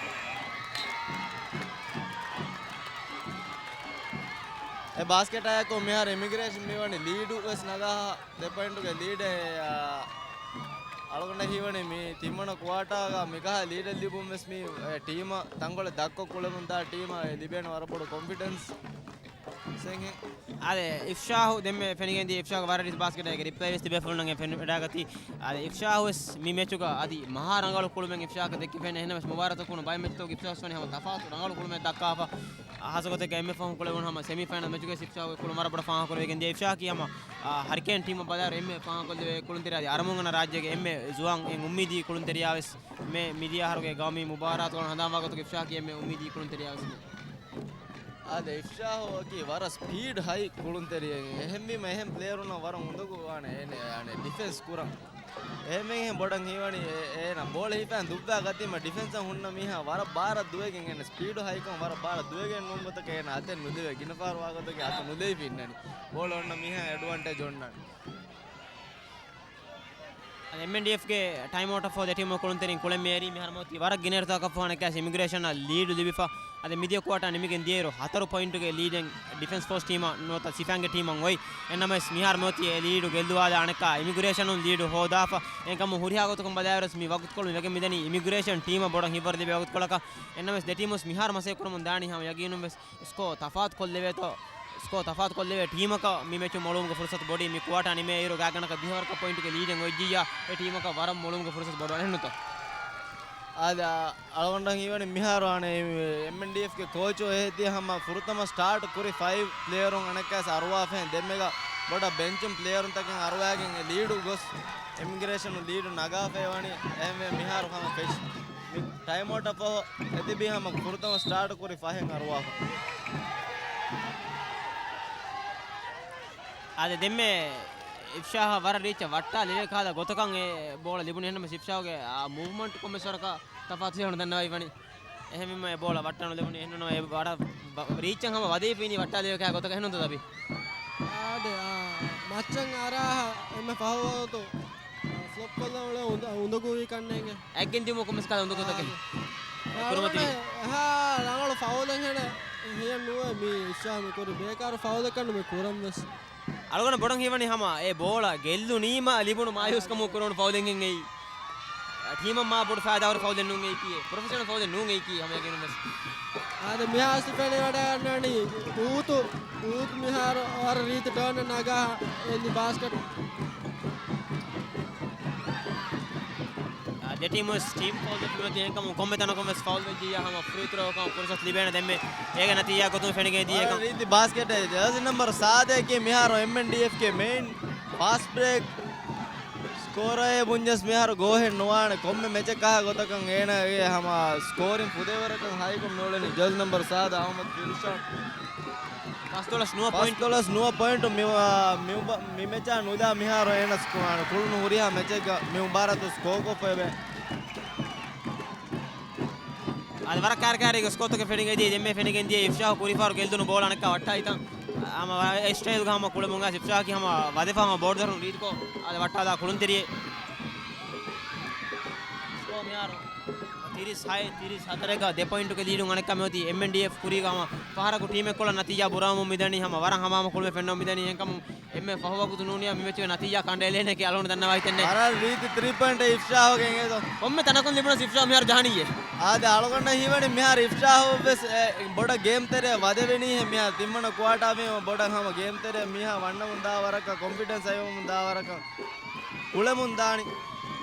އެ ބާސްކެޓާއެކު މިހާރު އިމިގްރޭޝަން މިވަނީ ލީޑު ވެސް ނަގާ ދެ ޕޮއިންޓުގެ ލީޑެއް، އާ، އަޅުގަނޑަށް ހީވަނީ މި ތިންވަނަ ކުއާޓާގަ މިކަހަލަ ލީޑެއް ލިބުން ވެސް މި، އެ، ޓީމަށް ތަންކޮޅެއް ދަށްކޮށް ކުޅެމުންދާ ޓީމަށް ލިބޭނެ ވަރަށް ބޮޑު ކޮންފިޑެންސް ސެންހެ. އާދެ، އިފްޝާހު ދެންމެ ފެނިގެންދިޔަ އިފްޝާހު ވަރަށް ރީތި ބާސްކެޓަށް އޭގެ ރިޕްލޭ ވެސް ތިބޭފުޅުންނަށް ފެނިވަޑައިގަތީ. އާދެ، އިފްޝާހު ވެސް މި މެޗުގަ އަދި މަހާ ރަނގަޅު ކުޅުމެއް އިފްޝާހަކަށް ދެއްކިފައި އެހެންނަމަވެސް މުބާރާތަކުން ބައެއް މެޗުތަކުގަ އިފްޝާހު ވެސް ވަނީ ހަމަ ތަފާތު ރަނގަޅު ކުޅުމެއް ދައްކާފަ. ހާއްސަގޮތެއްގަ އެންމެ ފަހުން ކުޅެވުނު ހަމަ ސެމީ ފައިނަލް މެޗުގައި އިފްޝާހުގެ ކުޅުން ވަރަށް ބޮޑަށް ފާހަގަކުރެވިގެން ދިޔަ. އިފްޝާހަކީ ހަމަ، އާ، ހަރިކޭން ޓީމަށް ބަލާއިރު އެންމެ ފާހަގަކޮށްލެވޭ ކުޅުންތެރިޔާ އަދި އަރަމުން އަންނަ ރާއްޖޭގެ އެންމެ ޒުވާން އެން އުއްމީދީ ކުޅުންތެރިޔާ ވެސް މި، މި ދިޔަ އަހަރުގެ ގައުމީ މުބާރާތުގަ ހަނދާންވާ ގޮތުގަ އިފްޝާހަކީ އެންމެ އުއްމީދީ ކުޅުންތެރިޔާ ވެސް މި. އާދެ، އިފްޝާހުއަކީ ވަރަށް ސްޕީޑް ހައި ކުޅުންތެރިއެއް. އެހެންވީމަ އެހެން ޕްލޭޔަރުންނަށް ވަރަށް އުނދަގޫވާނެ އޭނަ، އޭނަ ޑިފެންސް ކުރަން. އެހެންވެ އެހެން ބޮޑަށް ހީވަނީ އޭ، އޭނަ ބޯޅަ ހިފާން ދުއްވާ ގަތީމަ ޑިފެންސަށް ހުންނަ މީހާ ވަރަށް ބާރަށް ދުވެގެން އޭނަ ސްޕީޑު ހައިކަން ވަރަށް ބާރަށް ދުވެގެން ނޫން ގޮތަކަށް އޭނަ އަތެއް ނުލެވޭ. ގިނަ ފަހަރު ވާ ގޮތަކަށް އަތު ނުލެވިފަ އިންނަނީ. ބޯޅަ އޮންނަ މީހާ އެޑްވާންޓޭޖް އޮންނާނެ. އެމްއެންޑީއެފްގެ ޓައިމް އައުޓަށް ފަހު ދެ ޓީމު ކުޅުންތެރިން ކުޅެން މޭރީ މިހާރު މިއޮތީ ވަރަށް ގިނަ އިރުތަކަށް ފަހު އަނެއްކާސް އިމިގްރޭޝަނަށް ލީޑު ލިބިފަ. އަދި މިދިޔަ ކުއާޓާ ނިމިގެން ދިޔައިރު ހަތަރު ޕޮއިންޓުގެ ލީޑެއް ޑިފެންސް ފޯސް ޓީމަށް ނުވަތަ ސިފައިންގެ ޓީމަށް އޮތް. އެހެންނަމަވެސް މިހާރު މިއޮތީ އެ ލީޑު ގެއްލުވާލާ އަނެއްކާ އިމިގްރޭޝަނުން ލީޑު ހޯދާފަ. އެހެންކަމުން ހުރިހާ ގޮތަކުން ބަލާއިރުވެސް މި ވަގުތުކޮޅު މި ވެގެން މިދަނީ އިމިގްރޭޝަން ޓީމަށް ބޮޑަށް ހިތްވަރު ލިބޭ ވަގުތުކޮޅަކަށް. އެހެންނަމަވެސް ދެ ޓީމުވެސް މިހާރު މަސައްކަތް ކުރަމުން ދާނީ ހަމަ ޔަގީނުންވެސް ސްކޯ ތަފާތު ކޮށްލެވޭތޯ، ސްކޯ ތަފާތު ކޮށްލެވޭ ޓީމަކަށް މި މެޗު މޮޅުވުމުގެ ފުރުސަތު ބޮޑީ. މި ކުއާޓާ ނިމޭއިރު ގާތްގަނޑަކަށް ދިހަވަރަކަށް ޕޮއިންޓުގެ ލީޑެއް އޮތްޖިއްޔާ އެ ޓީމަކަށް ވަރަށް މޮޅުވުމުގެ ފުރުސަތު ބޮޑު އަނެއްނުތޯ؟ އާދެ، އަޅުގަނޑަށް ހީވަނީ މިހާރު އަނެއް އެމްއެންޑީއެފްގެ ކޯޗު އެހެދިޔަ ހަމަ ފުރަތަމަ ސްޓާޓް ކުރި ފައިވް ޕްލޭޔަރުން އަނެއްކާސް އަރުވާފައި ދެންމެގަ ބޮޑަށް ބެންޗުން ޕްލޭޔަރުންތަކެއް އަރުވާގެން އެ ލީޑު ގޮސް އިމިގްރޭޝަނު ލީޑު ނަގާފައި ވަނީ. އެހެންވެ މިހާރު ހަމަ ފެށި މި ޓައިމް އައުޓަށް ފަހު އެތިބީ ހަމަ ފުރަތަމަ ސްޓާޓް ކުރި ފަހެއް އަރުވާފަ. އާދެ، ދެންމެ އިފްޝާހަށް ވަރަށް ރީއްޗަށް ވައްޓާލެވޭ ކަހަލަ ގޮތަކަށް އެ ބޯޅަ ލިބުނު. އެހެންނަމަވެސް އިފްޝާހުގެ އާ މޫވްމަންޓް ކޮންމެސް ވަރަކަށް ތަފާތު ހުން ދަންނަވައި ވަނީ. އެހެންވީމަ އެ ބޯޅަ ވައްޓަން ލެވުނީ އެހެންނުނަމަ އެ ވަރަށް ރީޗަށް ހަމަ ވަދެވިފައި ވައްޓާލެވޭ ގޮތަކަށް އެހެންނު ތަބި. އާދެ، އާ، މައްޗަށް އަރާހަ އެންމެ ފަހު ވަގުތު، އާ، ފްލޮޕް ކޮށްލަން އުޅޭ އުނދަ-، އުނދަގޫވީ ކަންނޭނގެ. އެއްގެން ދިއުމަކު މިސްކާލަ އުނދަގޫތަކެއް. އާދެ. ކުރިމަތި. އަޅުގަނޑަށް އެހާ ރަނގަޅު ފައުލެއް ހެނެއް ހިޔެއް ނުވޭ މި އިޝާ މި ކުރި ބޭކާރު ފައުލެއް ކަން މި ކުރަން ވެސް. އަޅުގަނޑަށް ބޮޑަށް ހީވަނީ ހަމަ އެ ބޯޅަ ގެއްލުނީމަ ލިބުނު މާޔޫސްކަމުން ކުރެވުނު ފައުލެއްހެން އެއީ. ޓީމަށް މާ ބޮޑު ފައިދާވެރި ފައުލެއް ނޫން އެއީކީ. ޕްރޮފެޝަނަލް ފައުލެއް ނޫން އެއީކީ ހަމަ ޔަގީނުން ވެސް. އާދެ، މިހާރު ފެނިވަޑައިގަންނާނީ އޫތު، އޫތު މިހާރު ވަރަށް ރީތި ޓާން ނަގާ އެންދި ބާސްކެޓް. އާ، ދެ ޓީމު ވެސް ޓީމް ފައުލް ދެއްވީމަ ތިހެންކަމުން ކޮންމެ ތަނަކުން ވެސް ފައުލް ވެއްޖިއްޔާ ހަމަ ފްރީ ތްރޯ ކަމަށް ފުރުސަތު ލިބޭނެ. ދެންމެ އޭގެ ނަތީޖާ ގޮތުން ފެނިގެން ދިޔަކަން. ރީތި ބާސްކެޓް ޖާޒީ ނަމްބަރު ސާދައަކީ މިހާރު އެމްއެންޑީއެފްގެ މެއިން ފާސްޓް ބްރޭކް ސްކޯރަރެއް ބުންޏަސް މިހާރު ގޯހެއް ނުވާނެ. ކޮންމެ މެޗަކާ ގޮތަކަށް އޭނާގެ ހަމަ ސްކޯރިން ފުދޭވަރަކަށް ހައިކޮށް މިއުޅެނީ ޖާޒީ ނަމްބަރު ސާދަ އަހުމަދު ދިލްޝާން. ފަސްދޮޅަސް ނުވަ ޕޮއިންޓް. ފަސްދޮޅަސް ނުވަ ޕޮއިންޓް މި، މި، މި މެޗާ ނުލާ މިހާރު އޭނަސް ކުޅުނު ހުރިހާ މެޗެއްގަ މި މުބާރާތު ސްކޯ ކޮށްފައެވެ. އަދި ވަރަށް ކާރިކާރީގެ ސްކޯތަކެއް ފެނިގެން ދިޔަ ދެންމެ ފެނިގެން ދިޔަ އިފްޝާހު ކުރިފަހަރު ގެއްލުނު ބޯޅަ އަނެއްކާ ވައްޓާލިތަން. ހަމަ އެ ސްޓައިލްގަ ހަމަ ކުޅެމުން އައިސް އިފްޝާހަކީ ހަމަ ވަދެފަ ހަމަ ބޯޑު ދަރުން ރީތިކޮށް އަދި ވައްޓާލާ ކުޅުންތެރިއެއް. ސްކޯ މިހާރު ތިރީސް ހައެއް، ތިރީސް ހަތަރެއްގަ ދެ ޕޮއިންޓުގެ ލީޑުން އަނެއްކާ މިއޮތީ އެމްއެންޑީއެފް ކުރީގަ ހަމަ ފަހަރަކު ޓީމެއްކޮޅަށް ނަތީޖާ ބުރާމުން މިދަނީ ހަމަ ވަރަށް ހަމަހަމަ ކުޅުމެއް ފެންނަމުން މިދަނީ. އެންކަމުން އެންމެ ފަހު ވަގުތު ނޫނިއްޔާ މި މެޗުގެ ނަތީޖާ ކަނޑައެޅޭނެކޭ އަޅުގަނޑު ދަންނަވައިތެންނެ. ވަރަށް ރީތި ތްރީ ޕޮއިންޓެއް އިފްޝާހުގެ އެނގޭތޯ. ކޮންމެ ތަނަކުން ލިބުނަސް އިފްޝާހު މިހާރު ޖަހަނީއޭ. އާދެ، އަޅުގަނޑަށް ހީވަނީ މިހާރު އިފްޝާހު ވެސް އެ ބޮޑަށް ގޭމް ތެރެއަށް ވަދެވެނީހޭ. މިހާރު ތިންވަނަ ކުއާޓާ ވީމަ ބޮޑަށް ހަމަ ގޭމް ތެރެއަށް މީހާ ވަންނަމުން ދާ ވަރަކަށް، ކޮންފިޑެންސް އައިވަމުން ދާ ވަރަކަށް ކުޅެމުން ދާނީ.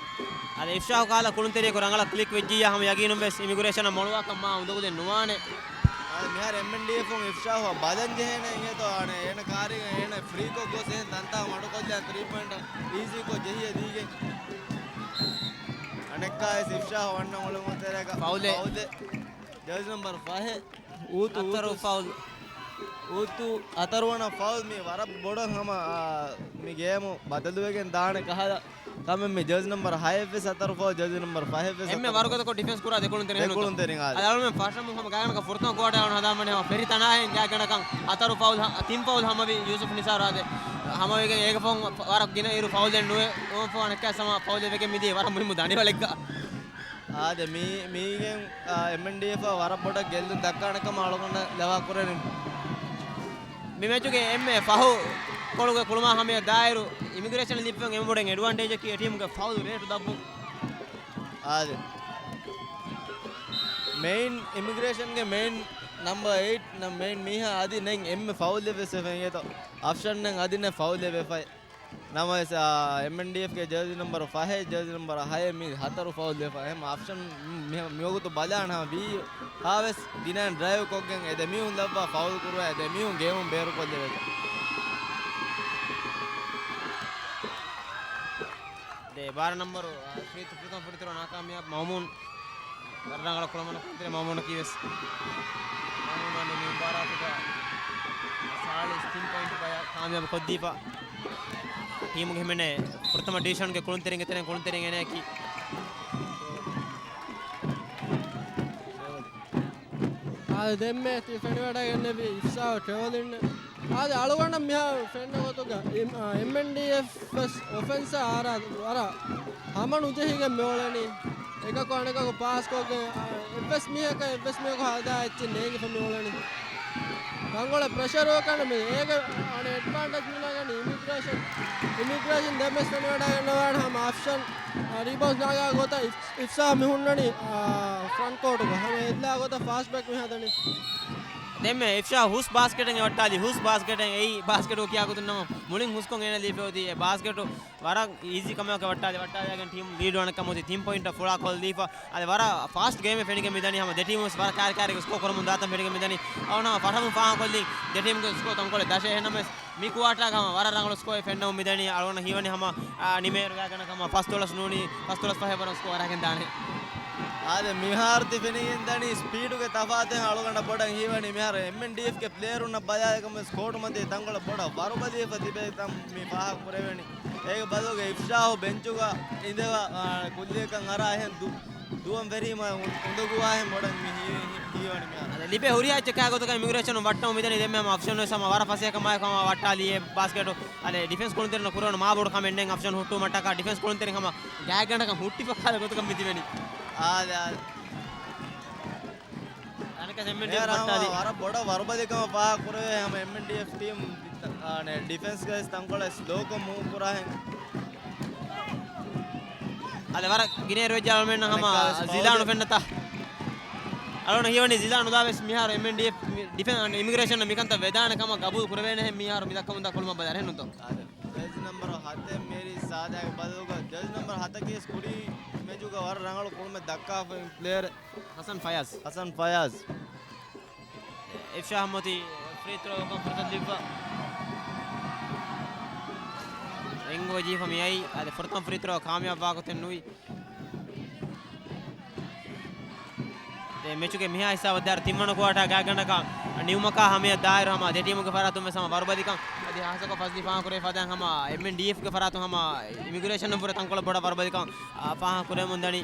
އަދި އިފްޝާހު ކަހަލަ ކުޅުންތެރިޔަކު ރަނގަޅަށް ކްލިކް ވެއްޖިއްޔާ ހަމަ ޔަގީނުން ވެސް އިމިގްރޭޝަނަށް މޮޅުވާކަށް މާ އުނދަގުލެއް ނުވާނެ. އާ، މިހާރު އެމްއެންޑީއެފުން އިފްޝާހު ބަލަން ޖެހޭނެ އިނގޭތޯ. އާނ އޭނަ ކާރި އޭނަ ފްރީކޮށް ގޮސް އެހެން ތަންތާ މަޑުކޮށްލި ތްރީ ޕޮއިންޓަށް އީޒީކޮށް ޖެހިއެ ދީގެން. އަނެއްކާވެސް އިފްޝާހު ވަންނަ އުޅެމުން ތެރޭގަ ފައުލެއް. ފައުލެއް. ޖާޒީ ނަމްބަރު ފަހެއް. އޫތު، އަތަރު އޫތު. ފައުލް. އޫތު އަތަރުވަނަ ފައުލް މި ވަރަށް ބޮޑަށް ހަމަ، އާ، މި ގޭމު ބަދަލުވެގެން ދާނެ ކަހަލަ ކަމެއް މި ޖާޒީ ނަމްބަރު ހައެއްވެސް އަތަރު ފައުލް، ޖާޒީ ނަމްބަރު ފަހެއްވެސް އެންމެ އަތަރު ފައުލް. ވަރުގަދަކޮށް ޑިފެންސް ކުރާ ދެކުޅުންތެރިން ދެކުޅުންތެރިން އާދެ. އަޅުމެން ފަށަމު ހަމަ ގާގަނޑަކަށް ފުރަތަމަ ކުއާޓާ ހަދާމަނެ ހަމަ ފެރި ތަނާހެން ގާގަނޑަކަށް އަތަރު ފައުލް ހަ-، ތިން ފައުލް ހަމަވި ޔޫސުފް ނިސާރު އާދެ. ހަމަވެގެން އޭގެ ފަހުން ވަރަށް ގިނަ އިރު ފައުލެއް ނުވެ، އޮންފޯ އަނެއްކާ ސަމާ ފައުލެއް ވެގެން މިދިޔަ ވަރަށް މުހިއްމު ދަނޑިވަޅެއްގަ. އާދެ، މީ، މީގެން، އާ، އެމްއެންޑީއެފް ވަރަށް ބޮޑަށް ގެއްލުން ދައްކާނެ ކަމަށް އަޅުގަނޑަށް ލަވާ ކުރެވެނީ. މި މެޗުގެ އެންމެ ފަހު ކޮޅުގެ ކުޅުމާ ހަމަޔަށް ދާއިރު، އިމިގްރޭޝަން ލިބިފައި އެންމެ ބޮޑަށް އެޑްވާންޓޭޖަކީ އެ ޓީމުގެ ފައުލު ރޭޓު ދަށްވުން. އާދެ. މެއިން، އިމިގްރޭޝަންގެ މެއިން ނަމްބަރ އެއިޓް ނަ-، މެއިން މީހާ އަދި ނެތް އެންމެ ފައުލެއް ވެސް ވެފަ އިނގޭތޯ. އަފްޝަން ނެތް އަދި ނެތް ފައުލެއް ވެފައި. ނަމަވެސް، އާ، އެމްއެންޑީއެފްގެ ޖާޒީ ނަމްބަރު ފަހެއް، ޖާޒީ ނަމްބަރު ހައެއް މި ހަތަރު ފައުލް ވެފަ. އެހެން އަފްޝަން މި-، މިވަގުތު ބަލާން ހަމަ ވީ ހާވެސް ގިނައިން ޑްރައިވް ކޮށްގެން އެ ދެމީހުން ލައްވާ ފައުލް ކުރުވާ އެ ދެމީހުން ގޭމުން ބޭރުކޮށްލެވޭތޯ. ދެ ބާރަ ނަމްބަރު، އާ، ފްރީ ތު-، ފުރަތަމަ ފުރިތުރު ނާކާމިޔާބު މައުމޫން. ވަރަށް ރަނގަޅަށް ކުޅަމުން ކުޅުންތެރި މައުމޫނަކީ ވެސް. މައުމޫން ވަނީ މި މުބާރާތުގަ ސާޅީސް ތިން ޕޮއިންޓް ބަޔަށް ކާމިޔާބު ކޮށްދީފަ. ޓީމުގެ ހިމެނޭ ފުރަތަމަ ޑިވިޝަންގެ ކުޅުންތެރިންގެ ތެރެއިން ކުޅުންތެރިން އޭނައަކީ. އާދެ، ދެންމެ ތި ފެނިވަޑައިގެންނެވި އިފްޝާހު ޓްރެވެލިން. އާދެ، އަޅުގަނޑަށް މިހާރު ފެންނަ ގޮތުގަ އެމް-، އާ، އެމްއެންޑީއެފް ވެސް އޮފެންސަށް އާރާ ވަރަށް ހަމަ ނުޖެހިގެން މިއުޅެނީ. އެކަކު އަނެކަކު ޕާސްކޮށްގެން، އާ، އެއްވެސް މީހަކަށް އެއްވެސް މީހަކު ހަދާ އެއްޗެއް ނޭނގިފަ މިއުޅެނީ. ރަނގަޅަށް ޕްރެޝަރު ކަނޑަ މި އޭގެ އަނެއް އެޑްވާންޓޭޖް މިނަގަނީ އިމިގްރޭޝަން. އިމިގްރޭޝަން ދެން ވެސް ފެނިވަޑައިގަންނަވާނެ ހަމަ އަފްޝަން، އާ، ރީބައުންޑް ނާގާ ގޮތަށް އިފް-، އިފްޝާ މި ހުންނަނީ، އާ، ފްރަންޓް ކޯޓުގަ. ހަމަ އެއްލާ ގޮތަށް ފާސްޓް ބްރޭކް މި ހަދަނީ. ދެންމެ އިފްޝާ ހުސް ބާސްކެޓެއް ވައްޓާލި، ހުސް ބާސްކެޓެއް އެއީ ބާސްކެޓު ކިޔާ ގޮތުން ނަމަ މުޅިން ހުސްކޮށް އޭނަ ލީފައޮތީ އެ ބާސްކެޓު ވަރަށް އީޒީ ކަމެއް ވައްޓާލި، ވައްޓާލިގެން ޓީމް ލީޑު އަނެއްކާ މޮތި ތިން ޕޮއިންޓަށް ފުޅާ ކޮށްލީފަ. އަދި ވަރަށް ފާސްޓް ގޭމެއް ފެނިގެން މިދަނީ ހަމަ ދެ ޓީމު ވެސް ވަރަށް ކާރި ކާރިގެ ސްކޯ ކުރަމުން ދާތަން ފެނިގެން މިދަނީ. އަޅުގަނޑު ހަމަ ފަށަމުން ފާހަގަކޮށްލި ދެ ޓީމުގެ ސްކޯ ތަންކޮޅެއް ދަށޭ. އެހެންނަމަވެސް މި ކުއާޓާގަ ހަމަ ވަރަށް ރަނގަޅު ސްކޯއެއް ފެންނަމުން މިދަނީ. އަޅުގަނޑަށް ހީވަނީ ހަމަ، އާ، ނިމޭރު ގާގަނޑަކަށް ހަމަ ފަސްދޮޅަސް ނޫނީ ފަސްދޮޅަސް ފަހެއް ވަރަށް ސްކޯ އަރާގެން ދާނެ. އާދެ، މިހާރު ތި ފެނިގެން ދަނީ ސްޕީޑުގެ ތަފާތެއް އަޅުގަނޑަށް ބޮޑަށް ހީވަނީ. މިހާރު އެމްއެންޑީއެފްގެ ޕްލޭޔަރުންނަށް ބަލާލިކަމަށް ސްކޯޓު މަތީ ތަންކޮޅެއް ބޮޑަށް ވަރުބަލިވެފަ ތިބޭތަން މި ފާހަގަ ކުރެވެނީ. އޭގެ ބަދަލުގަ އިފްޝާހު ބެންޗުގަ އިނދެވާ، އާ، ކުއްލިއަކަށް އަރާ އެހެން ދު-، ދުވަން ވެރީމަ އުނދަގޫވާހެން ބޮޑަށް މި ހީ-، ހީވަނީ މިހާރު. އަދެ ލިބޭ ހުރިހާ އެއްޗެއް ކާ ގޮތަކަށް އިމިގްރޭޝަނުން ވައްޓަމުން މިދަނީ. ދެންމެ ހަމަ އޮފްޝަން ވެސް ހަމަ ވަރަށް ފަސޭހަކަމާއެކު ހަމަ ވައްޓާލީ އެ ބާސްކެޓު. އަދެ ޑިފެންސް ކުޅުންތެރިންނަށް ކުރެވުނު މާ ބޮޑު ކަމެއް ނެތް އޮފްޝަން ހުއްޓުވުމަށްޓަކާ ޑިފެންސް ކުޅުންތެރިން ހަމަ ގާތްގަނޑަކަށް ހުއްޓިފަ ކާލަ ގޮތަކަށް މި ތިބެނީ. އާދެ، އާދެ. އަނެއްކާ އެމްއެންޑީ މޭރާ ހަމަ ވައްޓާލީ. ވަރަށް ބޮޑަށް ވަރުބަލިކަމަށް ފާހަގަ ކުރެވޭ ހަމަ އެމްއެންޑީއެފް ޓީމް އާނެ، ޑިފެންސްގައި ތަންކޮޅެއް ސްލޯކޮށް މޫވް ކުރާހެން. އަދެ ވަރަށް ގިނައިރު ވެއްޖެ އަޅުމެންނަށް ހަމަ އަނެއްކާވެސް ޒިލާނު ފައުލެއް. ފެންނަތާ. އަޅުން ހީވަނީ ޒިލާނު ދާވެސް މިހާރު އެމްއެންޑީއެފް ޑިފެން، އިމިގްރޭޝަން މިކަންތައް ވެދާނެ ކަމަށް ގަބޫލު ކުރެވޭނެހެން މިހާރު މި ދައްކަމުންދާ ކުޅުމަށް ބަލާ އެހެންނުތޯ؟ އާދެ. ޖަރސީ ނަމްބަރު ހަތެއް މޭރީ ސާދާގެ ބަދަލުގަ ޖަރސީ ނަމްބަރު ހަތަކީ ކުރީ މެޗުގަ ވަރަށް ރަނގަޅު ކުޅުމެއް ދައްކާފައި ޕްލޭޔަރެއް. ހަސަން ފަޔާޒް. ހަސަން ފަޔާޒް. އިފްޝާ މޮތި ފްރީ ތްރޯއަކަށް ފުރުސަތު ލިބިފަ. ރިންގު ޖީފަ މިއައީ. އަދި ފުރަތަމަ ފްރީ ތްރޯ ކާމިޔާބު ވާގޮތެއް ނުވި. ދެ މެޗުގެ މިހާ ހިސާބަށް ދާއިރު ތިންވަނަ ކުއާޓާ ގާތްގަނޑަކަށް ނިމުމަކާ ހަމަޔަށް ދާއިރު ހަމަ ދެ ޓީމުގެ ފަރާތުން ވެސް ހަމަ ވަރުބަލިކަން އަދި ހާއްސަކޮށް ފަސްދިފާއަށް ކުރެވިފަ ދާން ހަމަ އެމްއެންޑީއެފްގެ ފަރާތުން ހަމަ އިމިގްރޭޝަނުން ފުރެ ތަންކޮޅެއް ބޮޑަށް ވަރުބަލިކަން ފާހަގަ ކުރެވެމުން ދަނީ.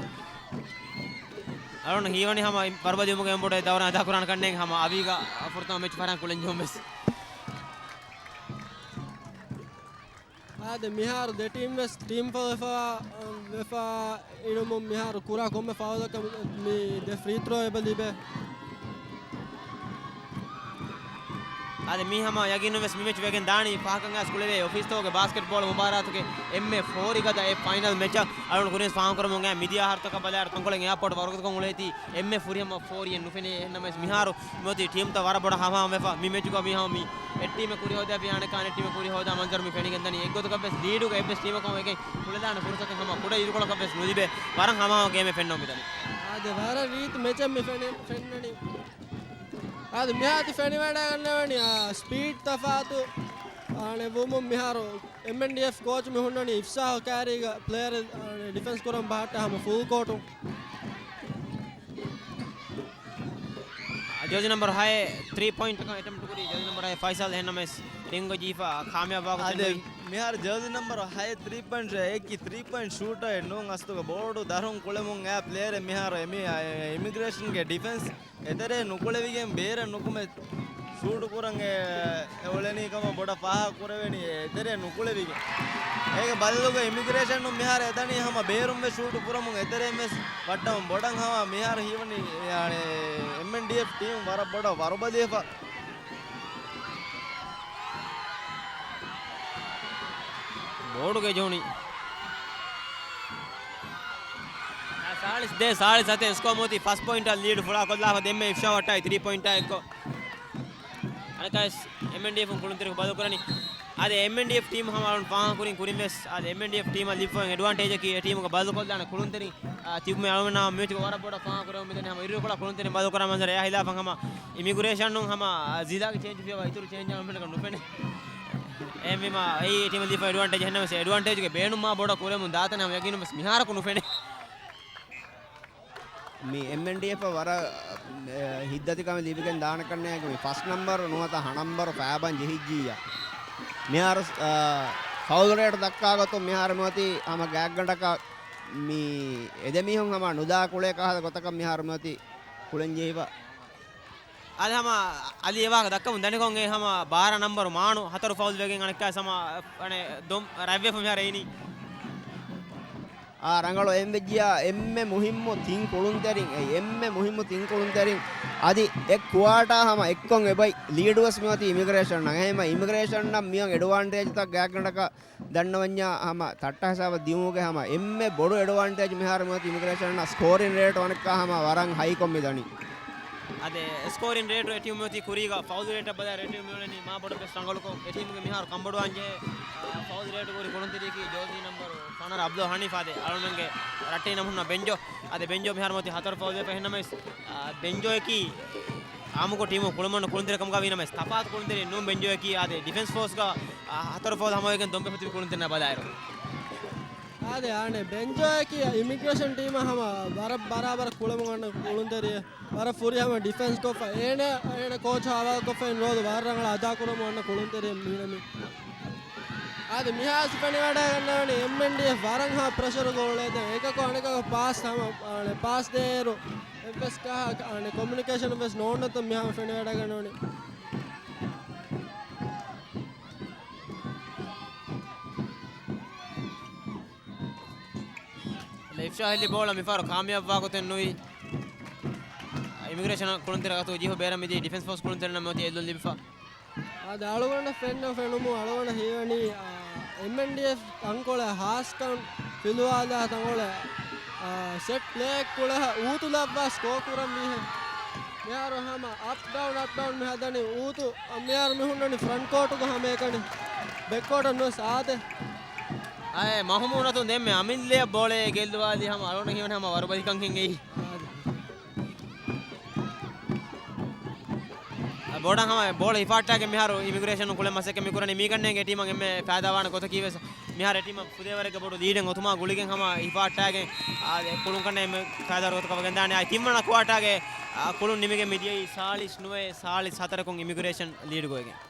އަޅުން ހީވަނީ ހަމަ ވަރުބަލިވުމުގެ އެނބުރެ ދައުރަށް އަދާކުރާނެ ކަންނޭނގެ ހަމަ އަވީގަ ފުރަތަމަ މެޗް ފަރާން ކުޅެން ޖެހުން ވެސް. އާދެ، މިހާރު ދެ ޓީމް ވެސް ޓީމް ފަޅު ވެފަ، ވެފަ އިނުމުން މިހާރު ކުރާ ކޮންމެ ފައުލަކަށް މި ދެ ފްރީ ތްރޯ އެބަ ލިބޭ. އާދެ، މީ ހަމަ ޔަގީނުން ވެސް މި މެޗް ވެގެން ދާނީ ފަހަކަށް އައިސް ކުޅެވޭ އޮފީސްތަކުގެ ބާސްކެޓްބޯޅަ މުބާރާތުގެ އެންމެ ފޯރިގަދަ އެއް ފައިނަލް މެޗަށް. އަޅުން ކުރިން ފާހަގަކުރަމުން އައި މިދިޔަ އަހަރުތަކަށް ބަލާއިރު ތަންކޮޅެއް އެއާޕޯޓް ވަރުގަދަކޮށް އުޅޭތީ އެންމެ ފުރިހަމަ ފޯރިއެއް ނުފެނޭ. އެހެންނަމަވެސް މިހާރު މިއޮތީ ޓީމްތައް ވަރަށް ބޮޑަށް ހަމަހަމަ ވެފަ. މި މެޗުގަ މި ހަމަ މި އެއް ޓީމެއް ކުރިހޯދާފި އަނެއްކާ އަނެއް ޓީމެއް ކުރިހޯދާ މަންޒަރު މި ފެނިގެން ދަނީ. އެއްގޮތަކަށްވެސް ލީޑުގަ އެއްވެސް ޓީމަކު އެކެއް ކުޅެދާނެ ފުރުސަތެއް ހަމަ ކުޑަ އިރުކޮޅަކަށްވެސް ނުލިބޭ. ވަރަށް ހަމަހަމަ ގޭމެއް ފެންނަމުން މިދަނީ. އާދެ، ވަރަށް ރީތި މެޗެއް މި ފެނި-، ފެންނަނީ. އާދެ، މިހާތި ފެނިވަޑައިގަންނަވަނީ، އާ، ސްޕީޑް ތަފާތު، އާނެ، ވުމުން މިހާރު އެމްއެންޑީއެފް ކޯޗު މި ހުންނަނީ އިފްސާހު ކާރީގަ ޕްލޭޔަރެއް، އާނެ، ޑިފެންސް ކުރަން ބަހައްޓާ ހަމަ ފުލް ކޯޓު. ޖާޒީ ނަމްބަރު ހައެއް ތްރީ ޕޮއިންޓަކަށް އެޓެމްޕްޓް ކުރީ ޖާޒީ ނަމްބަރު ހައެއް ފައިސަލް. އެހެންނަމަވެސް ރިންގު ޖީފަ ކާމިޔާބު ވާގޮތެއް އާދެ، ނުވި. މިހާރު ޖާޒީ ނަމްބަރު ހައެއް ތްރީ ޕޮއިންޓް އެކި ތްރީ ޕޮއިންޓް ޝޫޓަރެއް ނޫން އަސްލުގަ ބޯޑު ދަށުން ކުޅެމުން އައި ޕްލޭޔަރެއް މިހާރު އެމީ އިމިގްރޭޝަންގެ ޑިފެންސް އެތެރޭ ނުކުޅެވިގެން ބޭރަށް ނުކުމެ ޝޫޓު ކުރަން އެ، އެ އުޅެނީ ކަމަށް ބޮޑަށް ފާހަގަ ކުރެވެނީ އެތެރޭ ނުކުޅެވިގެން. އޭގެ ބަދަލުގަ އިމިގްރޭޝަނުން މިހާރު އެދަނީ ހަމަ ބޭރުން ވެސް ޝޫޓު ކުރަމުން އެތެރޭން ވެސް ވައްޓަމުން ބޮޑަށް ހަމަ މިހާރު ހީވަނީ އެމްއެންޑީއެފް ޓީމް ވަރަށް ބޮޑަށް ވަރުބަލިވެފަ. ބޯޑުގެ ޖޯނި. ސާޅީސް ދޭއް ސާޅީސް ހަތެއް ސްކޯ މޯތި ފަސް ޕޮއިންޓަށް ލީޑް ފުޅާކޮށްލާފަ ދެންމެ އިފްޝާ ވައްޓާއި ތްރީ ޕޮއިންޓާ އެއްކޮށް. އަނެއްކާވެސް އެމްއެންޑީއެފުން ކުޅުންތެރިކޮށް ބަދަލުކުރަނީ. އާދެ، އެމްއެންޑީއެފް ޓީމް ހަމަ އަޅުން ފާހަގަކުރިން ކުރިން ވެސް އާދެ، އެމްއެންޑީއެފް ޓީމަށް ލިބިފައި އެޑްވާންޓޭޖަކީ އެ ޓީމުގަ ބަދަލުކޮށްލާނެ ކުޅުންތެރިން، އާ، ތިބުމެ އަޅުމެންނާ މެޗުގަ ވަރަށް ބޮޑަށް ފާހަގަކުރެވުން މިދަނީ ހަމަ އިރުކޮޅަށް ކުޅުންތެރިން ބަދަލުކުރާ މަންޒަރެއް. އެއާ ހިލާފަށް ހަމަ އިމިގްރޭޝަނުން ހަމަ ޒިލާގެ ޗޭންޖް ފިޔަވާ އިތުރު ޗޭންޖް އަޅުމެންނަކަށް ނުފެނޭ. އެހެންވީމަ އެއީ ޓީމަށް ލިބިފައި އެޑްވާންޓޭޖް. އެހެންނަމަވެސް އެޑްވާންޓޭޖުގެ ބޭނުން މާ ބޮޑަށް ކުރެވެމުން ދާތަނެ ހަމަ ޔަގީނުން ވެސް މިހާރަކު ނުފެނޭ. މި އެމްއެންޑީއެފް ވަރަށް، އެ، ހިތްދަތިކަމެއް ލިބިގެން ދާނެ ކަންނޭނގެ މި ފަސް ނަމްބަރު ނުވަތަ ހަ ނަމްބަރު ފައިބަން ޖެހިއްޖިއްޔާ. މިހާރު، އަ، ފައުލް ރޭޓް ދައްކާ ގޮތުން މިހާރު މިއޮތީ ހަމަ ގާތްގަނޑަކަށް މި އެދެމީހުން ހަމަ ނުދާ ކުޅޭ ކަހަލަ ގޮތަކަށް މިހާރު މިއޮތީ ކުޅެން ޖެހިފަ. އަދި ހަމަ އަލީ އެވާހަކަ ދައްކަމުން ދަނިކޮށް އެ ހަމަ ބާރަ ނަމްބަރު މާނު ހަތަރު ފައުލް ވެގެން އަނެއްކާ ހަމަ އަނެއް ދޮން ރަތްވެފަ މިހާރު އެއިނީ. އާ، ރަނގަޅު އެއްވެއްޖިޔާ އެންމެ މުހިއްމު ތިން ކުޅުންތެރިން، އެ އެންމެ މުހިއްމު ތިން ކުޅުންތެރިން އަދި އެއް ކުއާޓާ ހަމަ އެއްކޮށް އެބައި ލީޑުވެސް މިއޮތީ އިމިގްރޭޝަންއަށް. އެހެންމަ އިމިގްރޭޝަންއަށް މިއޮން އެޑްވާންޓޭޖްތައް ގާތްގަނޑަކަށް ދަންނަވަންޏާ ހަމަ ތައްޓަ ހިސާބަށް ދިއުމުގެ ހަމަ އެންމެ ބޮޑު އެޑްވާންޓޭޖް މިހާރު މިއޮތީ އިމިގްރޭޝަންއަށް ސްކޯރިން ރޭޓް އަނެއްކާ ހަމަ ވަރަށް ހައިކޮށް މިދަނީ. އަދި ސްކޯރިން ރޭޓް އެ ޓީމް މިއޮތީ ކުރީގަ ފައުލް ރޭޓަށް ބަލާ ރޭޓް މިއުޅެނީ މާ ބޮޑަށް ވެސް ރަނގަޅުކޮށް އެ ޓީމުގެ މިހާރު ކަންބޮޑުވާން ޖެހޭ، އާ، ފައުލް ރޭޓް ކުރި ކުޅުންތެރިޔަކީ ޖޯޒީ ނަމްބަރު ފަނަރަ އަބްދުލް ހަނީފް އާދެ އަޅުމެންގެ ރައްޓެހިންނަށް ހުންނަ ބެންޖޯ. އާދެ ބެންޖޯ މިހާރު މިއޮތީ ހަތަރު ފައުލް ވެފަ އެހެންނަމަވެސް، އާ، ބެންޖޯއަކީ އާއްމުކޮށް ޓީމު ކުޅަމުން ކުޅުންތެރި ކަމުގަ ވީނަމަވެސް ތަފާތު ކުޅުންތެރި ނޫން ބެންޖޯއަކީ. އާދެ ޑިފެންސް ފޯސްގަ، އާ، ހަތަރު ފައުލް ހަމަވެގެން ދޮންބެފަ ތިބި ކުޅުންތެރިންނާ ބަލާއިރު. އާދެ އާނެ ބެންޖޯއަކީ އިމިގްރޭޝަން ޓީމަށް ހަމަ ވަރަށް ބަރާބަރަށް ކުޅަމުން އަންނަ ކުޅުންތެރިއެއް. ވަރަށް ފުރިހަމަ ޑިފެންސް ކޮށްފަ. އޭނަ، އޭނަ ކޯޗް ހަވާލުކޮށްފައި ރޯލް ވަރަށް ރަނގަޅަށް އަދާކުރަމުން އަންނަ ކުޅުންތެރިއެއް މީނަމި. އާދެ، މިހާސް ފެނިވަޑައިގަންނަވަނީ އެމްއެންޑީއެފް ވަރަށް ހާ ޕްރެޝަރުގަ އުޅޭ. ދެން އެކަކު އަނެކަކު ޕާސް ހަމަ، އަނެ، ޕާސް ދޭއިރު އެއްވެސް ކަހަ، އަނެ، ކޮމިއުނިކޭޝަން ވެސް ނޯންނަތަން މިހާ ފެނިވަޑައިގަންނަވަނީ. ލެފްޓް ހެލި ބޯޅަ މިފަހަރު ކާމިޔާބުވާ ގޮތެއް ނުވި. އިމިގްރޭޝަން ކުޅުންތެރި އަތު ޖިހު ބޭރަށް މިދިޔަ ޑިފެންސް ފޯސް ކުޅުންތެރިންނަށް މިއޮތީ އެއްލުން ލިބިފަ. އާދެ، އަޅުގަނޑަށް ފެންނަ ފެނުމުން އަޅުގަނޑަށް ހީވަނީ، އާ، އެމްއެންޑީއެފް ތަންކޮޅެއް ހާސްކަން ފިލުވާލާ ތަންކޮޅެއް، އާ، ސެޓް ޕްލޭއެއް ކުޅެހަ އޫތުލައްވާ ސްކޯ ކުރަން ވީހެން. މިހާރު ހަމަ އަޕް ޑައުން، އަޕް ޑައުން މި ހަދަނީ އޫތު. މިހާރު މި ހުންނަނީ ފްރަންޓް ކޯޓުގަ ހަމައެކަނި. ބެކް ކޯޓަށް ނުވެސް އާދެ. އައެ، މަހުމޫނަތު ދެންމެ އަމިއްލައަށް ބޯޅައެއް ގެއްލުވާލީ ހަމަ އަޅުގަނޑަށް ހީވަނީ ހަމަ ވަރުބަލިކަން ހިނގައި. އާދެ. އަ، ބޯޑަށް ހަމަ ބޯޅަ ހިފާއްޓާގެން މިހާރު އިމިގްރޭޝަނުން ކުޅެން މަސައްކަތް މިކުރަނީ. މީގަންނޭނގެ ޓީމަށް އެންމެ ފައިދާވާނެ ގޮތަކީ ވެސް މިހާރު އެ ޓީމަށް ފުދޭވަރެއްގެ ބޮޑު ލީޑެއް އޮތުމާ ގުޅިގެން ހަމަ ހިފާއްޓާގެން، އާ، އެ ކުޅުން ކަންނޭނގެ އެންމެ ފައިދާވާ ގޮތަކަށް ވެގެންދާނެ. އާ، ތިންވަނަ ކުއާޓާގެ، އާ، ކުޅުން ނިމިގެން މިދިޔައީ ސާޅީސް ނުވައެއް ސާޅީސް ހަތަރަކުން އިމިގްރޭޝަން ލީޑް ގޮވެގެން.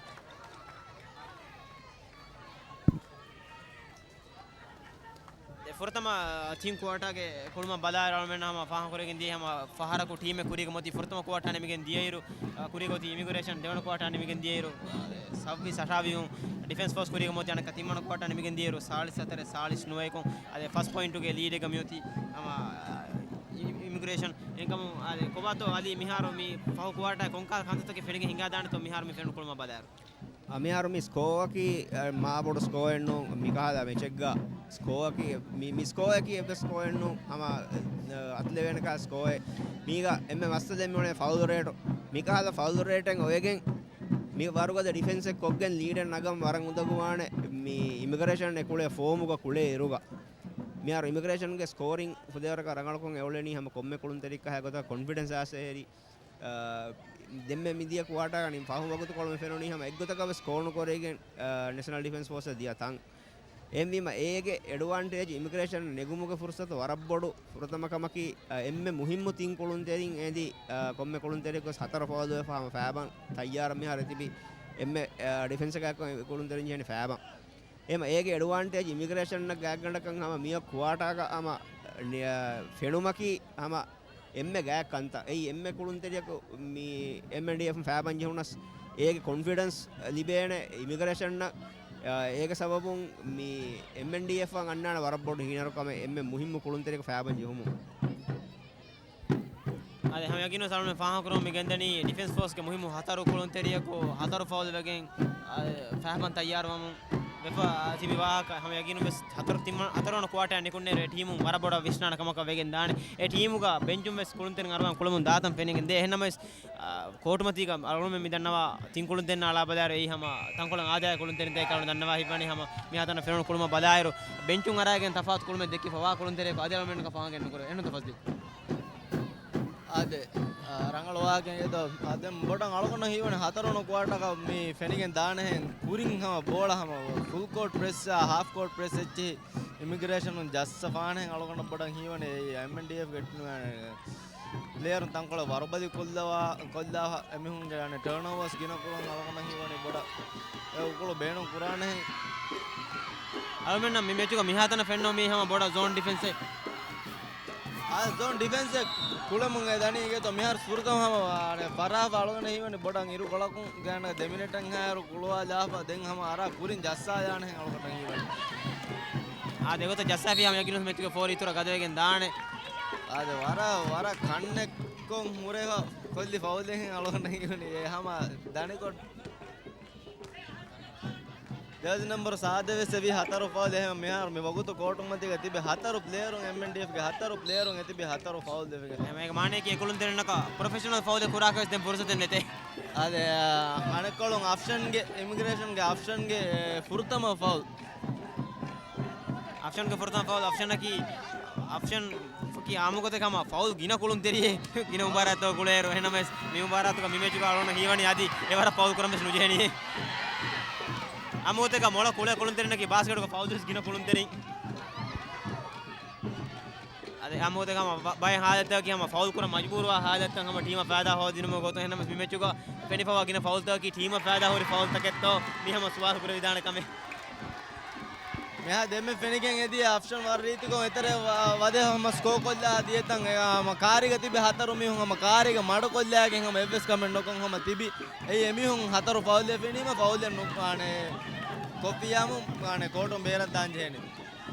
ދެ ފުރަތަމަ ތިން ކުއާޓާގެ ކުޅުމަށް ބަލާއިރު އަޅުމެން ހަމަ ފާހަގަކުރެގެން ދިޔަ ހަމަ ފަހަރަކު ޓީމެއް ކުރީގެ މޮތީ ފުރަތަމަ ކުއާޓާ ނިމިގެން ދިޔައިރު، އަ، ކުރީގޮތީ އިމިގްރޭޝަން ދެވަނަ ކުއާޓާ ނިމިގެން ދިޔައިރު، އަ، ސައްވީސް އަށާވީހުން ޑިފެންސް ފޯސް ކުރީގެ މޮތީ އަނެއްކާ ތިންވަނަ ކުއާޓާ ނިމިގެން ދިޔައިރު ސާޅީސް ހަތަރެއް ސާޅީސް ނުވައެކުން އަދި ފަސް ޕޮއިންޓުގެ ލީޑެއްގަ މިއޮތީ ހަމަ، އަ، އި-، އިމިގްރޭޝަން. އެހެންކަމުން އަދި ކޮބާތޯ އަލީ މިހާރު މި ފަހު ކުއާޓާ ކޮންކަހަލަ ކަންތައްތަކެއް ފެނިގެން ހިނގާދާނެތޯ މިހާރު މި ފެނުނު ކުޅުމަށް ބަލާއިރު. އަ، މިހާރު މި ސްކޯއަކީ، އަ، މާ ބޮޑު ސްކޯއެއް ނޫން. މިކަހަލަ މެޗެއްގަ ސްކޯއަކީ، މި، މި ސްކޯއަކީ އެއްވެސް ސްކޯއެއް ނޫން. ހަމަ، އަ، އަތުލެވޭނެ ކަހަލަ ސްކޯއެއް. މީގަ އެންމެ މައްސަލައެއް މިއުޅޭ ފައުލް ރޭޓު. މިކަހަލަ ފައުލް ރޭޓެއް އޮވެގެން މި ވަރުގަދަ ޑިފެންސެއް ކޮށްގެން ލީޑެއް ނަގަން ވަރަށް އުނދަގޫވާނެ. މި އިމިގްރޭޝަން އެ ކުޅޭ ފޯމުގަ ކުޅޭ އިރުގަ މިހާރު އިމިގްރޭޝަންގެ ސްކޯރިން ފުދޭވަރަކަށް ރަނގަޅުކޮށް އެ އުޅެނީ ހަމަ ކޮންމެ ކުޅުންތެރިއެއްކާ ގޮތަށް ކޮންފިޑެންސް އައިސް އެހެރީ. އާ، ދެންމެ މިދިޔަ ކުއާޓާގަ ނިމި ފަހު ވަގުތުކޮޅު މި ފެނުނީ ހަމަ އެއްގޮތަކަށް ވެސް ސްކޯ ނުކުރެވިގެން، އާ، ނެޝަނަލް ޑިފެންސް ފޯސްއަށް ދިޔަ ތަން. އެހެންވީމަ އޭގެ އެޑްވާންޓޭޖް އިމިގްރޭޝަން ނެގުމުގެ ފުރުސަތު ވަރަށް ބޮޑު. ފުރަތަމަ ކަމަކީ، އާ، އެންމެ މުހިއްމު ތިން ކުޅުންތެރިން އެދި، އާ، ކޮންމެ ކުޅުންތެރިއަކު ވެސް ހަތަރު ފައުލް ވެފަ ހަމަ ފައިބަން ތައްޔާރަށް މިހާރު އެތިބި. އެންމެ، އާ، ޑިފެންސަކަށް އެއްކޮށް އެ ކުޅުންތެރިން ޖެހެނީ ފައިބަން. އެހެންވީމަ އޭގެ އެޑްވާންޓޭޖް އިމިގްރޭޝަންއަށް ގާތްގަނޑަކަށް ހަމަ މިއޮތް ކުއާޓާގަ ހަމަ ނި-، ފެނުމަކީ ހަމަ އެންމެ ގާތް ކަންތައް. އެއީ އެންމެ ކުޅުންތެރިއަކު މި އެމްއެންޑީއެފުން ފައިބަން ޖެހުނަސް އޭގެ ކޮންފިޑެންސް ލިބޭނެ އިމިގްރޭޝަންއަށް. އާ، އޭގެ ސަބަބުން މި އެމްއެންޑީއެފަށް އަންނާނެ ވަރަށް ބޮޑު ހީނަރުކަމެއް އެންމެ މުހިއްމު ކުޅުންތެރިއަކު ފައިބަން ޖެހުމުން. އަދި ހަމަ ޔަގީނު ސަލްމެ ފާހަގަކުރަމުން މި ގެންދަނީ ޑިފެންސް ފޯސްގެ މުހިއްމު ހަތަރު ކުޅުންތެރިއަކު ހަތަރު ފައުލް ވެގެން، އަ، ފަހަބަން ތައްޔާރުވަމުން ވެފަ ތިބި ވާހަކަ ހަމަ ޔަގީނު ވެސް ހަތަރު ތިން ވަ-، ހަތަރު ވަނަ ކުއާޓާ ނިކުންނޭރު އެ ޓީމުން ވަރަށް ބޮޑަށް ވިސްނާނެ ކަމަކަށް ވެގެން ދާނެ. އެ ޓީމުގަ ބެންޗުން ވެސް ކުޅުންތެރިން އަރުވާން ކުޅަމުން ދާތަން ފެނިގެން ދޭ. އެހެންނަމަވެސް، އަ، ކޯޓުމަތީގަ އަޅުމެން މި ދަންނަވާ ތިން ކުޅުންތެރިން އަޅާ ބަލާއިރު އެއީ ހަމަ ތަންކޮޅެއް އާދަޔާ ކުޅުންތެރިން ދޭ ކަމަށް ދަންނަވާ ހިތްވަނީ ހަމަ މިހާތަނަށް ފެނުނު ކުޅުމަށް ބަލާއިރު ބެންޗުން އަރާގެން ތަފާތު ކުޅުމެއް ދެއްކި ފަވާ ކުޅުންތެރިއަކު އަދި އަޅުމެންނަކަށް ފާހަގަ ނުކުރޭ. އެހެންތަ ފަޒްލީ؟ އާދެ، އާ، ރަނގަޅު ވާހަކައެއް އެދޯ. އާ، ދެން ބޮޑަށް އަޅުގަނޑަށް ހީވަނީ ހަތަރު ވަނަ ކުއާޓާގަ މި ފެނިގެން ދާނެހެން ކުރިން ހަމަ ބޯޅަ ހަމަ ފުލް ކޯޓް ޕްރެސްއާ، ހާފް ކޯޓް ޕްރެސް އެއްޗިހި އިމިގްރޭޝަނުން ޖައްސަފާނެހެން އަޅުގަނޑަށް ބޮޑަށް ހީވަނީ އެމްއެންޑީއެފްގެ ޕްލޭޔަރުން ތަންކޮޅެއް ވަރުބަލި ކޮށްލަވާ، ކޮށްލާފަ އެމީހުންގެ އަނެއް ޓާންއޯވާސް ގިނަ ކުރަން އަޅުގަނޑަށް ހީވަނީ ބޮޑަށް އެ އުކުޅު ބޭނުން ކުރާނެހެން. އަޅުމެންނަށް މި މެޗުގަ މިހާތަނަށް ފެންނަ މީ ހަމަ ބޮޑަށް ޒޯން ޑިފެންސެއް. އާ، ޒޯން ޑިފެންސެއް ކުޅެމުން އެ ދަނީ އިނގޭތޯ މިހާރު ފުރަތަމަ ހަމަ އަނެއް ފަރާފަ އަޅުގަނޑަށް ހީވަނީ ބޮޑަށް އިރުކޮޅަކުން ގާތްގަނޑަކަށް ދެ މިނެޓަށް އަހަރު ކުޅުވާލާފަ ދެން ހަމަ އަރާ ކުރިން ޖައްސާލާނެހެން އަޅުގަނޑަށް ހީވަނީ. އާ، ދެގޮތަށް ޖައްސާފި ހަމަ ޔަގީނު މެޗުގެ ފޯރު އިތުރަށް ގަދަވެގެން ދާނެ. އާދެ، ވަރަށް، ވަރަށް ކަންނެއްކޮށް ހުރެފަ ކޮށްލި ފައުލެއް އަޅުގަނޑަށް ހީވަނީ. އެ ހަމަ ދަނިކޮށް ޖާޒީ ނަމްބަރު ސާދަ ވެސް އެވީ ހަތަރު ފައުލް. އެހެން މިހާރު މި ވަގުތު ކޯޓުމަތީގަ ތިބި ހަތަރު ޕްލޭޔަރުން، އެމްއެންޑީއެފްގެ ހަތަރު ޕްލޭޔަރުން އެ ތިބި ހަތަރު ފައުލް ދެވިގެން. އެހެން އޭގެ މާނައަކީ އެ ކުޅުންތެރިންނަކަށް ޕްރޮފެޝަނަލް ފައުލެއް ކުރާކަށް ވެސް ދެން ފުރުސަތެއް ނެތޭ. އާދެ، އަނެއްކޮޅުން އަފްޝަންގެ، އިމިގްރޭޝަންގެ އަފްޝަންގެ ފުރަތަމަ ފައުލް. އަފްޝަންގެ ފުރަތަމަ ފައުލް. އަފްޝަންއަކީ، އަފްޝަން އަކީ އާއްމުގޮތެއް ހަމަ ފައުލް ގިނަ ކުޅުންތެރިއެއް ގިނަ މުބާރާތްތަކަށް ކުޅޭއިރު. އެހެންނަމަވެސް މި މުބާރާތުގަ މި މެޗުގަ އަޅުގަނޑަށް ހީވަނީ އަދި އެވަރަށް ފައުލް ކުރަން ވެސް ނުޖެހެނީ. އާއްމުގޮތެއްގަ މޮޅަށް ކުޅޭ ކުޅުންތެރިންނަކީ ބާސްކެޓުގަ ފައުލް ވެސް ގިނަ ކުޅުންތެރިން. އަދި އާއްމުގޮތެއްގަ ހަމަ ބަ-، ބައެއް ހާލަތްތަކަކީ ހަމަ ފައުލް ކުރަން މަޖުބޫރުވާ ހާލަތްތައް ހަމަ ޓީމަށް ފައިދާ ހޯދިނުމުގެ ގޮތުން. އެހެންނަމަވެސް މި މެޗުގަ ފެނިފަވާ ގިނަ ފައުލްތަކަކީ ޓީމަށް ފައިދާ ހުރި ފައުލްތަކެއްތޯ މި ހަމަ ސުވާލު ކުރެވިދާނެ ކަމެއް. މިހާ ދެންމެ ފެނިގެން އެދިޔަ އަފްޝަން ވަރަށް ރީތިކޮށް އެތެރެ ވަ-، ވަދެ ހަމަ ސްކޯ ކޮށްލާ ދިޔަތަން އެ ހަމަ ކާރިގަ ތިބި ހަތަރު މީހުން ހަމަ ކާރިގަ މަޑުކޮށްލާގެން ހަމަ އެއްވެސް ކަމެއް ނުކޮށް ހަމަ ތިބި. އެއީ އެމީހުން ހަތަރު ފައުލެއް ފެނީމަ ފައުލެއް ނު-، އާނެ، ކޮށްފިއްޔާމު، އާނެ، ކޯޓުން ބޭރަށް ދާން ޖެހޭނެ.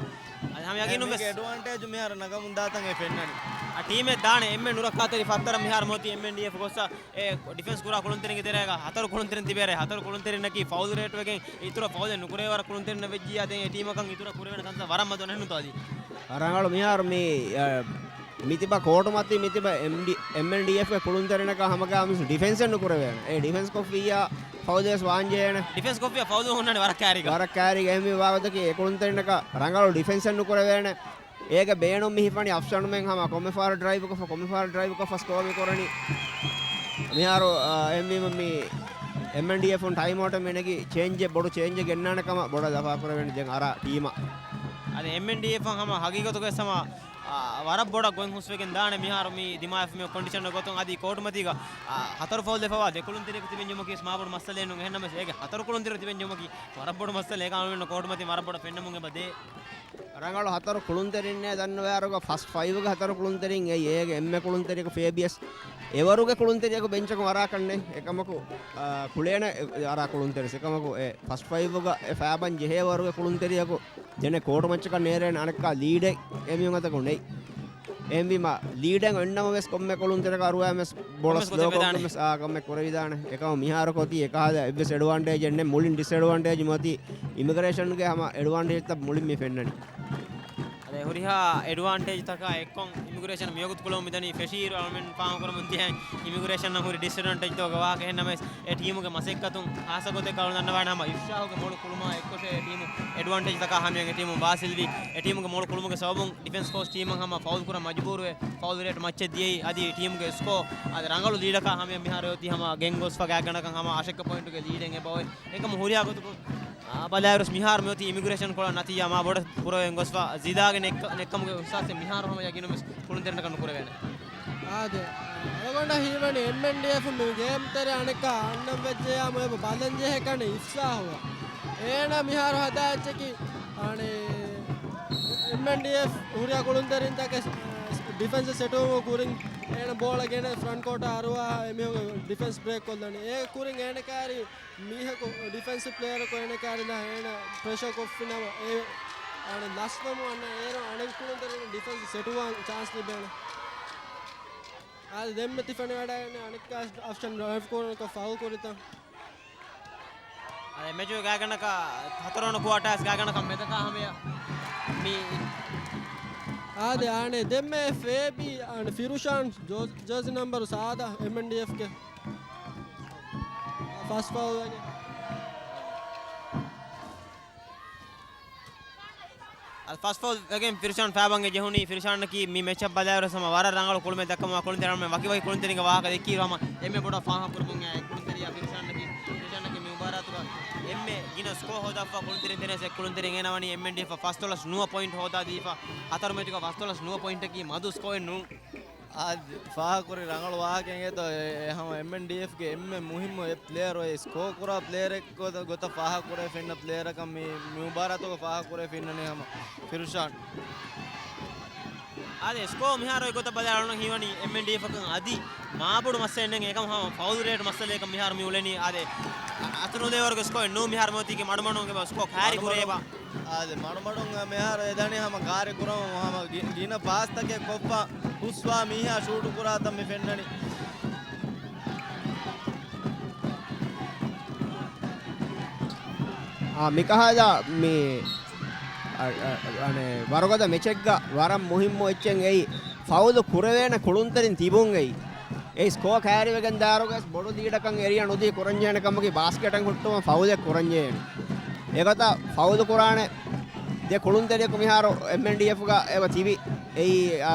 އަދި ހަމަ ޔަގީނުން ވެސް އެޑްވާންޓޭޖު މިހާރު ނަގަމުން ދާތަން އެ ފެންނަނީ. އަ، ޓީމެއް ދާނެ އެންމެ ނުރައްކާތެރި ފައްތަރަށް މިހާރު މިއޮތީ އެމްއެންޑީއެފް ގޮއްސަ އެ ޑިފެންސް ކުރާ ކުޅުންތެރިންގެ ތެރޭގަ ހަތަރު ކުޅުންތެރިން ތިބޭރޭ. ހަތަރު ކުޅުންތެރިންނަކީ ފައުލު ރޭޓުވެގެން އިތުރަށް ފައުލެއް ނުކުރޭވަރަށް ކުޅުންތެރިންނަށް ވެއްޖިއްޔާ ދެން އެ ޓީމަކަށް އިތުރަށް ކުރެވޭނެ ކަންތައް ވަރަށް މަދު ނެހުނުތޯ އަދި. ރަނގަޅު މިހާރު މި، އަ، މިތިބަ ކޯޓު މަތީ މިތިބަ އެމްޑީ، އެމްއެންޑީއެފްގެ ކުޅުންތެރިންނަކާ ހަމަގައިމުވެސް ޑިފެންސެއް ނުކުރެވޭނެ. އެ ޑިފެންސް ކޮށްފިއްޔާ ފައުލުވެސް ވާންޖެހޭނެ. ޑިފެންސް ކޮށްފިއްޔާ ފައުލު ހުންނާނެ ވަރަށް ކާރިގަ. ވަރަށް ކާރިގަ އެހެންވީ ވާގޮތަކީ އެ ކުޅުންތެރިންނަކަށް ރަނގަޅު ޑިފެންސެއް ނުކުރެވޭނެ. އޭގެ ބޭނުން މި ހިފަނީ އަފްޝަންމެން ހަމަ ކޮންމެފަހަރު ޑްރައިވްކޮށްފަ، ކޮންމެފަހަރު ޑްރައިވްކޮށްފަ ސްކޯ މި ކުރަނީ. މިހާރު، އާ، އެހެންވީމަ މި އެމްއެންޑީއެފުން ޓައިމްއައުޓެއް މި ނެގި ޗޭންޖެއް، ބޮޑު ޗޭންޖެއް ގެންނާނެ ކަމަށް ބޮޑަށް ލަފާ ކުރެވޭނެ ދެން އަރާ ޓީމަށް. އަދި އެމްއެންޑީއެފަށް ހަމަ ހަގީގަތުގައި ހަމަ، އާ، ވަރަށް ބޮޑަށް ގޮތް ހުސްވެގެން ދާނެ މިހާރު މި ދިމާވެފަ މި ކޮންޑިޝަން ގޮތުން އަދި ކޯޓުމަތީގަ، އާ، ހަތަރު ފައުލް ދެފަވާ ދެ ކުޅުންތެރިޔަކު ތިބެން ޖެހުމަކީ މާބޮޑު މައްސަލައެއް ނޫން. އެހެންނަމަވެސް އޭގެ ހަތަރު ކުޅުންތެރި ތިބެން ޖެހުމަކީ ވަރަށް ބޮޑު މައްސަލައެއް. އެކަމަކު ކޯޓުމަތީ ވަރަށް ބޮޑަށް ފެންނަމުން އެބަ ދޭ. ރަނގަޅު ހަތަރު ކުޅުންތެރިންނޭ ދަންނަވާރުގަ ފަސްޓް ފައިވްގެ ހަތަރު ކުޅުންތެރިން އެއީ އޭގެ އެންމެ ކުޅުންތެރިޔަކު ފޭބިޔަސް އެވަރުގެ ކުޅުންތެރިޔަކު ބެންޗަކުން އަރާކަށްނެ. އެކަމަކު، އާ، ކުޅޭނެ އެ، އަރާ ކުޅުންތެރި. އެކަމަކު އެ ފަސްޓް ފައިވްގަ އެ ފައިވް ޖެހޭ ވަރުގެ ކުޅުންތެރިޔަކު ދެނެ ކޯޓު މައްޗަކަށް ނޭރޭނެ އަނެއްކާ ލީޑެއް އެމީހުން އަތަކު ނެތް. އެހެންވީމަ ލީޑެއް އޮންނަމަވެސް ކޮންމެ ކުޅުންތެރިޔަކަށް އަރުވާމެސް ބޮޑަށް ކޮންމެސް ސްލޯ ގޮތެއް ކޮންމެސް ވެދާނެ. އާ، ކަމެއް ކުރެވިދާނެ. އެކަމަ މިހާރު ކޮތީ އެކަހަލަ އެއްވެސް އެޑްވާންޓޭޖެއް ނެތް. މުޅިން ޑިސްއެޑްވާންޓޭޖް މިއޮތީ އިމިގްރޭޝަންގެ ހަމަ އެޑްވާންޓޭޖްތައް މުޅިން މި ފެންނަނީ. އަދެ ހުރިހާ އެޑްވާންޓޭޖްތަކާ އެއްކޮށް އިމިގްރޭޝަން މިވަގުތު ކުޅަމުން މިދަނީ ފެށިއިރު އަޅުމެން ފާހަގަކުރަމުން ދިޔައިން އިމިގްރޭޝަންއަށް ހުރި ޑިސްއެޑްވާންޓޭޖްތަކުގެ ވާހަކަ. އެހެންނަމަވެސް އެ ޓީމުގެ މަސައްކަތުން ހާއްސަ ގޮތެއްގަ އަޅު ދަންނަވާނެ ހަމަ އިފްޝާހުގެ މޮޅު ކުޅުމާ އެއްކޮށޭ އެ ޓީމު އެޑްވާންޓޭޖްތަކާ ހަމަޔަށް އެ ޓީމު ބާސިލްވީ. އެ ޓީމުގެ މޮޅު ކުޅުމުގެ ސަބަބުން ޑިފެންސް ފޯސް ޓީމަށް ހަމަ ފައުލް ކުރަން މަޖުބޫރުވެ، ފައުލް ރޭޓް މައްޗަށް ދިޔައީ. އަދި ޓީމުގެ ސްކޯ އަދި ރަނގަޅު ލީޑަކާ ހަމަޔަށް މިހާރު އޮތީ ހަމަ ގެންގޮސްފަ ގާތްގަނޑަކަށް ހަމަ އަށެއްކަ ޕޮއިންޓުގެ ލީޑެއް އެބައޮތް. އެކަމު ހުރިހާ ގޮތަކު، އާ، ބަލާއިރުސް މިހާރު މިއޮތީ އިމިގްރޭޝަން ކޮޅަށް ނަތީޖާ މާ ބޮޑަށް ކުރެވެން ގޮސްފަ ޒިދާގެ ނެއްކަ-، ނެއްކަމުގެ އިހްސާސެއް މިހާރު ހަމަ ޔަގީނުންވެސް ކުޅުންތެރިންނަކަށް ނުކުރެވޭނެ. އާދެ، އަޅުގަނޑަށް ހީވަނީ އެމްއެންޑީއެފް މި ގޭމް ތެރެ އަނެއްކާ އަންނަން ވެއްޖެޔާ މުއެބަ ބަލަން ޖެހޭ ކަން އިފްސާހުވާ. އޭނަ މިހާރު ހަދާ އެއްޗަކީ، އަނެ، އެމްއެންޑީއެފް ހުރިހާ ކުޅުންތެރިންތަކެއް ޑިފެންސް ސެޓުވުމުގެ ކުރިން އޭނަ ބޯޅަ ގެނެ ފްރަންޓް ކޯޓަށް އަރުވާ އެމީހުންގެ ޑިފެންސް ބްރޭކް ކޮށްލަނީ. އޭގެ ކުރިން އޭނަ ކާރި މީހަކު ޑިފެންސިވް ޕްލޭޔަރަކު އޭނަ ކާރިލާ އޭނަ ޕްރެޝަރ ކޮށްފިނަމަ އެ އަނެ ލަސްވަމުން އަންނަ އޭރު އަނެއް ކުޅުންތެރިން ޑިފެންސް ސެޓުވާން ޗާންސް ލިބޭނެ. އާދެ ދެންމެ ތި ފެނިވަޑައިގަންނަނީ އަނެއްކާ އަފްޝަން ޑްރައިވް ކުރުންކޮށް ފައުލް ކުރިތަން. އަދި މެޗުގެ ގާތްގަނޑަކަށް ހަތަރުވަނަ ކުއާޓާސް ގާތްގަނޑަކަށް މެދަކާ ހަމަޔަށް މި އާދެ އާނެ ދެންމެ ފޭބި އާނެ ފިރުޝާން ޖޯ-، ޖާޒި ނަމްބަރު ސާދަ އެމްއެންޑީއެފްގެ ފަސް ފައުލް ވެގެން. އަދި ފަސް ފައުލް ވެގެން ފިރުޝާން ފައިބަންގެ ޖެހުނީ. ފިރުޝާންއަކީ މި މެޗަށް ބަލާއިރު ހަމަ ވަރަށް ރަނގަޅު ކުޅުމެއް ދައްކަމުން ކުޅުންތެރިން ވަކި ވަކި ކުޅުންތެރިންގެ ވާހަކަ ދެއްކިއިރު ހަމަ އެންމެ ބޮޑަށް ފާހަގަކުރަމުން އެ ކުޅުންތެރިޔާ ފިރުޝާންއަކީ. ފިރުޝާންއަކީ މި މުބާރާތުގަ އެންމެ ގިނަ ސްކޯ ހޯދާފަ ކުޅުންތެރިން ތެރޭސް އެއް ކުޅުންތެރިން އޭނަ ވަނީ އެމްއެންޑީއެފް ފަސްދޮޅަސް ނުވަ ޕޮއިންޓް ހޯދާދީފަ. ހަތަރު މެޗުގަ ފަސްދޮޅަސް ނުވަ ޕޮއިންޓަކީ މަދު ސްކޯއެއް ނޫން. އާ، ފާހަގަކުރި ރަނގަޅު ވާހަކައެއް އެނގޭތޯ، އެ، އެ ހަމަ އެމްއެންޑީއެފްގެ އެންމެ މުހިއްމު އެއް ޕްލޭޔަރު އެ ސްކޯ ކުރާ ޕްލޭޔަރެއް ގޮތަށް، ގޮތަށް ފާހަގަކުރެވިފަ އިންނަ ޕްލޭޔަރަކަށް މި، މި މުބާރާތުގަ ފާހަގަކުރެވިފަ އިންނަނީ ހަމަ ފިރުޝާން. އާދެ، ސްކޯ މިހާރު އެ ގޮތަށް ބަލާ އަޅުން ހީވަނީ އެމްއެންޑީއެފް އަކަށް އަދި މާބޮޑު މައްސަލައެއް ނެތް. އެކަމަ ހަމަ ފައުލް ރޭޓް މައްސަލައަކަށް މިހާރު މި އުޅެނީ. އާދެ، އަ-، އަތުނުލޭވަރުގެ ސްކޯ ނޫ މިހާރު މިއޮތީ މަޑުމަޑުން އެބަ ސްކޯ ކާރި ކުރޭބާ. އާދެ، މަޑުމަޑުން މިހާރު އެދަނީ ހަމަ ކާރި ކުރަމުން ހަމަ ގި-، ގިނަ ޕާސްތަކެއް ކޮށްފަ ހުސްވާ މީހާ ޝޫޓު ކުރާތަން މި ފެންނަނީ. އާ، މިކަހަލަ މި، އަ، އަ، އަނެ، ވަރުގަދަ މެޗެއްގަ ވަރަށް މުހިއްމު އެއްޗެއް އެއީ، ފައުލު ކުރެވޭނެ ކުޅުންތެރިން ތިބުން އެއީ. އެ ސްކޯ ކައިރިވެގެން ދާއިރުގަސް ބޮޑު ލީޑަކަށް އެރިޔާ ނުދީ ކުރަންޖެހޭނެ ކަމަކީ ބާސްކެޓަށް ހުއްޓުވަން ފައުލެއް ކުރަންޖެހޭނެ. އެގޮތަށް ފައުލު ކުރާނެ ދެ ކުޅުންތެރިޔަކު މިހާރު އެމްއެންޑީއެފްގަ އެބަ ތިބި. އެއީ، އާ،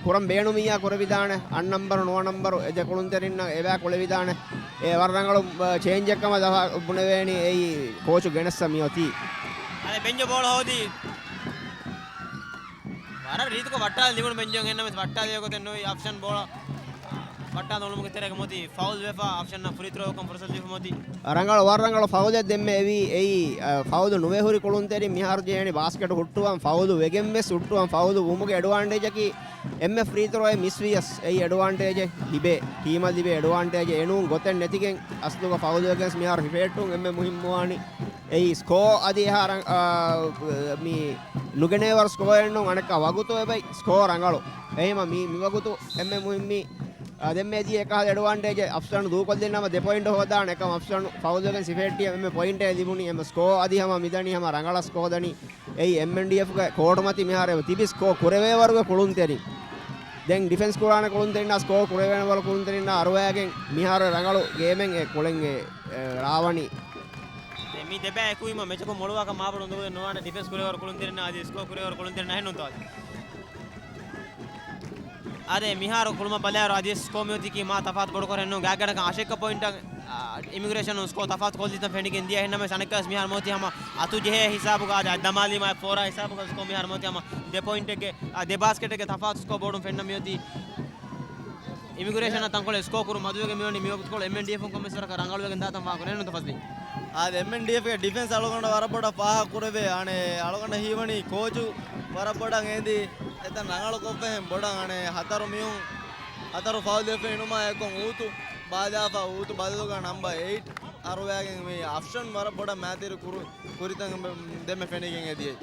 ކުރަން ބޭނުމިއްޔާ ކުރެވިދާނެ. އަށް ނަންބަރު ނުވަ ނަންބަރު އެ ދެ ކުޅުންތެރިންނަށް އެބަ ކުޅެވިދާނެ. އެ ވަރަށް ރަނގަޅު، އާ، ޗޭންޖެއް ކަމަށް ދަފާ ބުނެވޭނީ އެއީ ކޯޗު ގެނެއްސަ މިއޮތީ. އަދެ ބެންޖޯ ބޯޅަ ހޯދީ. ވަރަށް ރީތިކޮށް ވައްޓާލި ލިބުނު ބެންޖޯ އެންނަމެސް ވައްޓާލި ގޮތެއް ނުވި އަފްޝަން ބޯޅަ. ބައްޓާލަން އުޅުމުގެ ތެރޭގަ މިއޮތީ ފައުލް ވެފަ، އަފްޝަންއަށް ފްރީ ތްރޯއަކަށް ފުރުސަތު ދީފަ މިއޮތީ. ރަނގަޅު، ވަރަށް ރަނގަޅު ފައުލެއް ދެންމެ އެވީ. އެއީ، އަ، ފައުލު ނުވެ ހުރި ކުޅުންތެރިން މިހާރު ޖެހެނީ ބާސްކެޓް ހުއްޓުވަން، ފައުލު ވެގެން ވެސް ހުއްޓުވަން. ފައުލު ވުމުގެ އެޑްވާންޓޭޖަކީ އެންމެ ފްރީ ތްރޯއެއް މިސް ވިޔަސް އެއީ އެޑްވާންޓޭޖެއް ލިބޭ، ޓީމަށް ލިބޭ އެޑްވާންޓޭޖެއް. އެނޫން ގޮތެއް ނެތިގެން އަސްލުގަ ފައުލު ވެގެން މިހާރު ހިފެހެއްޓުން އެންމެ މުހިއްމުވާނީ. އެއީ ސްކޯ އަދި އެހާ ރަން-، އާ، މި ނުގެނޭވަރު ސްކޯއެއް ނޫން، އަނެއްކާ ވަގުތު އެބައި ސްކޯ ރަނގަޅު. އެހެމަ މި، މި ވަގުތު އެންމެ މުހިއްމީ، އާ، ދެންމެ ދިޔަ އެކަހަލަ އެޑްވާންޓޭޖެއް އަފްޝަން ދޫކޮށްލިން ނަމަ ދެ ޕޮއިންޓް ހޯދާނެ. އެކަމް އަފްޝަން ފައުލު ވެގެން ސިފެހެއްޓި އެންމެ ޕޮއިންޓެއް ލިބުނީ. އެންމެ ސްކޯ އަދި ހަމަ މިދަނީ ހަމަ ރަނގަޅަށް ސްކޯ ދަނީ. އެއީ އެމްއެންޑީއެފްގެ ކޯޓު މަތި މިހާރު ތިބި ސްކޯ ކުރެވޭވަރުގެ ކުޅުންތެރިން. ދެން ޑިފެންސް ކުރާނެ ކުޅުންތެރިންނާ ސްކޯ ކުރެވޭނެ ވަރު ކުޅުންތެރިންނާ އަރުވައިގެން މިހާރު ރަނގަޅު ގޭމެއް އެ ކުޅެން އެ، އެ، ރާވަނީ. ދެން މި ދެބައި އެކުވީމަ މެޗަކުން މޮޅުވާކަށް މާބޮޑު އުނދަގޫލެއް ނުވާނެ. ޑިފެންސް ކުރެވޭވަރު ކުޅުންތެރިންނާ އަދި ސްކޯ ކުރެވޭވަރު ކުޅުންތެރިންނާ އެހެންނޫންތޯ އަދި. އާދެ، މިހާރު ކުޅުމަށް ބަލާއިރު އަދި ސްކޯ މިއޮތީކީ މާ ތަފާތު ބޮޑުކޮށް ނޫން. ގާތްގަނޑަކަށް އަށެއްކަ ޕޮއިންޓަށް، އާ، އިމިގްރޭޝަނުން ސްކޯ ތަފާތު ކޮށްލިތަން ފެނިގެން ދިޔަ. އެހެންނަމަވެސް އަނެއްކާވެސް މިހާރު މިއޮތީ ހަމަ އަތު ޖެހޭ ހިސާބުގަ އާދެ، އަށް ދަމާލީމާ ފޯރާ ހިސާބުގަ ސްކޯ މިހާރު މިއޮތީ ހަމަ ދެ ޕޮއިންޓެއްގެ، އާ، ދެ ބާސްކެޓެއްގެ ތަފާތު ސްކޯ ބޯޑުން ފެންނަ މިއޮތީ. އިމިގްރޭޝަނަށް ތަންކޮޅެއް ސްކޯ ކުރުން މަދުވެގެން މިވަނީ މިވަގުތުކޮޅު އެމްއެންޑީއެފުން ކޮންމެސް ވަރަކަށް ރަނގަޅުވެގެން ދާތަން ފާހަގަކުރެވޭނެ ނުތަ ފަޒްލީ. އާދެ، އެމްއެންޑީއެފްގެ ޑިފެންސް އަޅުގަނޑަށް ވަރަށް ބޮޑަށް ފާހަގަކުރެވޭ. އަނެއް އަޅުގަނޑަށް ހީވަނީ ކޯޗު ވަރަށް ބޮޑަށް އެނދި އެތަން ރަނގަޅުކޮށްފަހެން ބޮޑަށް އަނެއް ހަތަރު މީހުން ހަތަރު ފައުލް ދެފެ އިނުމާ އެކޮށް އޫތު ބާލާފަ އޫތު ބަދަލުގަ ނަމްބަ އެއިޓް އަރުވައިގެން މި އަފްޝަން ވަރަށް ބޮޑަށް މާތިރި ކުރު-، ކުރިތަން ދެމެ ފެނިގެން އެދިޔައީ.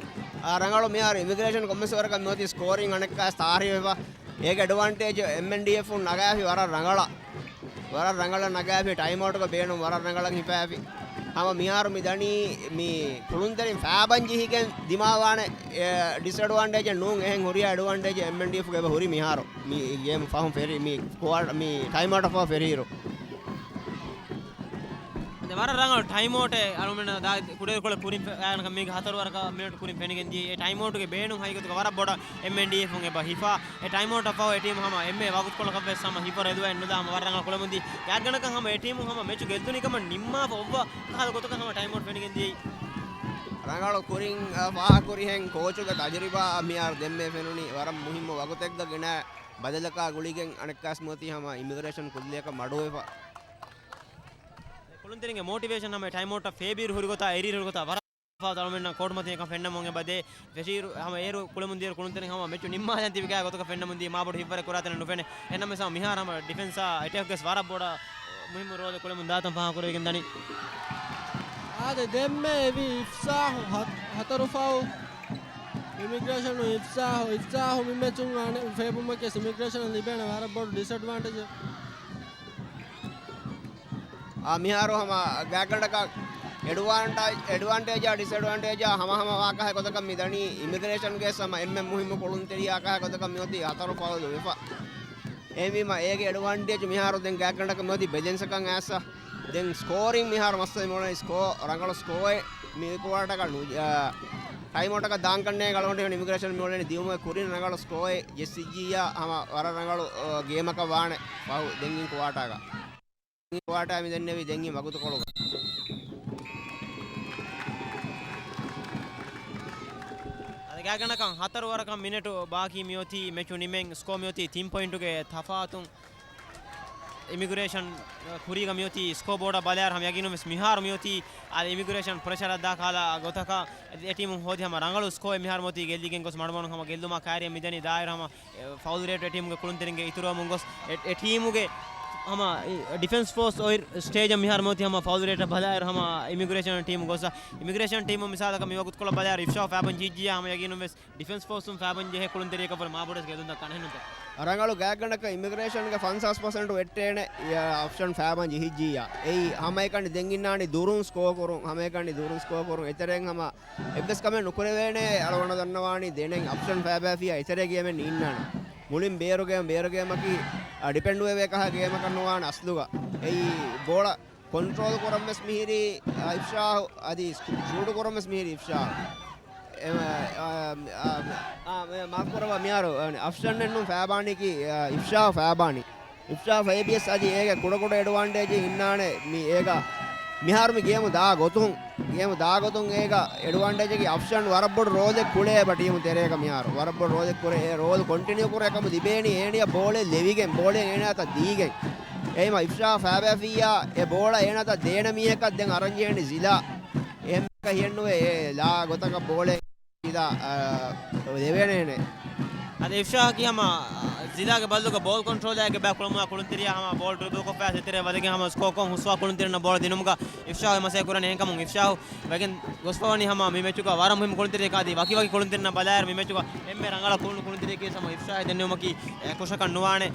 އާ، ރަނގަޅު މިހާރު އިމިގްރޭޝަން ކޮންމެސް ވަރަކަށް މިއޮތީ ސްކޯރިން އަނެއްކާ ތާރީފްވެފަ. އޭގެ އެޑްވާންޓޭޖް އެމްއެންޑީއެފުން ނަގާފި ވަރަށް ރަނގަޅަށް. ވަރަށް ރަނގަޅަށް ނަގާފި، ޓައިމްއައުޓްގަ ބޭނުން ވަރަށް ރަނގަޅަށް ހިފާފި. ހަމަ މިހާރު މި ދަނީ މި ކުޅުންތެރިން ފައިބަން ޖެހިގެން ދިމާވާނެ، އެ، ޑިސްއެޑްވާންޓޭޖެއް ނޫން، އެހެން ހުރިހާ އެޑްވާންޓޭޖެއް އެމްއެންޑީއެފްގެ އެބަ ހުރި މިހާރު. މި ގޭމް ފަހުން ފެށި، މި ކުއާ-، މި ޓައިމްއައުޓަށް ފަހު ފެށިއިރު. އަދި ވަރަށް ރަނގަޅު ޓައިމްއައުޓެއް އަޅުމެންނަށް ދާ ކުޑަކޮޅެއް ކުރިން ފެ-، ގާތްގަނޑަކަށް މީގެ ހަތަރު ވަރަކަށް މިނެޓް ކުރިން ފެނިގެން ދިޔަ. އެ ޓައިމްއައުޓުގެ ބޭނުން ހަގީގަތުގަ ވަރަށް ބޮޑަށް އެމްއެންޑީއެފުން އެބަ ހިފާ. އެ ޓައިމްއައުޓަށް ފަހު އެ ޓީމު ހަމަ އެންމެ ވަގުތުކޮޅަކަށްވެސް ހަމަ ހިފަ ރެދުވައެއް ނުލާ ހަމަ ވަރަށް ރަނގަޅު ކުޅެމުންދީ. ގާތްގަނޑަކަށް ހަމަ އެ ޓީމު ހަމަ މެޗުގެ އެދުނީ ކަމަށް ނިންމާފަ އޮއްވަ ކަހަލަ ގޮތަކަށް ހަމަ ޓައިމްއައުޓް ފެނިގެން ދިޔައީ. ރަނގަޅު ކުރިން، އަ، ފާހަގަކުރިހެން ކޯޗުގެ ތަޖުރިބާ މިހާރު ދެންމެ ފެނުނީ ވަރަށް މުހިއްމު ވަގުތެއްގަ ގިނަ ބަދަލަކާ ގުޅިގެން އަނެއްކާސް މިއޮތީ ހަމަ އިމިގްރޭޝަން ކުއްލިއަކަށް މަޑުވެފަ. ކުޅުންތެރިންގެ މޯޓިވޭޝަން ހަމަ ޓައިމްއައުޓަށް ފޭބިއިރު ހުރި ގޮތާ އެރިއިރު ހުރި ގޮތާ ވަރަށް ތަފާތު އަޅުމެންނަށް ކޯޓުމަތީގަ ފެންނަމުން އެބަ ދޭ. ފެށިއިރު ހަމަ އޭރު ކުޅެމުން ދިޔަ ކުޅުންތެރިން ހަމަ މެޗު ނިންމާލަން ތިބި ގޮތަކަށް ފެންނަމުން ދިޔަ މާބޮޑު ހިތްވަރެއް ކުރާތަނެއް ނުފެނޭ. އެހެންނަމަވެސް ހަމަ މިހާރު ހަމަ ޑިފެންސާ އެޓެކްގެސް ވަރަށް ބޮޑަށް މުހިއްމު ރޯލެއް ކުޅެމުން ދާތަން ފާހަގަކުރެވިގެން ދަނީ. އާދެ، ދެންމެ އެވީ އިފްސާހު ހަ-، ހަތަރު ފަހު. އިމިގްރޭޝަނު އިފްސާހު، އިފްސާހު މި މެޗުން އަނެއް ފޭބުމަކީ އިމިގްރޭޝަނަށް ލިބޭނެ ވަރަށް ބޮޑު ޑިސްއެޑްވާންޓޭޖެއް. އާ، މިހާރު ހަމަ ގާތްގަނޑަކަށް އެޑްވާންޓާ-، އެޑްވާންޓޭޖާ ޑިސްއެޑްވާންޓޭޖާ ހަމަ ހަމަ ވާކަހަ ގޮތަކަށް މި ދަނީ. އިމިގްރޭޝަންގެ ހަމަ އެންމެ މުހިއްމު ކުޅުންތެރިޔާ ކަހަ ގޮތަކަށް މިއޮތީ ހަތަރު ފައުލު ވެފަ. އެހެންވީމަ އޭގެ އެޑްވާންޓޭޖް މިހާރު ދެން ގާތްގަނޑަކަށް މިއޮތީ ބެލެންސަކަށް އައިސް. ދެން ސްކޯރިން މިހާރު މައްސަލަ މިއުޅެނީ ސްކޯ، ރަނގަޅު ސްކޯއެއް މި ކުއާޓަކަށް ނު-، އާ، ޓައިމްއައުޓަކަށް ދާން ކަންނޭނގެ އަޅުގަނޑު އިމިގްރޭޝަން މިއުޅެނީ ދިއުމުގެ ކުރިން ރަނގަޅު ސްކޯއެއް ޖެއްސިއްޖިއްޔާ ހަމަ ވަރަށް ރަނގަޅު، އާ، ގޭމަކަށް ވާނެ ފަހު ދެން ކުއާޓާގަ. ކުއާޓާ މި ދެންނެވީ ދެން ވަގުތުކޮޅުގަ. އަދި ގާތްގަނޑަކަށް ހަތަރު ވަރަކަށް މިނެޓު ބާކީ މިއޮތީ މެޗު ނިމެން ސްކޯ މިއޮތީ ތިން ޕޮއިންޓުގެ ތަފާތުން. އިމިގްރޭޝަން ކުރީގަ މިއޮތީ ސްކޯ ބޯޑަށް ބަލާއިރު ހަމަ ޔަގީނުން ވެސް މިހާރު މިއޮތީ އަދި އިމިގްރޭޝަން ޕްރެޝަރަށް ދާ ކަހަލަ ގޮތަކަށް އެ ޓީމު ހޯދި ހަމަ ރަނގަޅު ސްކޯއެއް މިހާރު މިއޮތީ ގެއްލިގެން ގޮސް މަޑުމަޑުން ހަމަ ގެއްލުމާ ކައިރިއަށް މިދަނީ ދާއިރު ހަމަ އެ، ފައުލް ރޭޓް އެ ޓީމުގެ ކުޅުންތެރިންގެ އިތުރުވަމުން ގޮސް، އެ، އެ ޓީމުގެ ހަމަ ޑިފެންސް ފޯސް އޮތް ސްޓޭޖަށް މިހާރު މިއޮތީ ހަމަ ފައުލް ރޭޓަށް ބަލާއިރު ހަމަ އިމިގްރޭޝަން ޓީމު ގޮސް، އިމިގްރޭޝަން ޓީމު މިސާލަކަށް މި ވަގުތުކޮޅަށް ބަލާއިރު އިފްޝާ ފައިބަން ޖެހިއްޖިއްޔާ ހަމަ ޔަގީނުން ވެސް ޑިފެންސް ފޯސުން ފައިބަން ޖެހޭ ކުޅުންތެރިޔަކަށް ވުރެ މާބޮޑެސް ގެދުން ދައްކާނެ ހެންނުތަ؟ ރަނގަޅު ގާތްގަނޑަކަށް އިމިގްރޭޝަންގެ ފަންސާސް ޕަސެންޓް ވެއްޓޭނެ، އެ، އަފްޝަން ފައިބަން ޖެހިއްޖިއްޔާ. އެއީ ހަމައެކަނި ދެން އިންނާނީ ދުރުން ސްކޯ ކުރުން، ހަމައެކަނި ދުރުން ސްކޯ ކުރުން. އެތެރެއިން ހަމަ އެއްވެސް ކަމެއް ނުކުރެވޭނެ. އަޅުގަނޑު ދަންނަވާނީ ދެނެއް އަފްޝަން ފައިބާފިޔާ އެތެރޭ ގޭމެއް ނީންނާނެ. މުޅިން ބޭރު ގޭމް، ބޭރު ގޭމަކީ، އަ، ޑިޕެންޑް ވެވޭ ކަހަ ގޭމަކަށް ނުވާނެ އަސްލުގަ. އެއީ ބޯޅަ ކޮންޓްރޯލް ކުރަން ވެސް މިހިރީ، އަ، އިފްޝާހު، އަދި ސްކު-، ޝޫޓު ކުރަން ވެސް މިހިރީ އިފްޝާހު. އެ، އާ، އާ، އާ، މާފް ކުރައްވާ މިހާރު، އަ، އަފްޝަން އެއްނު ފައިބާނީކީ، އާ، އިފްޝާހު ފައިބާނީ. އިފްޝާ ފައިބިޔަސް އަދި އޭގެ ކުޑަކުޑަ އެޑްވާންޓޭޖެއް އިންނާނެ މި އޭގަ. މިހާރު މި ގޭމު ދާ ގޮތުން، ގޭމު ދާ ގޮތުން އޭގަ އެޑްވާންޓޭޖަކީ އަފްޝަން ވަރަށް ބޮޑު ރޯލެއް ކުޅޭ އެބަ ޓީމު ތެރޭގަ މިހާރު. ވަރަށް ބޮޑު ރޯލެއް ކުރޭ. އެ ރޯލް ކޮންޓިނިއު ކުރޭ ކަމު ލިބޭނީ އޭނިޔަށް ބޯޅެއް ލެވިގެން، ބޯޅެއް އޭނައަތަށް ދީގެން. އެހެމަ އިފްޝާ ފާބައިފިއްޔާ އެ ބޯޅަ އޭނައަތަށް ދޭނަ މީހަކަށް ދެން އަރަން ޖެހެނީ ޒިލާ. އެހެން ހިޔެއްނުވޭ އެ ލާ ގޮތަކަށް ބޯޅެ ސީދާ، އާ، ލެވޭނެހެނެއް. އަދި އިފްޝާގެ ހަމަ، އާ، ޒިލާގެ ބައްލުގަ ބޯލް ކޮންޓްރޯލާއެއްގެ ބައި ކުޅަމުން ކުޅުންތެރިޔާ ހަމަ ބޯލް ޑްރިބަލްކޮށްފައި ސެތެރޭ ވަދެގެން ހަމަ ސްކޯކޮށް ހުސްވާ ކުޅުންތެރިންނަށް ބޯޅަ ދިނުމުގަ އިފްޝާހު މަސައްކަތް ކުރަނީ. އެހެންކަމުން އިފްޝާހު ވެގެން ގޮސްފަވަނީ ހަމަ މި މެޗުގަ ވަރަށް މުހިންމު ކުޅުންތެރިއެއް. އަދި ވަކި ވަކި ކުޅުންތެރިންނަށް ބަލާއިރު މި މެޗުގަ އެންމެ ރަނގަޅަށް ކުޅުނު ކުޅުންތެރިއެއް ސަމަ އިފްޝާހު ދެންނެވުމަކީ، އެ، ކުށަކަށް ނުވާނެ.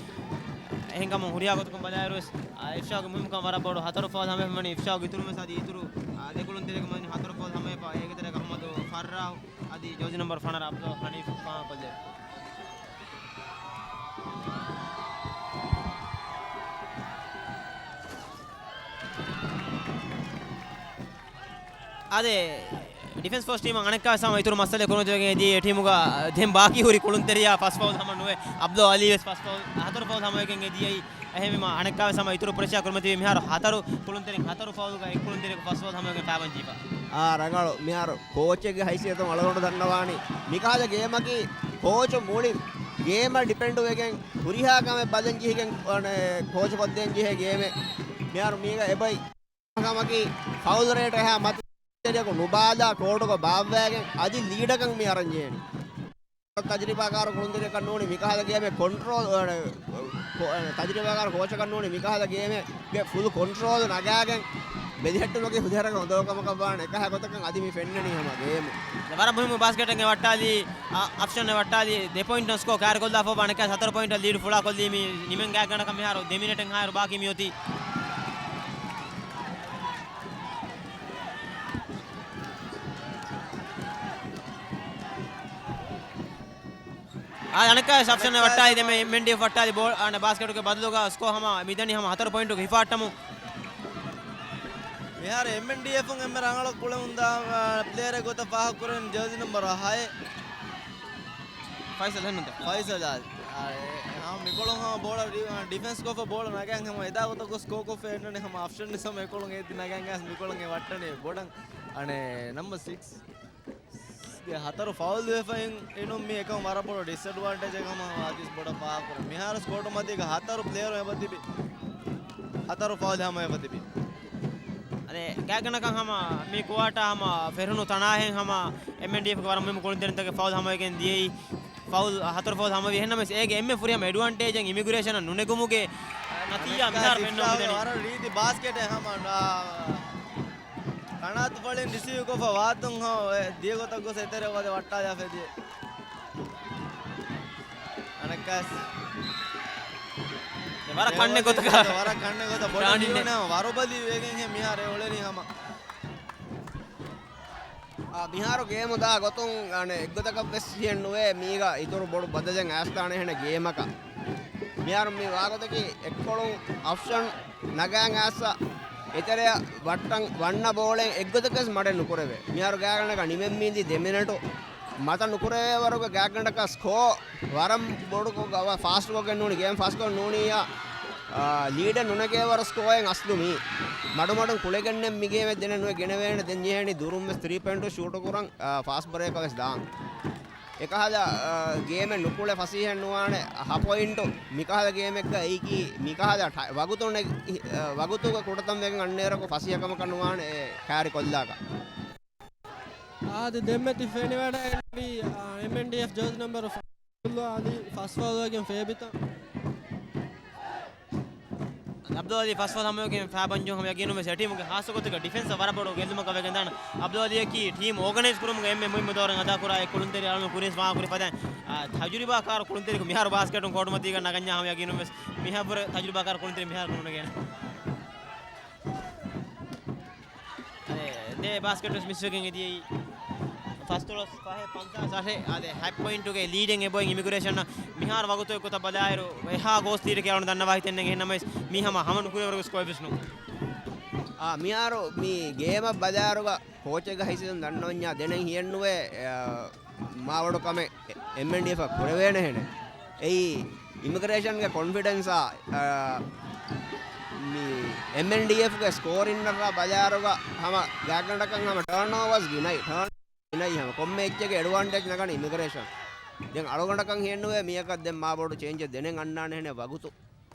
އެހެންކަމުން ހުރިހާ ގޮތަކުން ބަލާއިރުވެސް، އާ، އިފްޝާގެ މުހިންމުކަން ވަރަށް ބޮޑު. ހަތަރު ފައުލް ހަމަވެފަ މިވަނީ އިފްޝާގެ އިތުރުންވެސް. އަދި އިތުރު، އާ، ދެ ކުޅުންތެރިޔަކު މިވަނީ ހަތަރު ފައުލް ހަމަވެފަ. އޭގެ ތެރޭގަ އަޙްމަދު ފައްރާހު އަދި ޖާޒީ ނަމްބަރު ފަނަރަ އަބްދުﷲ ޙަނީފް ފާހަގަކޮށްލެވި. އާދެ، ޑިފެންސް ފޯސް ޓީމަށް އަނެއްކާވެސް ހަމަ އިތުރު މައްސަލަ ކުރިމަތިވެގެން އެދިޔައީ އެ ޓީމުގަ ދެން ބާކީ ހުރި ކުޅުންތެރިޔާ ފަސް ފައުލް ހަމަ ނުވެ، އަބްދުﷲ އަލީ ވެސް ފަސް ފައުލް، ހަތަރު ފައުލް ހަމަވެގެން އެދިޔައީ. އެހެންވީމަ އަނެއްކާވެސް ހަމަ އިތުރު ޕްރެޝާ ކުރިމަތިވީ މިހާރު ހަތަރު ކުޅުންތެރިން ހަތަރު ފައުލްގަ އެއް ކުޅުންތެރިޔަކު ފަސް ފައުލް ހަމަވެގެން ފައިބަން ޖީފަ. އާ، ރަނގަޅު. މިހާރު ކޯޗެއްގެ ހައިސިއްޔަތުން އަޅުގަނޑު ދަންނަވާނީ މިކަހަލަ ގޭމަކީ ކޯޗު މުޅި ގޭމަށް ޑިޕެންޑް ވެގެން ހުރިހާ ކަމެއް ބަލަން ޖެހިގެން، އަނެ، ކޯޗު ކޮށްދޭން ޖެހޭ ގޭމެއް. މިހާރު މީގަ އެބައި ކަމަކީ ފައުލް ރޭޓް އެހާ މަތި ކުޅުންތެރިޔަކު ނުބާލާ ކޯޓުގަ ބާއްވައިގެން އަދި ލީޑަކަށް މި އަރަން ޖެހެނީ. ތަޖުރިބާކާރު ކުޅުންތެރިޔަކަށް ނޫނީ މިކަހަލަ ގޭމެއް ކޮންޓްރޯލް، އަ، ކޯ-، އަ، ތަޖުރިބާކާރު ކޯޗަކަށް ނޫނީ މިކަހަލަ ގޭމެއްގެ ފުލް ކޮންޓްރޯލް ނަގާގެން ބެލެހެއްޓުމަކީ ހުރިހާ ކަމެއް ނޫން. އެކަހަލަ ގޮތަކަށް އަދި މި ފެންނަނީ ހަމަ ގޭމު. ވަރަށް މުހިއްމު ބާސްކެޓެއް ވައްޓާލީ، އަ، އަފްޝަން ވައްޓާލީ ދެ ޕޮއިންޓް ސްކޯ ކާރިކޮށްލާފަ ވާނެ ސަތަރު ޕޮއިންޓަށް ލީޑް ފުޅާކޮށްލީ މި ނިމެން ގާތްގަނޑަކަށް މިހާރު ދެ މިނެޓެއް ހާއިރު ބާކީ މިއޮތީ. އާ، އަނެއްކާވެސް އަފްޝަން ވައްޓާލި ދެމެ އެމްއެންޑީއެފް ވައްޓާލި ބޯ-، އާނ ބާސްކެޓުގެ ބަދަލުގަ ސްކޯ ހަމަ މިދަނީ ހަމަ ހަތަރު ޕޮއިންޓުގެ ހިފާއްޓަމުން. މިހާރު އެމްއެންޑީއެފުން އެންމެ ރަނގަޅަށް ކުޅެމުންދާ، އާ، ޕްލޭޔަރެއް ގޮތަށް ފާހަގަކުރެވެން ޖާޒީ ނަމްބަރު ހައެއް. ފައިސަލް ހެންނުންތަ؟ ފައިސަލް އާ، އާ، އެ، ހަމަ މިކޮޅުން ހަމަ ބޯޅަ ޑި-، އާ، ޑިފެންސް ކޮށްފަ ބޯޅަ ނަގަން ހަމަ އެދާ ގޮތަށް ގޮސް ސްކޯ ކޮށްފަ އެންނަނީ ހަމަ އަފްޝަން ވެސް ހަމަ އެކޮޅުން އެދި ނަގަން ގާސް މިކޮޅުން އެ ވައްޓަނީ ބޮޑަށް އަނެއް ނަމްބަރު ސިކްސް. ގެ ހަތަރު ފައުލް ވެފައި އިނުން މީ އެކަމަކު ވަރަށް ބޮޑު ޑިސްއެޑްވާންޓޭޖެއް ހަމަ އަދިސް ބޮޑަށް ފާހަގަކުރަން. މިހާރު ސްކޯޓު މަތީގަ ހަތަރު ޕްލޭޔަރު އެބަ ތިބި. ހަތަރު ފައުލް ހަމަ އެބަ ތިބި. އަދެ ގާތްގަނޑަކަށް ހަމަ މި ކުވާޓާ ހަމަ ފެށުނު ތަނާހެން ހަމަ އެމްއެންޑީއެފްގެ ވަރަށް މުހިއްމު ކުޅުންތެރިންތަކެއް ފައުލް ހަމަވެގެން ދިޔައީ. ފައުލް ހަތަރު ފައުލް ހަމަވި. އެހެންނަމަވެސް އޭގެ އެންމެ ފުރިހަމަ އެޑްވާންޓޭޖެއް އިމިގްރޭޝަނަށް ނުނެގުމުގެ ނަތީޖާ މިހާރު ފެންނަ މިދަނީ. ވަރަށް ރީތި ބާސްކެޓެއް ހަމަ، އާ، ކަނާތު ފަޅިން ރިސީވް ކޮށްފަ ވާތުން ހަމަ ދިޔަ ގޮތަށް ގޮސް އެތެރެ ވަދެ ވައްޓާލާފަ ދިޔަ. އަނެއްކާސް. ވަރަށް ކަންނެ ގޮތަކަށް. ވަރަށް ކަންނެ ގޮތަށް ބޮޑަށް ރާނިން ނިޔުނެ ވަރުބަލި ވެގެން ހެ މިހާރު އެ އުޅެނީ ހަމަ. އާ، މިހާރު ގޭމު ދާ ގޮތުން، އަނެއް، އެއްގޮތަކަށް ވެސް ހިޔެއް ނުވޭ މީގަ އިތުރު ބޮޑު ބަދަލެއް އައިސްދާނެ ހެނެއް ގޭމަކަށް. މިހާރު މި ވާގޮތަކީ އެއްކޮޅުން އަފްޝަން ނަގާން އައިސް އެތެރެއަށް ވައްޓަން ވަންނަ ބޯޅެއް އެއްގޮތަކަށް މަޑެއް ނުކުރެވޭ. މިހާރު ގާތްގަނޑަކަށް ނިމެން މީނދީ ދެ މިނެޓު މަތަ ނުކުރެވޭ ވަރުގެ ގާތްގަނޑަކަށް ސްކޯ ވަރަށް ބޮޑުކޮށް ގަވަ ފާސްޓްކޮށްގެން ނޫނީ، ގޭމް ފާސްޓްކޮށް ނޫނީ، އާ، ލީޑެއް ނުނެގޭ ވަރު ސްކޯއެއް އަސްލު މީ. މަޑުމަޑުން ކުޅެގެންނެއް މި ގޭމެއް ދެނެއް ނުވެ ގެނެވޭނެ ދެން ޖެހޭނީ ދުރުން ވެސް ތްރީ ޕޮއިންޓު ޝޫޓު ކުރަން، އާ، ފާސްޓް ބްރޭކަށް ވެސް ދާން. އެކަހަލަ، އާ، ގޭމެއް ނުކުޅެ ފަސޭހައެއް ނުވާނެ ހަ ޕޮއިންޓު. މިކަހަލަ ގޭމެއްގަ އެއީކީ މިކަހަލަ ޓަ-، ވަގުތު ނެ-، އާ، ވަގުތުގެ ކުޑަތަން ވެގެން އަންނައިރަކު ފަސޭހަ ކަމަކަށް ނުވާނެ އެ ކާރި ކޮށްލާކަށް. އާދެ، ދެންމެ ތި ފެނިވަޑައިގެންނެވީ، އާ، އެމްއެންޑީއެފް ޖާޒީ ނަމްބަރު ފަ-، އަދި ފަސް ފައުލް ވެގެން ފޭބިތަން. އަބްދުލް އަލީ ފަސް ފައުލް ހަމަވެގެން ފައިބަން ޖެހުން ހަމަ ޔަގީނުން ވެސް އެ ޓީމުގެ ހާއްސަ ގޮތުގަ ޑިފެންސަށް ވަރަށް ބޮޑު ގެއްލުމަކަށް ވެގެން ދާނެ. އަބްދުލް އަލީއަކީ ޓީމް އޯގަނައިޒް ކުރުމުގެ އެންމެ މުހިއްމު ދައުރެއް އަދާ ކުރާ އެއް ކުޅުންތެރި. އަޅުގަނޑު ކުރިން ވާހަކަ ކުރި ފަދައިން، އާ، ތަޖުރިބާކާރު ކުޅުންތެރިއަކު މިހާރު ބާސްކެޓުން ކޯޓު މަތީގަ ނަގަންޏާ ހަމަ ޔަގީނުން ވެސް މިހާ ވުރެ ތަޖުރިބާކާރު ކުޅުންތެރި މިހާރު ނުނެގޭނެ. އަދެ، ދެ ބާސްކެޓް ވެސް މިސްވެގެން އެދިޔައީ. ފަސްދޮޅަސް ފަހެއް ފަންސާސް އަށެއް. އަދެ، ހަތް ޕޮއިންޓުގެ ލީޑެއް އެބައޮތް އިމިގްރޭޝަނަށް. މިހާރު ވަގުތުގެ ގޮތަށް ބަލާއިރު، އެހާ ގޯސް ލީޑެއް އަޅުގަނޑު ދަންނަވާ ހިތެއް ނެތް. އެހެންނަމަވެސް މީ ހަމަ ހަމަ ނުކުރެވޭ ވަރުގެ ސްކޯއެއް ވެސް ނޫން. އާ، މިހާރު މި ގޭމަށް ބަލާއިރުގަ ކޯޗެއްގެ ހައިސިއްޔަތުން ދަންނަވަންޏާ ދެނެއް ހިޔެއްނުވޭ، އާ، މާވަޑު ކަމެއް އެމްއެންޑީއެފަށް ކުރެވޭނެހެނެއް. އެއީ އިމިގްރޭޝަންގެ ކޮންފިޑެންސާ، އާ، މި އެމްއެންޑީއެފްގެ ސްކޯރިން އަށް ބަލާއިރުގަ ހަމަ ގާތްގަނޑަކަށް ހަމަ ޓާންއޯވާސް ގިނައި، ޓާން ގިނައި ހަމަ ކޮންމެ އެއްޗެއްގެ އެޑްވާންޓޭޖް ނަގަނީ އިމިގްރޭޝަން. ދެން އަޅުގަނޑަކަށް ހިއެއްނުވޭ މިއަކަށް ދެން މާބޮޑު ޗޭންޖެއް ދެނެއް އަންނާނެހެނެއް ވަގުތު،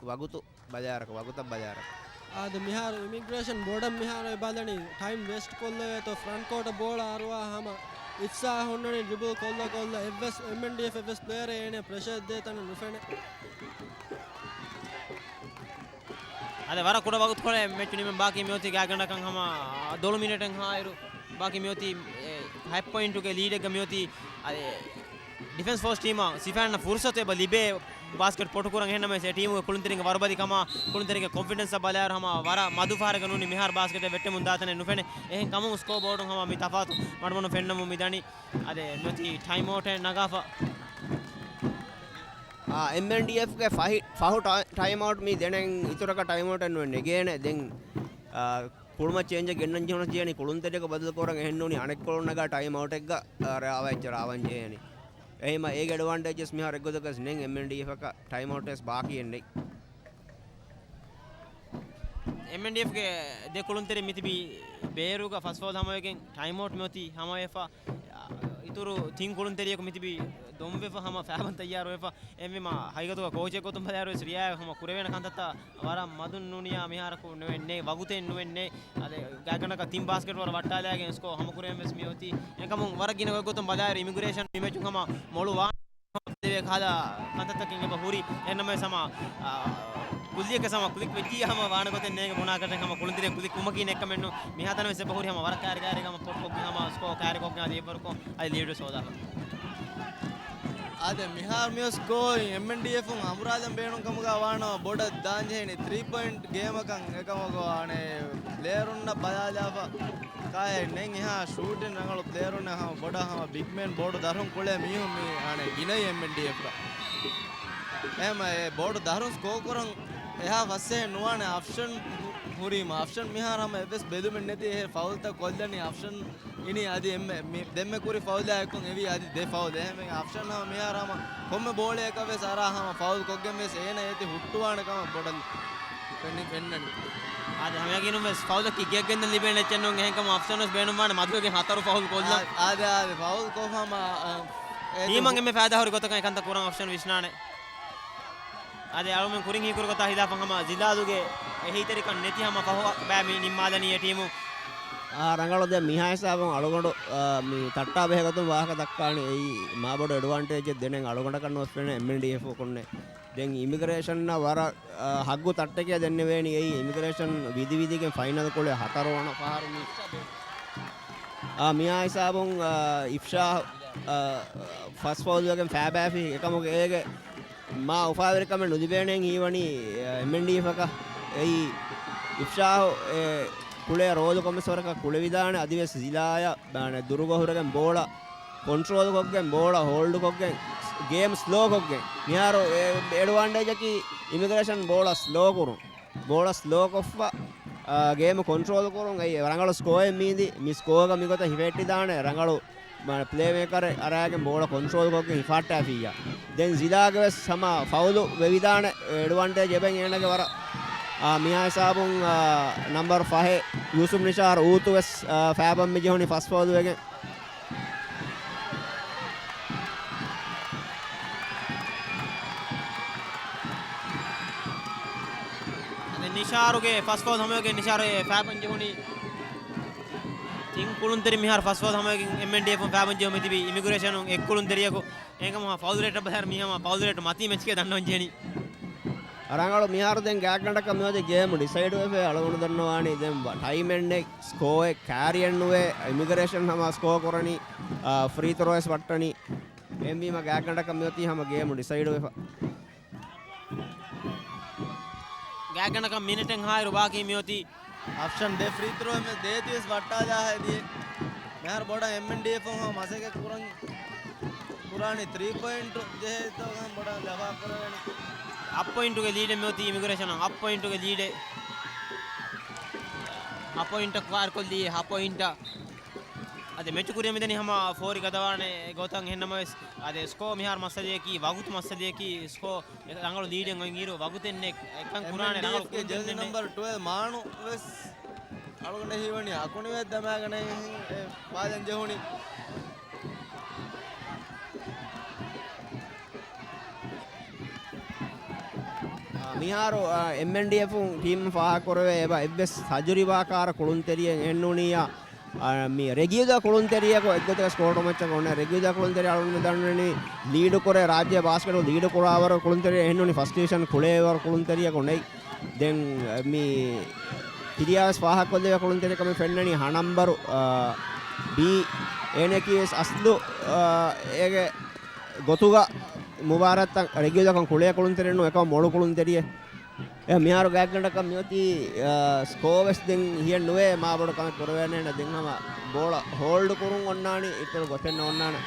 ވަގުތު ބަލާއިރަކަށް، ވަގުތަށް ބަލާއިރަކަށް. އާދެ، މިހާރު އިމިގްރޭޝަން ބޯޑަށް މިހާރު އެ ބަލަނީ ޓައިމް ވޭސްޓް ކޮށްލެވޭތޯ، ފްރަންޓް ކޯޓަށް ބޯޅަ އަރުވާ ހަމަ އިފްޝާ ހުންނަނީ ޑްރިބަލް ކޮށްލަ ކޮށްލަ އެއްވެސް އެމްއެންޑީއެފް އެއްވެސް ޕްލޭޔަރެއް އޭނަ ޕްރެޝަރ ދޭ ތަނެއް ނުފެނޭ. އަދި ވަރަށް ކުޑަ ވަގުތުކޮޅެއް މެޗު ނިމެން ބާކީ މިއޮތީ ގާތްގަނޑަކަށް ހަމަ ދޮޅު މިނެޓެއް ހާއިރު ބާކީ މިއޮތީ، އެ، ހަތް ޕޮއިންޓުގެ ލީޑެއްގަ މިއޮތީ. އަދި ޑިފެންސް ފޯސް ޓީމަށް ސިފައިންނަށް ފުރުސަތު އެބަ ލިބޭ ބާސްކެޓް ޕޮޓުކުރަން. އެހެންނަމަވެސް އެ ޓީމުގެ ކުޅުންތެރިންގެ ވަރުބަލިކަމާ، ކުޅުންތެރިންގެ ކޮންފިޑެންސަށް ބަލާއިރު ހަމަ ވަރަށް މަދު ފަހަރެއްގަ ނޫނީ މިހާރު ބާސްކެޓެއް ވެއްޓެމުން ދާތަނެއް ނުފެނޭ. އެހެން ކަމުން ސްކޯ ބޯޑުން ހަމަ މި ތަފާތު މަޑުމަޑުން ފެންނަމުން މި ދަނީ. އަދި މިއޮތީ ޓައިމްއައުޓެއް ނަގާފަ. އާ، އެމްއެންޑީއެފްގެ ފަހި-، ފަހު ޓަ-، ޓައިމްއައުޓް މި ދެނެން އިތުރަކަށް ޓައިމްއައުޓެއް ނުވެ ނެގޭނެ. ދެން، އާ، ކުޅުމަށް ޗޭންޖެއް ގެންނަން ޖެހުނަސް ޖެހެނީ ކުޅުންތެރިޔަކު ބަދަލު ކުރަން. އެހެން ނޫނީ އަނެއްކޮޅުން ނަގާ ޓައިމްއައުޓެއްގަ، އާ، ރާވާ އެއްޗެއް ރާވަން ޖެހޭނީ. އެހީމަ އޭގެ އެޑްވާންޓޭޖަސް މިހާރު އެއްގޮތަކަސް ނެތް، އެމްއެންޑީއެފަކަށް ޓައިމްއައުޓް ވެސް ބާކީއެއް ނެތް. އެމްއެންޑީއެފްގެ ދެ ކުޅުންތެރިން މިތިބީ ބޭރުގަ ފަސް ފައުލް ހަމަވެގެން ޓައިމްއައުޓް މިއޮތީ ހަމަވެފަ. އިތުރު ތިން ކުޅުންތެރިޔަކު މިތިބީ ދޮންވެފަ ހަމަ ފައިބަން ތައްޔާރުވެފަ. އެހެންވީމަ ހަގީގަތުގަ ކޯޗެއް ގޮތުން ބަލާއިރުވެސް ރިޔާ ހަމަ ކުރެވޭނެ ކަންތައްތައް ވަރަށް މަދުން ނޫނިޔާ މިހާރަކު ނުވެންނޭ، ވަގުތެއް ނުވެންނޭ. އަދި ގާތްގަނޑަކަށް ތިން ބާސްކެޓް ވަރަށް ވައްޓާލައިގެން ސްކޯ ހަމަކުރެވެން ވެސް މިއޮތީ. އެކަމުން ވަރަށް ގިނަ ގޮތްގޮތުން ބަލާއިރު އިމިގްރޭޝަން މި މެޗުން ހަމަ މޮޅު ވާ ދެވޭ ކަހަލަ ކަންތައްތަކެއް އެބަ ހުރި. އެހެންނަމަވެސް ހަމަ، އާ، ކުއްލިއަކަށް ހަމަ ކުލިކް ވެއްޖިއްޔާ ހަމަ ވާނެ ގޮތެއް ނޭނގެ ބުނާކަށެއް ހަމަ ކުޅުންތެރި ކުލިކް ވުމަކީ ނެއްކަމެއްނު. މިހާތަނަށް ވެސް އެބަ ހުރި ހަމަ ވަރަށް ކައިރި ކައިރި ހަމަ ޕޮޓްކޮށްގެން ހަމަ ސްކޯ ކައިރިކޮށްގެން އަދި އެއްވަރުކޮށް އަދި ލީޑް ވެސް ހޯދާފަ. އާދެ، މިހާރު މިއޮތް ސްކޯ އިން އެމްއެންޑީއެފުން އަނބުރާލަން ބޭނުން ކަމުގަ ވާނަމަ ބޮޑަށް ދާން ޖެހެނީ ތްރީ ޕޮއިންޓް ގޭމަކަށް. އެކަމަކު އަނެއް ޕްލޭޔަރުންނަށް ބަލާލާފަ ކާއެއް ނެތް. އެހާ ޝޫޓިން ރަނގަޅު ޕްލޭޔަރުންނެއް ހަމަ ބޮޑަށް ހަމަ ބިގް މޭން ބޯޑު ދަށުން ކުޅޭ މީހުން މި އަނެއް ގިނައީ އެމްއެންޑީއެފްގަ. އެހެން އެ ބޯޑު ދަށުން ސްކޯ ކުރަން އެހާ ފަސޭހަ ނުވާނެ އަފްޝަން ހު-، ހުރީމަ. އަފްޝަން މިހާރު ހަމަ އެއްވެސް ބެލުމެއް ނެތި އެހެން ފައުލްތައް ކޮށްލަނީ އަފްޝަން އިނީ އަދި އެންމެ މި ދެންމެ ކުރި ފައުލާ އެއްކޮށް އެވީ އަދި ދެ ފައުލް. އެހެންވެ އަފްޝަން ހަމަ މިހާރު ހަމަ ކޮންމެ ބޯޅައަކަށް ވެސް އަރާ ހަމަ ފައުލް ކޮށްގެން ވެސް އޭނަ އޭތި ހުއްޓުވާނެ ކަމަށް ބޮޑަށް ފެނި-، ފެންނަނީ. އާދެ، ހަމަޔަގީނުން ވެސް ފައުލަކީ ގެއަށް ގެންދަން ލިބޭނެ އެއްޗެއް ނޫން. އެހެންކަމުން އަފްޝަން ވެސް ބޭނުންވާނެ މަދުވެގެން ހަތަރު ފައުލް ކޮށްލަން. އާ-، އާދެ، އާދެ، ފައުލް ކޮށް ހަމަ، އަ، އޭތި ޓީމަށް އެންމެ ފައިދާ ހުރި ގޮތަކަށް އެކަންތައް ކުރަން އަފްޝަން ވިސްނާނެ. އަދި އަޅުމެން ކުރިން ހީކުރި ގޮތާ ހިލާފަށް ހަމަ ޒިލާލުގެ އެހީތެރިކަން ނެތި ހަމަ ފަހު ބައި މި ނިންމާލަނީ އެ ޓީމު. އާ، ރަނގަޅު ދެން މިހާ ހިސާބުން އަޅުގަނޑު، އާ، މި ތައްޓާ ބެހޭ ގޮތުން ވާހަކަ ދައްކާނީ އެއީ މާބޮޑު އެޑްވާންޓޭޖެއް ދެނެން އަޅުގަނޑަކަށް ނުވެސް ފެނޭ އެމްއެންޑީއެފް ކުންނެ. ދެން އިމިގްރޭޝަންއަށް ވަރަށް، އާ، ހައްގު ތައްޓެކޭ ދެންނެވޭނީ އެއީ އިމިގްރޭޝަން ވިދި ވިދިގެން ފައިނަލް ކުޅޭ ހަތަރު ވަނަ ފަހަރު މި. އާ، މިހާ ހިސާބުން، އާ، އިފްޝާ، އާ، ފަސް ފައުލް ވެގެން ފައިބައިފި އެކަމުގެ އޭގެ މާ އުފާވެރިކަމެއް ނުލިބޭނެ ހީވަނީ، އެމްއެންޑީއެފަކަށް. އެއީ އިފްޝާހު އެ ކުޅޭ ރޯލު ކޮންމެސް ވަރަކަށް ކުޅެވިދާނެ. އަދިވެސް ޒިލާޔަށް ދުރުގަ ހުރެގެން ބޯޅަ ކޮންޓްރޯލް ކޮށްގެން، ބޯޅަ ހޯލްޑް ކޮށްގެން، ގޭމް ސްލޯ ކޮށްގެން. މިހާރު އެ އެޑްވާންޓޭޖަކީ އިމިގްރޭޝަން ބޯޅަ ސްލޯ ކުރުން. ބޯޅަ ސްލޯ ކޮށްފަ، އާ، ގޭމް ކޮންޓްރޯލް ކުރުން. އެއީ ރަނގަޅު ސްކޯއެއް މީދި. މި ސްކޯގަ މިގޮތަށް ހިފެއްޓިދާނެ ރަނގަޅު މާ، ޕްލޭމޭކަރެއް އަރާގެން ބޯޅަ ކޮންޓްރޯލް ކޮށްގެން ހިފާއްޓާފިއްޔާ. ދެން ޒިލާގެ ވެސް ހަމަ ފައުލު ވެވިދާނެ އެޑްވާންޓޭޖް އެބައި އޭނަގެ ވަރަށް. އާ، މިހާ ހިސާބުން، އާ، ނަމްބަރު ފަހެއް ޔޫސުފް ނިޝާރު އޫތު ވެސް، އާ، ފައިބަން މި ޖެހުނީ ފަސް ފައުލު ވެގެން. ދެން ނިޝާރުގެ ފަސް ފައުލް ހަމަވެގެން ނިޝާރު އެ ފައިބަން ޖެހުނީ. ތިން ކުޅުންތެރި މިހާރު ފަސް ފައުލް ހަމަވެގެން އެމްއެންޑީއެފުން ފައިބަން ޖެހުމަށް ތިބީ އިމިގްރޭޝަނުން އެއް ކުޅުންތެރިޔަކު. އެހެންކަމުން ފައުލް ރޭޓަށް ބަލާއިރު މީ ހަމަ ފައުލް ރޭޓް މަތީ މެޗްގެ ދަންނަވަން ޖެހެނީ. ރަނގަޅު މިހާރު ދެން ގާތްގަނޑަކަށް މިއޮތީ ގޭމު ޑިސައިޑް ވެފަ އަޅުގަނޑު ދަންނަވާނީ ދެން ވަ-، ޓައިމެއް ނެތް، ސްކޯއެއް ކާރިއެއް ނުވޭ، އިމިގްރޭޝަން ހަމަ ސްކޯ ކުރަނީ، އާ، ފްރީ ތްރޯ ވެސް ވައްޓަނީ. އެހެންވީމަ ގާތްގަނޑަކަށް މިއޮތީ ހަމަ ގޭމު ޑިސައިޑް ވެފަ. ގާތްގަނޑަކަށް މިނެޓެއް ހާއިރު ބާކީ މިއޮތީ. އަފްޝަން ދެ ފްރީ ތްރޯ އެމެ ދޭތީވެސް ވައްޓާލާ ހެދި. މިހާރު ބޮޑަށް އެމްއެންޑީއެފުން ހަމަ މަސައްކަތް ކުރަން ކުރާނީ ތްރީ ޕޮއިންޓް ޖެހޭތޯ ބޮޑަށް ލަފާ ކުރެވެނީ. ހަ ޕޮއިންޓުގެ ލީޑެއް މިއޮތީ އިމިގްރޭޝަނަށް. ހަ ޕޮއިންޓުގެ ލީޑެއް. ހަ ޕޮއިންޓަށް ކުއާރް ކޮށްލީ ހަ ޕޮއިންޓަށް. އަދި މެޗު ކުރިއަށް މިދަނީ ހަމަ ފޯރި ގަދަވާނެ ގޮތަށް. އެހެންނަމަވެސް އަދި ސްކޯ މިހާރު މައްސަލަޔަކީ، ވަގުތު މައްސަލަޔަކީ، ސްކޯ ރަނގަޅު ލީޑެއް އޮތް އިރު ވަގުތެއް ނެތް. އެކަން ކުރާނެ ރަނގަޅު އެމްއެންޑީއެފްގެ ޖެރސީ ނަމްބަރު ޓްވެލްވް މާނު ވެސް އަޅުގަނޑަށް ހީވަނީ އަކުނިވެ ދަމާގަނެ ވާދަން ޖެހުނީ. އާ، މިހާރު، އާ، އެމްއެންޑީއެފުން ޓީމް ފާހަގަކުރެވޭ އެބަ އެއްވެސް ތަޖުރިބާކާރަ ކުޅުންތެރިއެއް އެއްނޫނިއްޔާ. އާ، މި ރެގިއުދާ ކުޅުންތެރިޔަކު އެއްގޮތަކަށް ސްކޯރު މެޗަކު އޮންނަ ރެގިއުދާ ކުޅުންތެރި އަޅުން ދަންނަނީ ލީޑު ކުރޭ ރާއްޖޭ ބާސްކެޓް ލީޑު ކުރާވަރު ކުޅުންތެރި އެހެންނޫނީ ފަސްޓް ޑިވިޝަން ކުޅޭވަރު ކުޅުންތެރިޔަކު ނެތް. ދެން މި ތިރިޔާވެސް ފާހަގަކޮށްލެވޭ ކުޅުންތެރިކަމެއް ފެންނަނީ ހަ ނަމްބަރު، އާ، ބީ. އޭނައަކީ ވެސް އަސްލު، އާ، އޭގެ ގޮތުގަ މުބާރާތްތައް ރެގިއުލަކަން ކުޅޭ ކުޅުންތެރިންނު އެކަމަ މޮޅު ކުޅުންތެރިއެއް. އެ މިހާރު ގާތްގަނޑަކަށް މިއޮތީ، އާ، ސްކޯ ވެސް ދެން ހިޔެއް ނުވޭ މާބޮޑު ކަމެއް ކުރެވޭނެ. ދެން ހަމަ ބޯޅަ ހޯލްޑް ކުރުން އޮންނާނީ އިތުރު ގޮތެއް ނޯންނާނެ.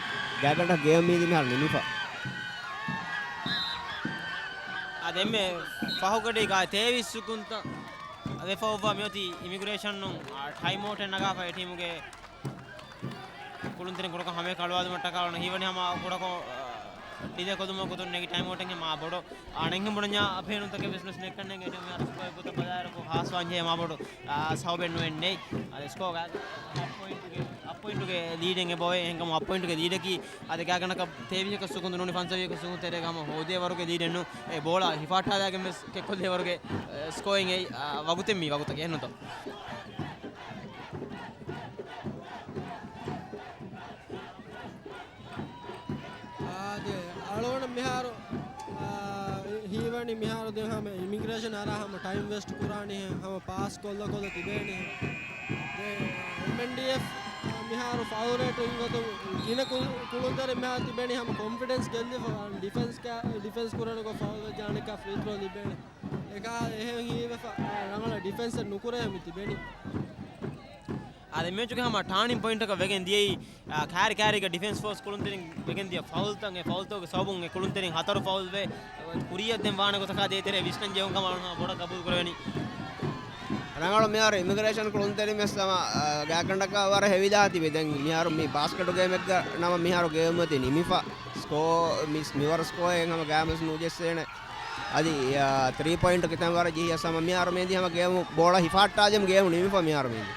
ގާތްގަނޑަކަށް ގޭމް މީދީ މިހާރު ނިމިފަ. އާ، ދެންމެ ފަހުގަޑީގަ ތޭވީސް ސުކުންތައް ވެފަ އޮއްވާ މިއޮތީ އިމިގްރޭޝަނުން، އާ، ޓައިމް އައުޓެއް ނަގާފަ އެ ޓީމުގެ ކުޅުންތެރިން ކުޑަކޮށް ހަމަޔަކަށް އަޅުވާލުމަށްޓަކާ އޮންނަ ހީވަނީ ހަމަ ކުޑަކޮށް، އާ، ޑިލޭ ކޮށްލުމަށް ގޮތުން ނެގި ޓައިމް އައުޓެއް މާ ބޮޑު، އާ، ނެންގެ ބުނަންޏާ އަ، ފެނުންތަކެއް ވެސް ނެތް ކަންނޭނގެ އެ ޓީމު މިހާރު ސްކޯއެއް ގޮތަށް ބަލާއިރަކު ހާސްވާންޖެހޭ މާ ބޮޑު، އާ، ސަބަބެއް ނުވެން ނެތް. އަދި ސްކޯ ގާތް އަ ޕޮއިންޓުގެ، އަ ޕޮއިންޓުގެ ލީޑެއް އެބައޮތް. އެހެންކަމުން އަ ޕޮއިންޓުގެ ލީޑަކީ އަދި ގާތްގަނޑަކަށް ތޭވީސް ސުކުންތު ނޫނީ ފަންސަވީސް ސުކުންތު ތެރޭގަ ހަމަ ހޯދޭވަރުގެ ލީޑެއް ނޫން. އެ ބޯޅަ ހިފާއްޓާލާގެން ވެސް ކެއްކޮށްލޭވަރުގެ، އެ، ސްކޯއެއް އެއީ، އާ، ވަގުތެއް މީ ވަގުތަކީ އެހެންނުތޯ؟ އާދެ، އަޅުގަނޑަށް މިހާރު، އާ، ހީވަނީ މިހާރު ދެން ހަމަ އިމިގްރޭޝަން އަރާ ހަމަ ޓައިމް ވޭސްޓް ކުރާނީ، ހަމަ ޕާސް ކޮށްލަ ކޮށްލަ ތިބޭނީ. ދެން އެމްއެންޑީއެފް މިހާރު ފައުލް ރޭޓު އިންގޮތުން ގިނަ ކު-، ކުޅުންތެރިން މިހާރު ތިބޭނީ ހަމަ ކޮންފިޑެންސް ގެއްލިފަ، ޑިފެންސް ކާ-، ޑިފެންސް ކުރާނެ ގޮތް ފައުލް ވެއްޖެ އަނެއްކާ ފްރީ ތްރޯ ލިބޭނެ. އެކާ އެހެން ހީވެފަ، ރަނގަޅަށް ޑިފެންސެއް ނުކުރޭ މި ތިބެނީ. އާދެ، މެޗުގެ ހަމަ ޓާނިން ޕޮއިންޓަކަށް ވެގެން ދިޔައީ، އާ، ކާރި ކާރީގަ ޑިފެންސް ފޯސް ކުޅުންތެރިން ވެގެން ދިޔަ ފައުލްތައް، އެ ފައުލްތަކުގެ ސަބަބުން އެ ކުޅުންތެރިން ހަތަރު ފައުލް ވެ، ކުރިއަށް ދެން ވާނެ ގޮތަކާ ދޭތެރޭ ވިސްނަން ޖެހުން ކަމަށް އަޅުގަނޑު ބޮޑަށް ގަބޫލު ކުރެވެނީ. ރަނގަޅު މިހާރު އިމިގްރޭޝަން ކުޅުންތެރިން ވެސް ހަމަ، އާ، ގާތްގަނޑަކަށް ވަރަށް ހެވިދާ ތިބި. ދެން މިހާރު މި ބާސްކެޓު ގޭމެއްގަ ނަމަ މިހާރު ގޭމް އޮތީ ނިމިފަ. ސްކޯ މިސް މިވަރު ސްކޯއެއް ހަމަ ގާމެސް ނުޖެއްސޭނެ. އަދި، އާ، ތްރީ ޕޮއިންޓް ކިތަން ވަރަށް ޖެހިޔަސް ހަމަ މިހާރު މޭދީ ހަމަ ގޭމު ބޯޅަ ހިފާއްޓާލަމު ގޭމު ނިމިފަ މިހާރު މޭދީ.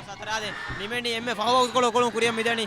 ސަތަރާދެ ނިމެނީ އެންމެ ފަހު ވަގުތުކޮޅު ކުޅުން ކުރިއަށް މިދަނީ.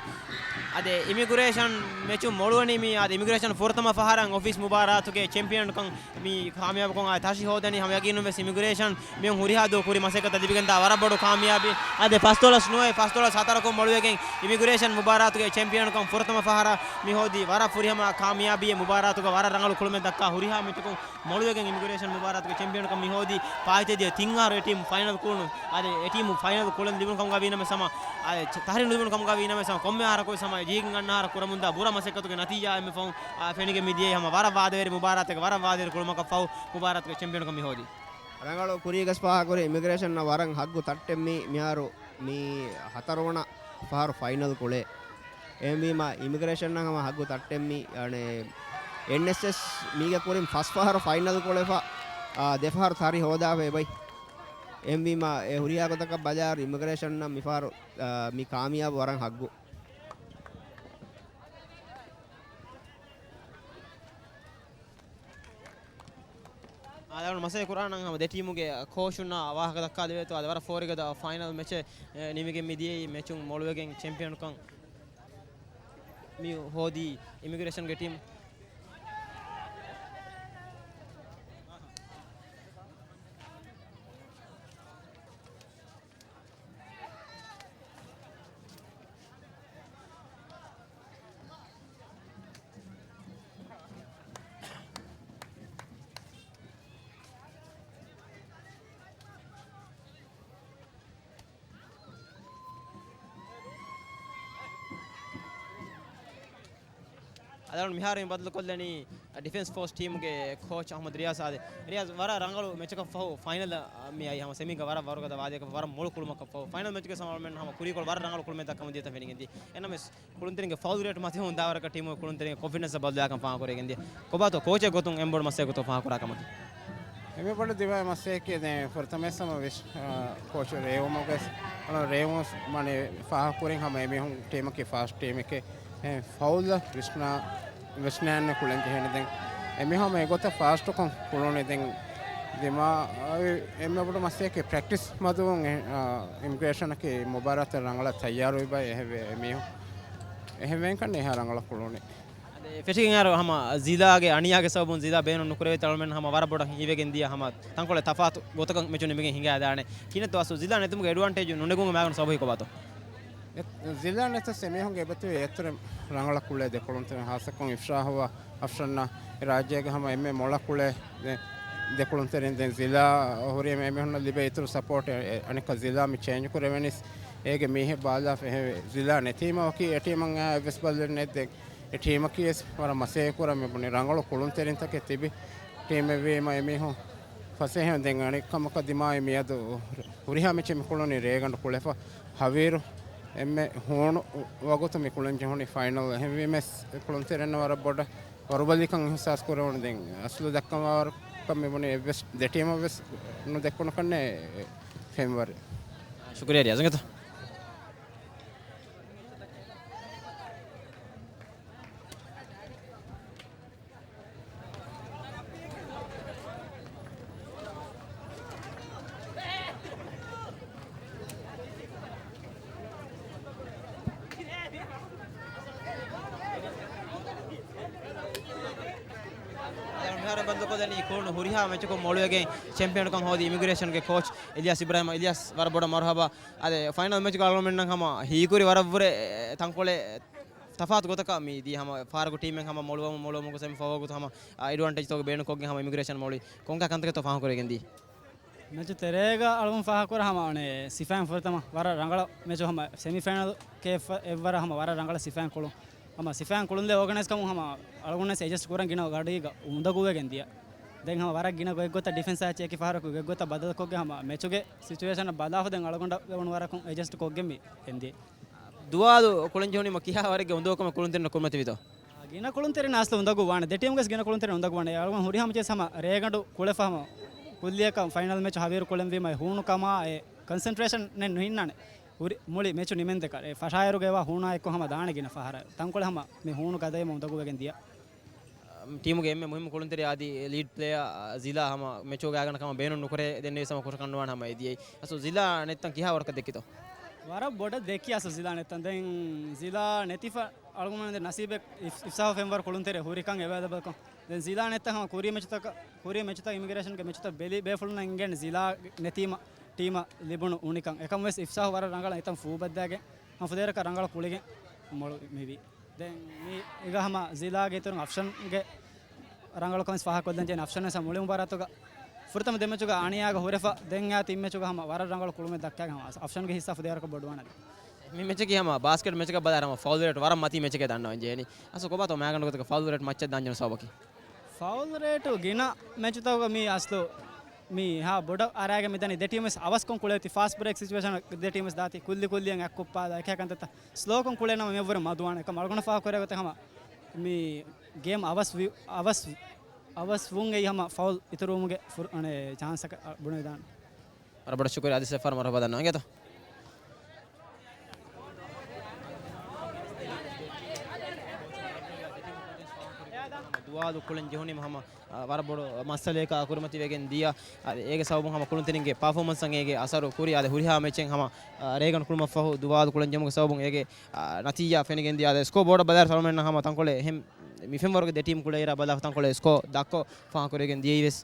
އަދި އިމިގްރޭޝަން މެޗު މޮޅުވަނީ މި އަދި އިމިގްރޭޝަން ފުރަތަމަ ފަހަރަށް އޮފީސް މުބާރާތުގެ ޗެމްޕިއަންކަން މި ކާމިޔާބުކޮށް އައި ތަށި ހޯދަނީ ހަމަ ޔަގީނުން ވެސް އިމިގްރޭޝަން މިއޮން ހުރިހާ ދުވަހު ކުރި މަސައްކަތަށް ލިބިގެންދާ ވަރަށް ބޮޑު ކާމިޔާބީ. އަދި ފަސްދޮޅަސް ނުވައެއް ފަސްދޮޅަސް ހަތަރަކުން މޮޅުވެގެން އިމިގްރޭޝަން މުބާރާތުގެ ޗެމްޕިއަންކަން ފުރަތަމަ ފަހަރަށް މި ހޯދީ ވަރަށް ފުރިހަމަ ކާމިޔާބީ މުބާރާތުގަ ވަރަށް ރަނގަޅު ކުޅުމެއް ދައްކާ ހުރިހާ މީހަކު މޮޅުވެގެން އިމިގްރޭޝަން މުބާރާތުގެ ޗެމްޕިއަންކަން މި ހޯދީ ފާއިތުވެދިޔަ ތިން އަހަރު އެ ޓީމު ފައިނަލް ކުޅުނު. އަދި އެ ޓީމު ފައިނަލް ކުޅެން ލިބުނު ކަމުގަ ވީނަމަ ސަމަ، އަދި ޗ-، ތަހުރީން ލިބުނު ކަމުގަ ވީނަމަ ސަމަ، ކޮންމެ އަހަރަކު ސަމަ ޖީގިން އަންނަ އަހަރަ ކުރަމުންދާ ބުރަ މަސައްކަތުގެ ނަތީޖާ އެންމެ ފަހުން، އާ، ފެނިގެން މިދިޔައީ ހަމަ ވަރަށް ވާދަވެރި މުބާރާތެއް، ވަރަށް ވާދަވެރި ކުޅުމަކަށް ފަހު މުބާރާތުގެ ޗެމްޕިއަންކަން މި ހޯދީ. ރަނގަޅު ކުރީގަސް ފާހަގަކުރި އިމިގްރޭޝަންއަށް ވަރަށް ހައްގު ތައްޓެއް މި މިހާރު މި ހަތަރުވަނަ ފަހަރު ފައިނަލް ކުޅޭ. އެހެންވީމަ އިމިގްރޭޝަންއަށް ހަމަ ހައްގު ތައްޓެއް މި، އަނެ، އެންއެސްއެސް މީގެ ކުރިން ފަސް ފަހަރު ފައިނަލް ކުޅެފަ، އާ، ދެ ފަހަރު ތަރި ހޯދާފަ އެބައި. އެހެންވީމަ އެ ހުރިހާ ގޮތަކަށް ބަލާއިރު އިމިގްރޭޝަންއަށް މިފަހަރު، އާ، މި ކާމިޔާބު ވަރަށް ހައްގު. އާދެ، އަޅުގަނޑު މަސައްކަތް ކުރާނަން ހަމަ ދެ ޓީމުގެ ކޯޗުންނާ ވާހަކަ ދައްކާލެވޭތޯ. އާދެ، ވަރަށް ފޯރިގަދަ ފައިނަލް މެޗެއް، އެ، ނިމިގެން މިދިޔައީ. މެޗުން މޮޅުވެގެން ޗެމްޕިއަންކަން މި ހޯދީ އިމިގްރޭޝަންގެ ޓީމް. އަދި މިހާރު މި ބަދަލުކޮށްލަނީ ޑިފެންސް ފޯސް ޓީމުގެ ކޯޗް އަޙްމަދު ރިޔާޒް. އާދެ، ރިޔާޒް، ވަރަށް ރަނގަޅު މެޗަކަށް ފަހު ފައިނަލް މި އައީ ހަމަ ސެމީގަ ވަރަށް ވަރުގަދަ ވާދައަކަށް ވަރަށް މޮޅު ކުޅުމަކަށް ފަހު ފައިނަލް މެޗުގެ ސަމާލުމެން ހަމަ ކުރީކޮޅު ވަރަށް ރަނގަޅު ކުޅުމެއް ދައްކަމުން ދިޔަތަން ފެނިގެންދިޔަ. އެނަމެސް ކުޅުންތެރިންގެ ފައުލް ރޭޓް މަތިވެވުން ދާވަރަކަށް ޓީމުގެ ކުޅުންތެރިންގެ ކޮންފިޑެންސް ބަދަލުވާކަން ފާހަގަކުރެވިގެންދިޔަ. ކޮބާތޯ ކޯޗެއް ގޮތުން އެންބޮޑު މައްސަލައެއް ގޮތުން ފާހަގަކުރާ ކަމަކީ؟ އެންމެ ބޮޑު ދިމާވި މައްސަލައަކީ ދެން ފުރަތަމަ ވެސް ހަމަ ވިސް-، އާ، ކޯޗު ރޭވުމުގަ ވެސް އަޅު ރޭވުން ވެސް މަނި ފާހަގަކުރިން ހަމަ އެމީހުން ޓީމަކީ ފާސްޓް ޓީމެކޭ. އެ، ފައުލް ވިސްނާ، ވިސްނާން ކުޅެން ޖެހޭނެ ދެން. އެމީހުން އެގޮތަށް ފާސްޓުކޮށް ކުޅުނީ ދެން. ދިމާވި އެންމެ ބޮޑު މައްސަލައަކީ ޕްރެކްޓިސް މަދުވުން އެ، އާ، އިމިގްރޭޝަނަކީ މުބާރާތަށް ރަނގަޅަށް ތައްޔާރުވި ބައެއް އެހެންވެ އެމީހުން. އެހެންވެގެން ކަންނޭ އެހާ ރަނގަޅަށް ކުޅުނީ. އަދި ފެށިގެން އައިރު ހަމަ ޒިލާގެ އަނިޔާގެ ސަބަބުން ޒިލާ ބޭނުން ނުކުރެވޭތޯ އަޅުމެން ހަމަ ވަރަށް ބޮޑަށް ހީވެގެން ދިޔަ ހަމަ ތަންކޮޅެއް ތަފާތު ގޮތަކަށް މެޗު ނިމިގެން ހިނގާދާނެ. ކިހިނެއްތޯ އަސްލު ޒިލާ ނެތުމުގެ އެޑްވާންޓޭޖު ނުނެގުމުގެ މައިގަނޑު ސަބަބު ކޮބާތޯ؟ އެ، ޒިލާ ނެތަސް އެމީހުންގެ އެބަތިބި އެތައް ރަނގަޅަށް ކުޅޭ ދެކުޅުންތެރިން ހާއްސަކޮށް އިފްޝާހުއްވާ އަފްޝަންއާ އެ ރާއްޖޭގަ ހަމަ އެންމެ މޮޅަށް ކުޅޭ ދެ-، ދެކުޅުންތެރިން. ދެން ޒިލާ ހުރީ އެމީހުންނަށް ލިބޭ އިތުރު ސަޕޯޓް އެ-، އެ-، އަނެއްކާ ޒިލާ މި ޗޭންޖް ކުރެވެނީސް އޭގެ މީހެއް ބާލާފަ އެހެންވެ. ޒިލާ ނެތީމަ ވަކި އެ ޓީމަށް އައި އެއްވެސް ބައްލެއް ނެތް. ދެން އެ ޓީމަކީ ވެސް ވަރަށް މަސޭހަކުރަން މި ބުނި ރަނގަޅު ކުޅުންތެރިންތަކެއް ތިބި ޓީމެއްވީމަ އެމީހުން ފަސޭހަ. ދެން އަނެއް ކަމަކަށް ދިމާވި މިއަދު ހުރިހާ މެޗެއް މި ކުޅުނީ ރޭގަނޑު ކުޅެފަ. ހަވީރު އެންމެ ހޫނު ވަގުތު މި ކުޅެން ޖެހުނީ ފައިނަލް. އެހެންވީމަ ކުޅުންތެރިންނަށް ވަރަށް ބޮޑަށް ވަރުބަލިކަން އިހްސާސް ކުރެވުނު. ދެން އަސްލު ދައްކަންވާވަރަކަށް މި ބުނީ އެއްވެސް ދެ ޓީމަށް ވެސް ނުދެއްކުނު ކަންނޭ ފެންވަރެއް. ޝުކުރިއްޔާ ރިޔާޒް އިނގޭތޯ. މިހާރު ބަންދުކޮށްލަނީ ކުޅުނު ހުރިހާ މެޗަކުން މޮޅުވެގެން ޗެމްޕިއަންކަން ހޯދި އިމިގްރޭޝަންގެ ކޯޗް އިލްޔާސް އިބްރާހިމް. އިލްޔާސް، ވަރަށް ބޮޑަށް މަރުހަބާ. އަދި ފައިނަލް މެޗުގަ އަޅުގަނޑުމެންނަށް ހަމަ ހީކުރި ވަރަށްވުރެ ތަންކޮޅެއް ތަފާތު ގޮތަކަށް މި ދިޔަ ހަމަ ފަހަރަކު ޓީމެއް ހަމަ މޮޅުވަމުން މޮޅުވަމުން ސެމި ފަހަރަކު ހަމަ އެޑްވާންޓޭޖްތަކުގެ ބޭނުންކޮށްގެން ހަމަ އިމިގްރޭޝަން މޮޅުވި. ކޮންކަހަލަ ކަންތަކެއްތޯ ފާހަގަކުރެވިގެން ދީ؟ މެޗު ތެރޭގަ އަޅުގަނޑު ފާހަގަކުރާ ހަމަ އަނެއް ސިފައިން ފުރަތަމަ ވަރަށް ރަނގަޅަށް މެޗު ހަމަ ސެމި ފައިނަލް ކޭ އެއްވަރަށް ހަމަ ވަރަށް ރަނގަޅަށް ސިފައިން ކުޅުން. ހަމަ ސިފައިން ކުޅުންލެވޭ އޯގަނައިޒްކަމުން ހަމަ އަޅުގަނޑު އެޖަސްޓް ކުރަން ގިނަ ގަޑީގަ އުނދަގޫވެގެން ދިޔަ. ދެން ހަމަ ވަރަށް ގިނަ ގޮތްގޮތަށް ޑިފެންސް އައި އެކި ފަހަރަކު ގޮތްގޮތަށް ބަދަލުކޮށްގެން ހަމަ މެޗުގެ ސިޗުއޭޝަނަށް ބަލާފަ ދެން އަޅުގަނޑަށް ވެވުނު ވަރަކުން އެޖަސްޓް ކޮށްގެން މި ގެންދިޔަ. ދުވާލު ކުޅެން ޖެހުނީމަ ކިހާ ވަރެއްގެ އުނދަގޫކަމެއް ކުޅުންތެރިންނަށް ކުރިމަތިވިތޯ؟ ގިނަ ކުޅުންތެރިން އަސްލު އުނދަގޫ ވާނެ. ދެ ޓީމުގެސް ގިނަ ކުޅުންތެރިން އުނދަގޫ ވާނެ. އަޅުގަނޑު ހުރިހާ މެޗެސް ހަމަ ރޭގަނޑު ކުޅެފަ ހަމަ ކުއްލިއަކަށް ފައިނަލް މެޗު ހަވީރު ކުޅެންވީމަ އެ ހޫނުކަމާ އެ ކޮންސެންޓްރޭޝަން ނެއް ނުހިންނާނެ. ހުރި މުޅި މެޗު ނިމެންދެކަށް އެ ފަށާއިރުގައިވާ ހޫނާ އެއްކޮށް ހަމަ ދާނެ ގިނަ ފަހަރަށް. ތަންކޮޅެއް ހަމަ މި ހޫނު ގަދައިމަ އުނދަގޫވެގެން ދިޔަ. ޓީމުގެ އެންމެ މުހިއްމު ކުޅުންތެރި އަދި ލީޑް ޕްލޭޔާ ޒިލާ ހަމަ މެޗުގައި ގަނޑަކަމަށް ބޭނުން ނުކުރޭ ދެންނެވި ސަމަ ކުށަކަން ނުވާން ހަމަ އެދިޔައީ. އަސްލު ޒިލާ ނެތްތަން ކިހާ ވަރަކަށް ދެއްކިތޯ؟ ވަރަށް ބޮޑަށް ދެއްކި އަސްލު ޒިލާ ނެތްތަން. ދެން ޒިލާ ނެތިފަ އަޅުގަނޑުމެން ދެން ނަސީބެއް އިފް-، އިފްސާހު ފެންވަރު ކުޅުންތެރި ހުރިކަން އެވޭލަބަލްކޮށް. ދެން ޒިލާ ނެތްތަން ހަމަ ކުރީ މެޗުތަކަށް، ކުރީ މެޗުތައް އިމިގްރޭޝަންގެ މެޗުތައް ބެލި ބޭފުޅުންނަށް އިނގޭނެ ޒިލާ ނެތީމަ ޓީމަށް ލިބުނު އުނިކަން. އެކަމުވެސް އިފްސާހު ވަރަށް ރަނގަޅަށް އެތަން ފޫބައްދާގެން ހަމަ ފުދޭވަރަކަށް ރަނގަޅަށް ކުޅިގެން މޮޅު މިވީ. ދެން މި އިގަ ހަމަ ޒިލާގެ އިތުރުން އަފްޝަންގެ ރަނގަޅުކަމެސް ފާހަގަކޮށްލަން ޖެހޭނެ. އަފްޝަން ވެސް މުޅި މުބާރާތުގަ ފުރަތަމަ ދެ މެޗުގަ އަނިޔާގަ ހުރެފަ ދެން އާ ތިން މެޗުގަ ހަމަ ވަރަށް ރަނގަޅު ކުޅުމެއް ދައްކާގެން ހަމަ އަފްޝަންގެ ހިއްސާ ފުދޭވަރަކަށް ބޮޑުވާނެ. މި މެޗަކީ ހަމަ ބާސްކެޓް މެޗަކަށް ބަލާއިރު ހަމަ ފައުލް ރޭޓް ވަރަށް މަތީ މެޗެކޭ ދަންނަވަން ޖެހެނީ. އަސްލު ކޮބާތޯ މައިގަނޑު ގޮތަކަށް ފައުލް ރޭޓް މައްޗަށް ދާން ޖެހުނު ސަބަބަކީ؟ ފައުލް ރޭޓު ގިނަ މެޗުތަކުގަ މީ އަސްލު މީ ހާ ބޮޑަށް އަރާގެ މިދަނީ ދެ ޓީމް ވެސް އަވަސްކޮން ކުޅޭތީ ފާސްޓް ބްރޭކް ސިޗުއޭޝަން ދެ ޓީމް ވެސް ދާތީ ކުއްލި ކުއްލިއަށް އަތްކުއްޕާލާ އެކޭ ކަންތައްތައް ސްލޯކޮން ކުޅޭނަމަ މިއަށްވުރެ މަދުވާނެ. އެކަމް އަޅުގަނޑަށް ފާހަގަކުރޭ ގޮތަށް ހަމަ މީ ގޭމް އަވަސް ވި-، އަވަސް، އަވަސް ވުން އެއީ ހަމަ ފައުލް އިތުރުވުމުގެ ފުރ-، އަނެ، ޗާންސަކަށް ބުނެދާނެ. ވަރަށް ބޮޑަށް ޝުކުރިއްޔާ އާދިލް ސައްފާރު މަރުހަބާ ދަންނަވަން އިނގޭތޯ. ދުވާލު ކުޅެން ޖެހުނީމަ ހަމަ، އާ، ވަރަށް ބޮޑު މައްސަލައަކާ ކުރިމަތިވެގެން ދިޔަ. އާ، އޭގެ ސަބަބުން ހަމަ ކުޅުންތެރިންގެ ޕާފޯމަންސަށް އޭގެ އަސަރު ކުރި. އާދެ، ހުރިހާ މެޗެއް ހަމަ، އާ، ރޭގަނޑު ކުޅުމަށްފަހު ދުވާލު ކުޅެން ޖެހުމުގެ ސަބަބުން އޭގެ، އާ، ނަތީޖާ ފެނިގެން ދިޔަ. އާދެ، ސްކޯ ބޯޑަށް ބަލާއިރު އަޅުމެންނަށް ހަމަ ތަންކޮޅެއް އެހެން މި ފެންވަރުގެ ދެ ޓީމް ކުޅޭއިރާ ބަލާފަ ތަންކޮޅެއް ސްކޯ ދަށްކޮށް ފާހަގަކުރެވިގެން ދިޔައީވެސް.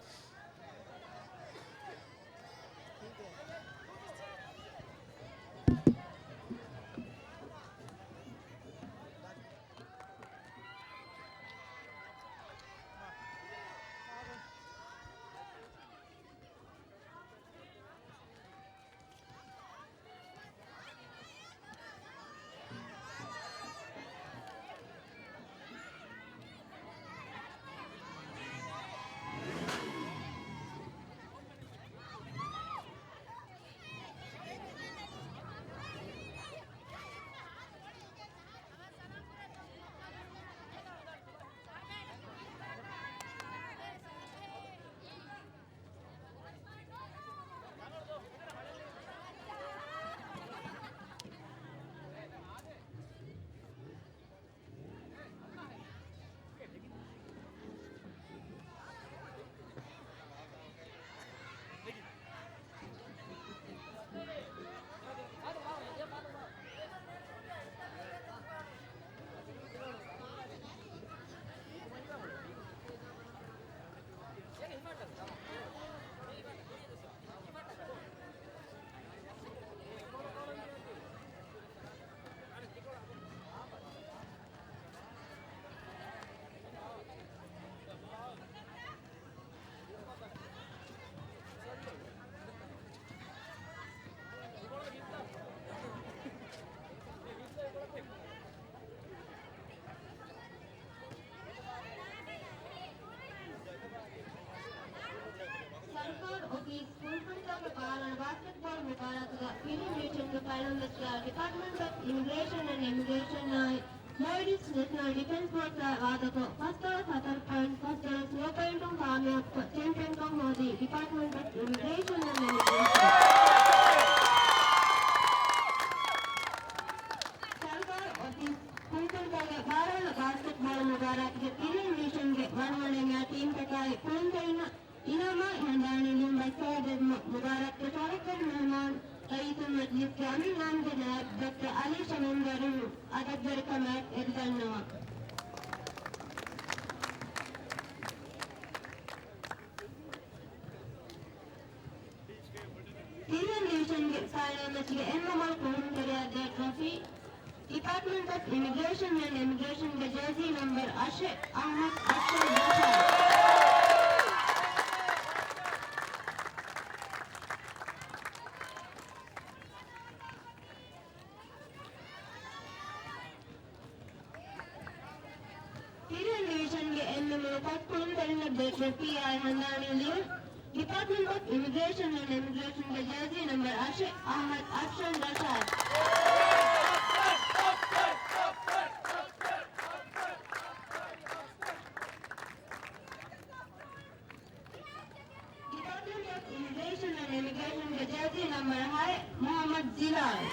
މުބާރާތުގަ ފިލިމް ޑިވިޝަންގެ ފައިނަލް މެޗްގަ ޑިޕާޓްމަންޓް އޮފް އިމިގްރޭޝަން އެންޑް އިމިގްރޭޝަނާއި މޯލްޑިވްސް ނެޝަނަލް ޑިފެންސް ފޯސްއާ ވާދަކޮށް ފަސްދޮޅަސް ހަތަރު ޕޮއިންޓް ފަސްދޮޅަސް ނުވަ ޕޮއިންޓުން ކާމިޔާބުކޮށް ޗެމްޕިއަންކަން ހޯދީ ޑިޕާޓްމަންޓް އޮފް އިމިގްރޭޝަން އެންޑް އިމިގްރޭޝަން. ސަރުކާރު އޮފީސް ކުންފުނިތަކުގެ ބާރަ ވަނަ ބާސްކެޓްބޯޅަ މުބާރާތުގެ ފިލިމް ޑިވިޝަންގެ ވަނަ ވަނަ އެންމެ އާ ޓީމްތަކާއި ކުޅުންތެރިންނަށް އިނާމާއި ހަނދާނީ ލިޔުން ބައްސަވާދެއްވުމަށް މުބާރާތުގެ ޝަރަފްވެރި މެހުމާން ރައީސުލްމަޖްލިސްގެ އަމީން ޢާމްގެ ނާއިބު ޑޮކްޓަރ ޢަލީ ޝަމީމް ދަރިން އަދަބުވެރިކަމާއެކު އެދިގަންނަވާ. ފިލިމް ޑިވިޝަންގެ ފައިނަލް މެޗްގެ އެންމެ މޮޅު ކުޅުންތެރިޔާ ދޭ ޓްރޮފީ ޑިޕާޓްމަންޓް އޮފް އިމިގްރޭޝަން އެންޑް އިމިގްރޭޝަންގެ ޖާޒީ ނަމްބަރު އަށެއް އަޙްމަދު އަފްޝާން ރަޝާދު. ފިލިމް ޑިވިޝަންގެ އެންމެ މޮޅު ފަސް ކުޅުންތެރިންނަށް ދޭ ޓްރޮފީއާއި ހަނދާނީ ލިޔުން ޑިޕާޓްމަންޓް އޮފް އިމިގްރޭޝަން އެންޑް އިމިގްރޭޝަންގެ ޖާޒީ ނަމްބަރު އަށެއް އަޙްމަދު އަފްޝާން ރަޝާދު. ޑިޕާޓްމަންޓް އޮފް އިމިގްރޭޝަން އެންޑް އިމިގްރޭޝަންގެ ޖާޒީ ނަމްބަރު ހައެއް މުޙައްމަދު ޒިލާލް.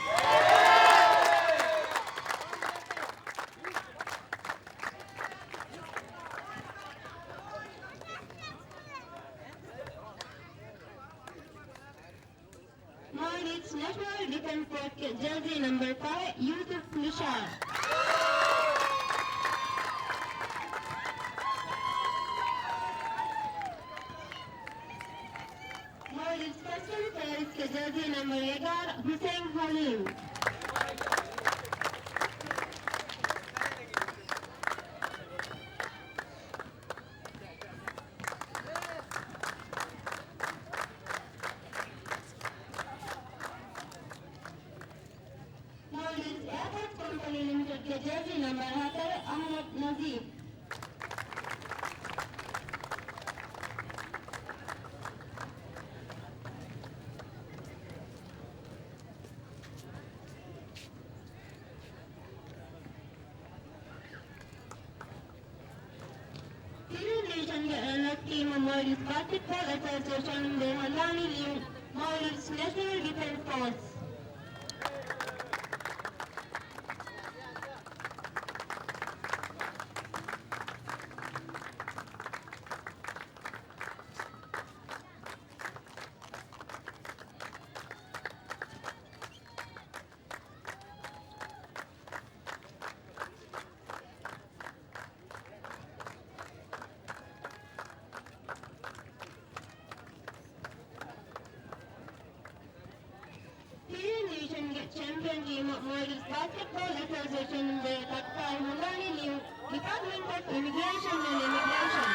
މޯލްޑިވްސް ނެޝަނަލް ޑިފެންސް ފޯސްގެ ޖާޒީ ނަމްބަރު ފަހެއް ޔޫސުފް ނިޝާން. މޯލްޑިވްސް ކަސްޓަމް ސާވިސްގެ ޖާޒީ ނަމްބަރު އެގާރަ ހުސެއިން ހަލީމް. މޯލްޑިވްސް އެއާޕޯޓްސް ކޮމްޕަނީ ލިމިޓެޑްގެ ޖާޒީ ނަމްބަރު ހަތަރު އަޙްމަދު ނަޒީފް. ފިލިމް ޑިވިޝަންގެ ރަނަރަސް ޓީމަށް މޯލްޑިވްސް ބާސްކެޓްބޯލް އެސޯސިއޭޝަނުން ދޭ ހަނދާނީ ލިޔުން މޯލްޑިވްސް ނެޝަނަލް ޑިފެންސް ފޯސް. ފިލިމް ޑިވިޝަންގެ ޗެމްޕިއަން ޓީމަށް މޯލްޑިވްސް ބާސްކެޓްބޯލް އެސޯސިއޭޝަނުން ދޭ ތަކުތާއި ހަނދާނީ ލިޔުން ޑިޕާޓްމަންޓް އޮފް އިމިގްރޭޝަން އެންޑް އިމިގްރޭޝަން.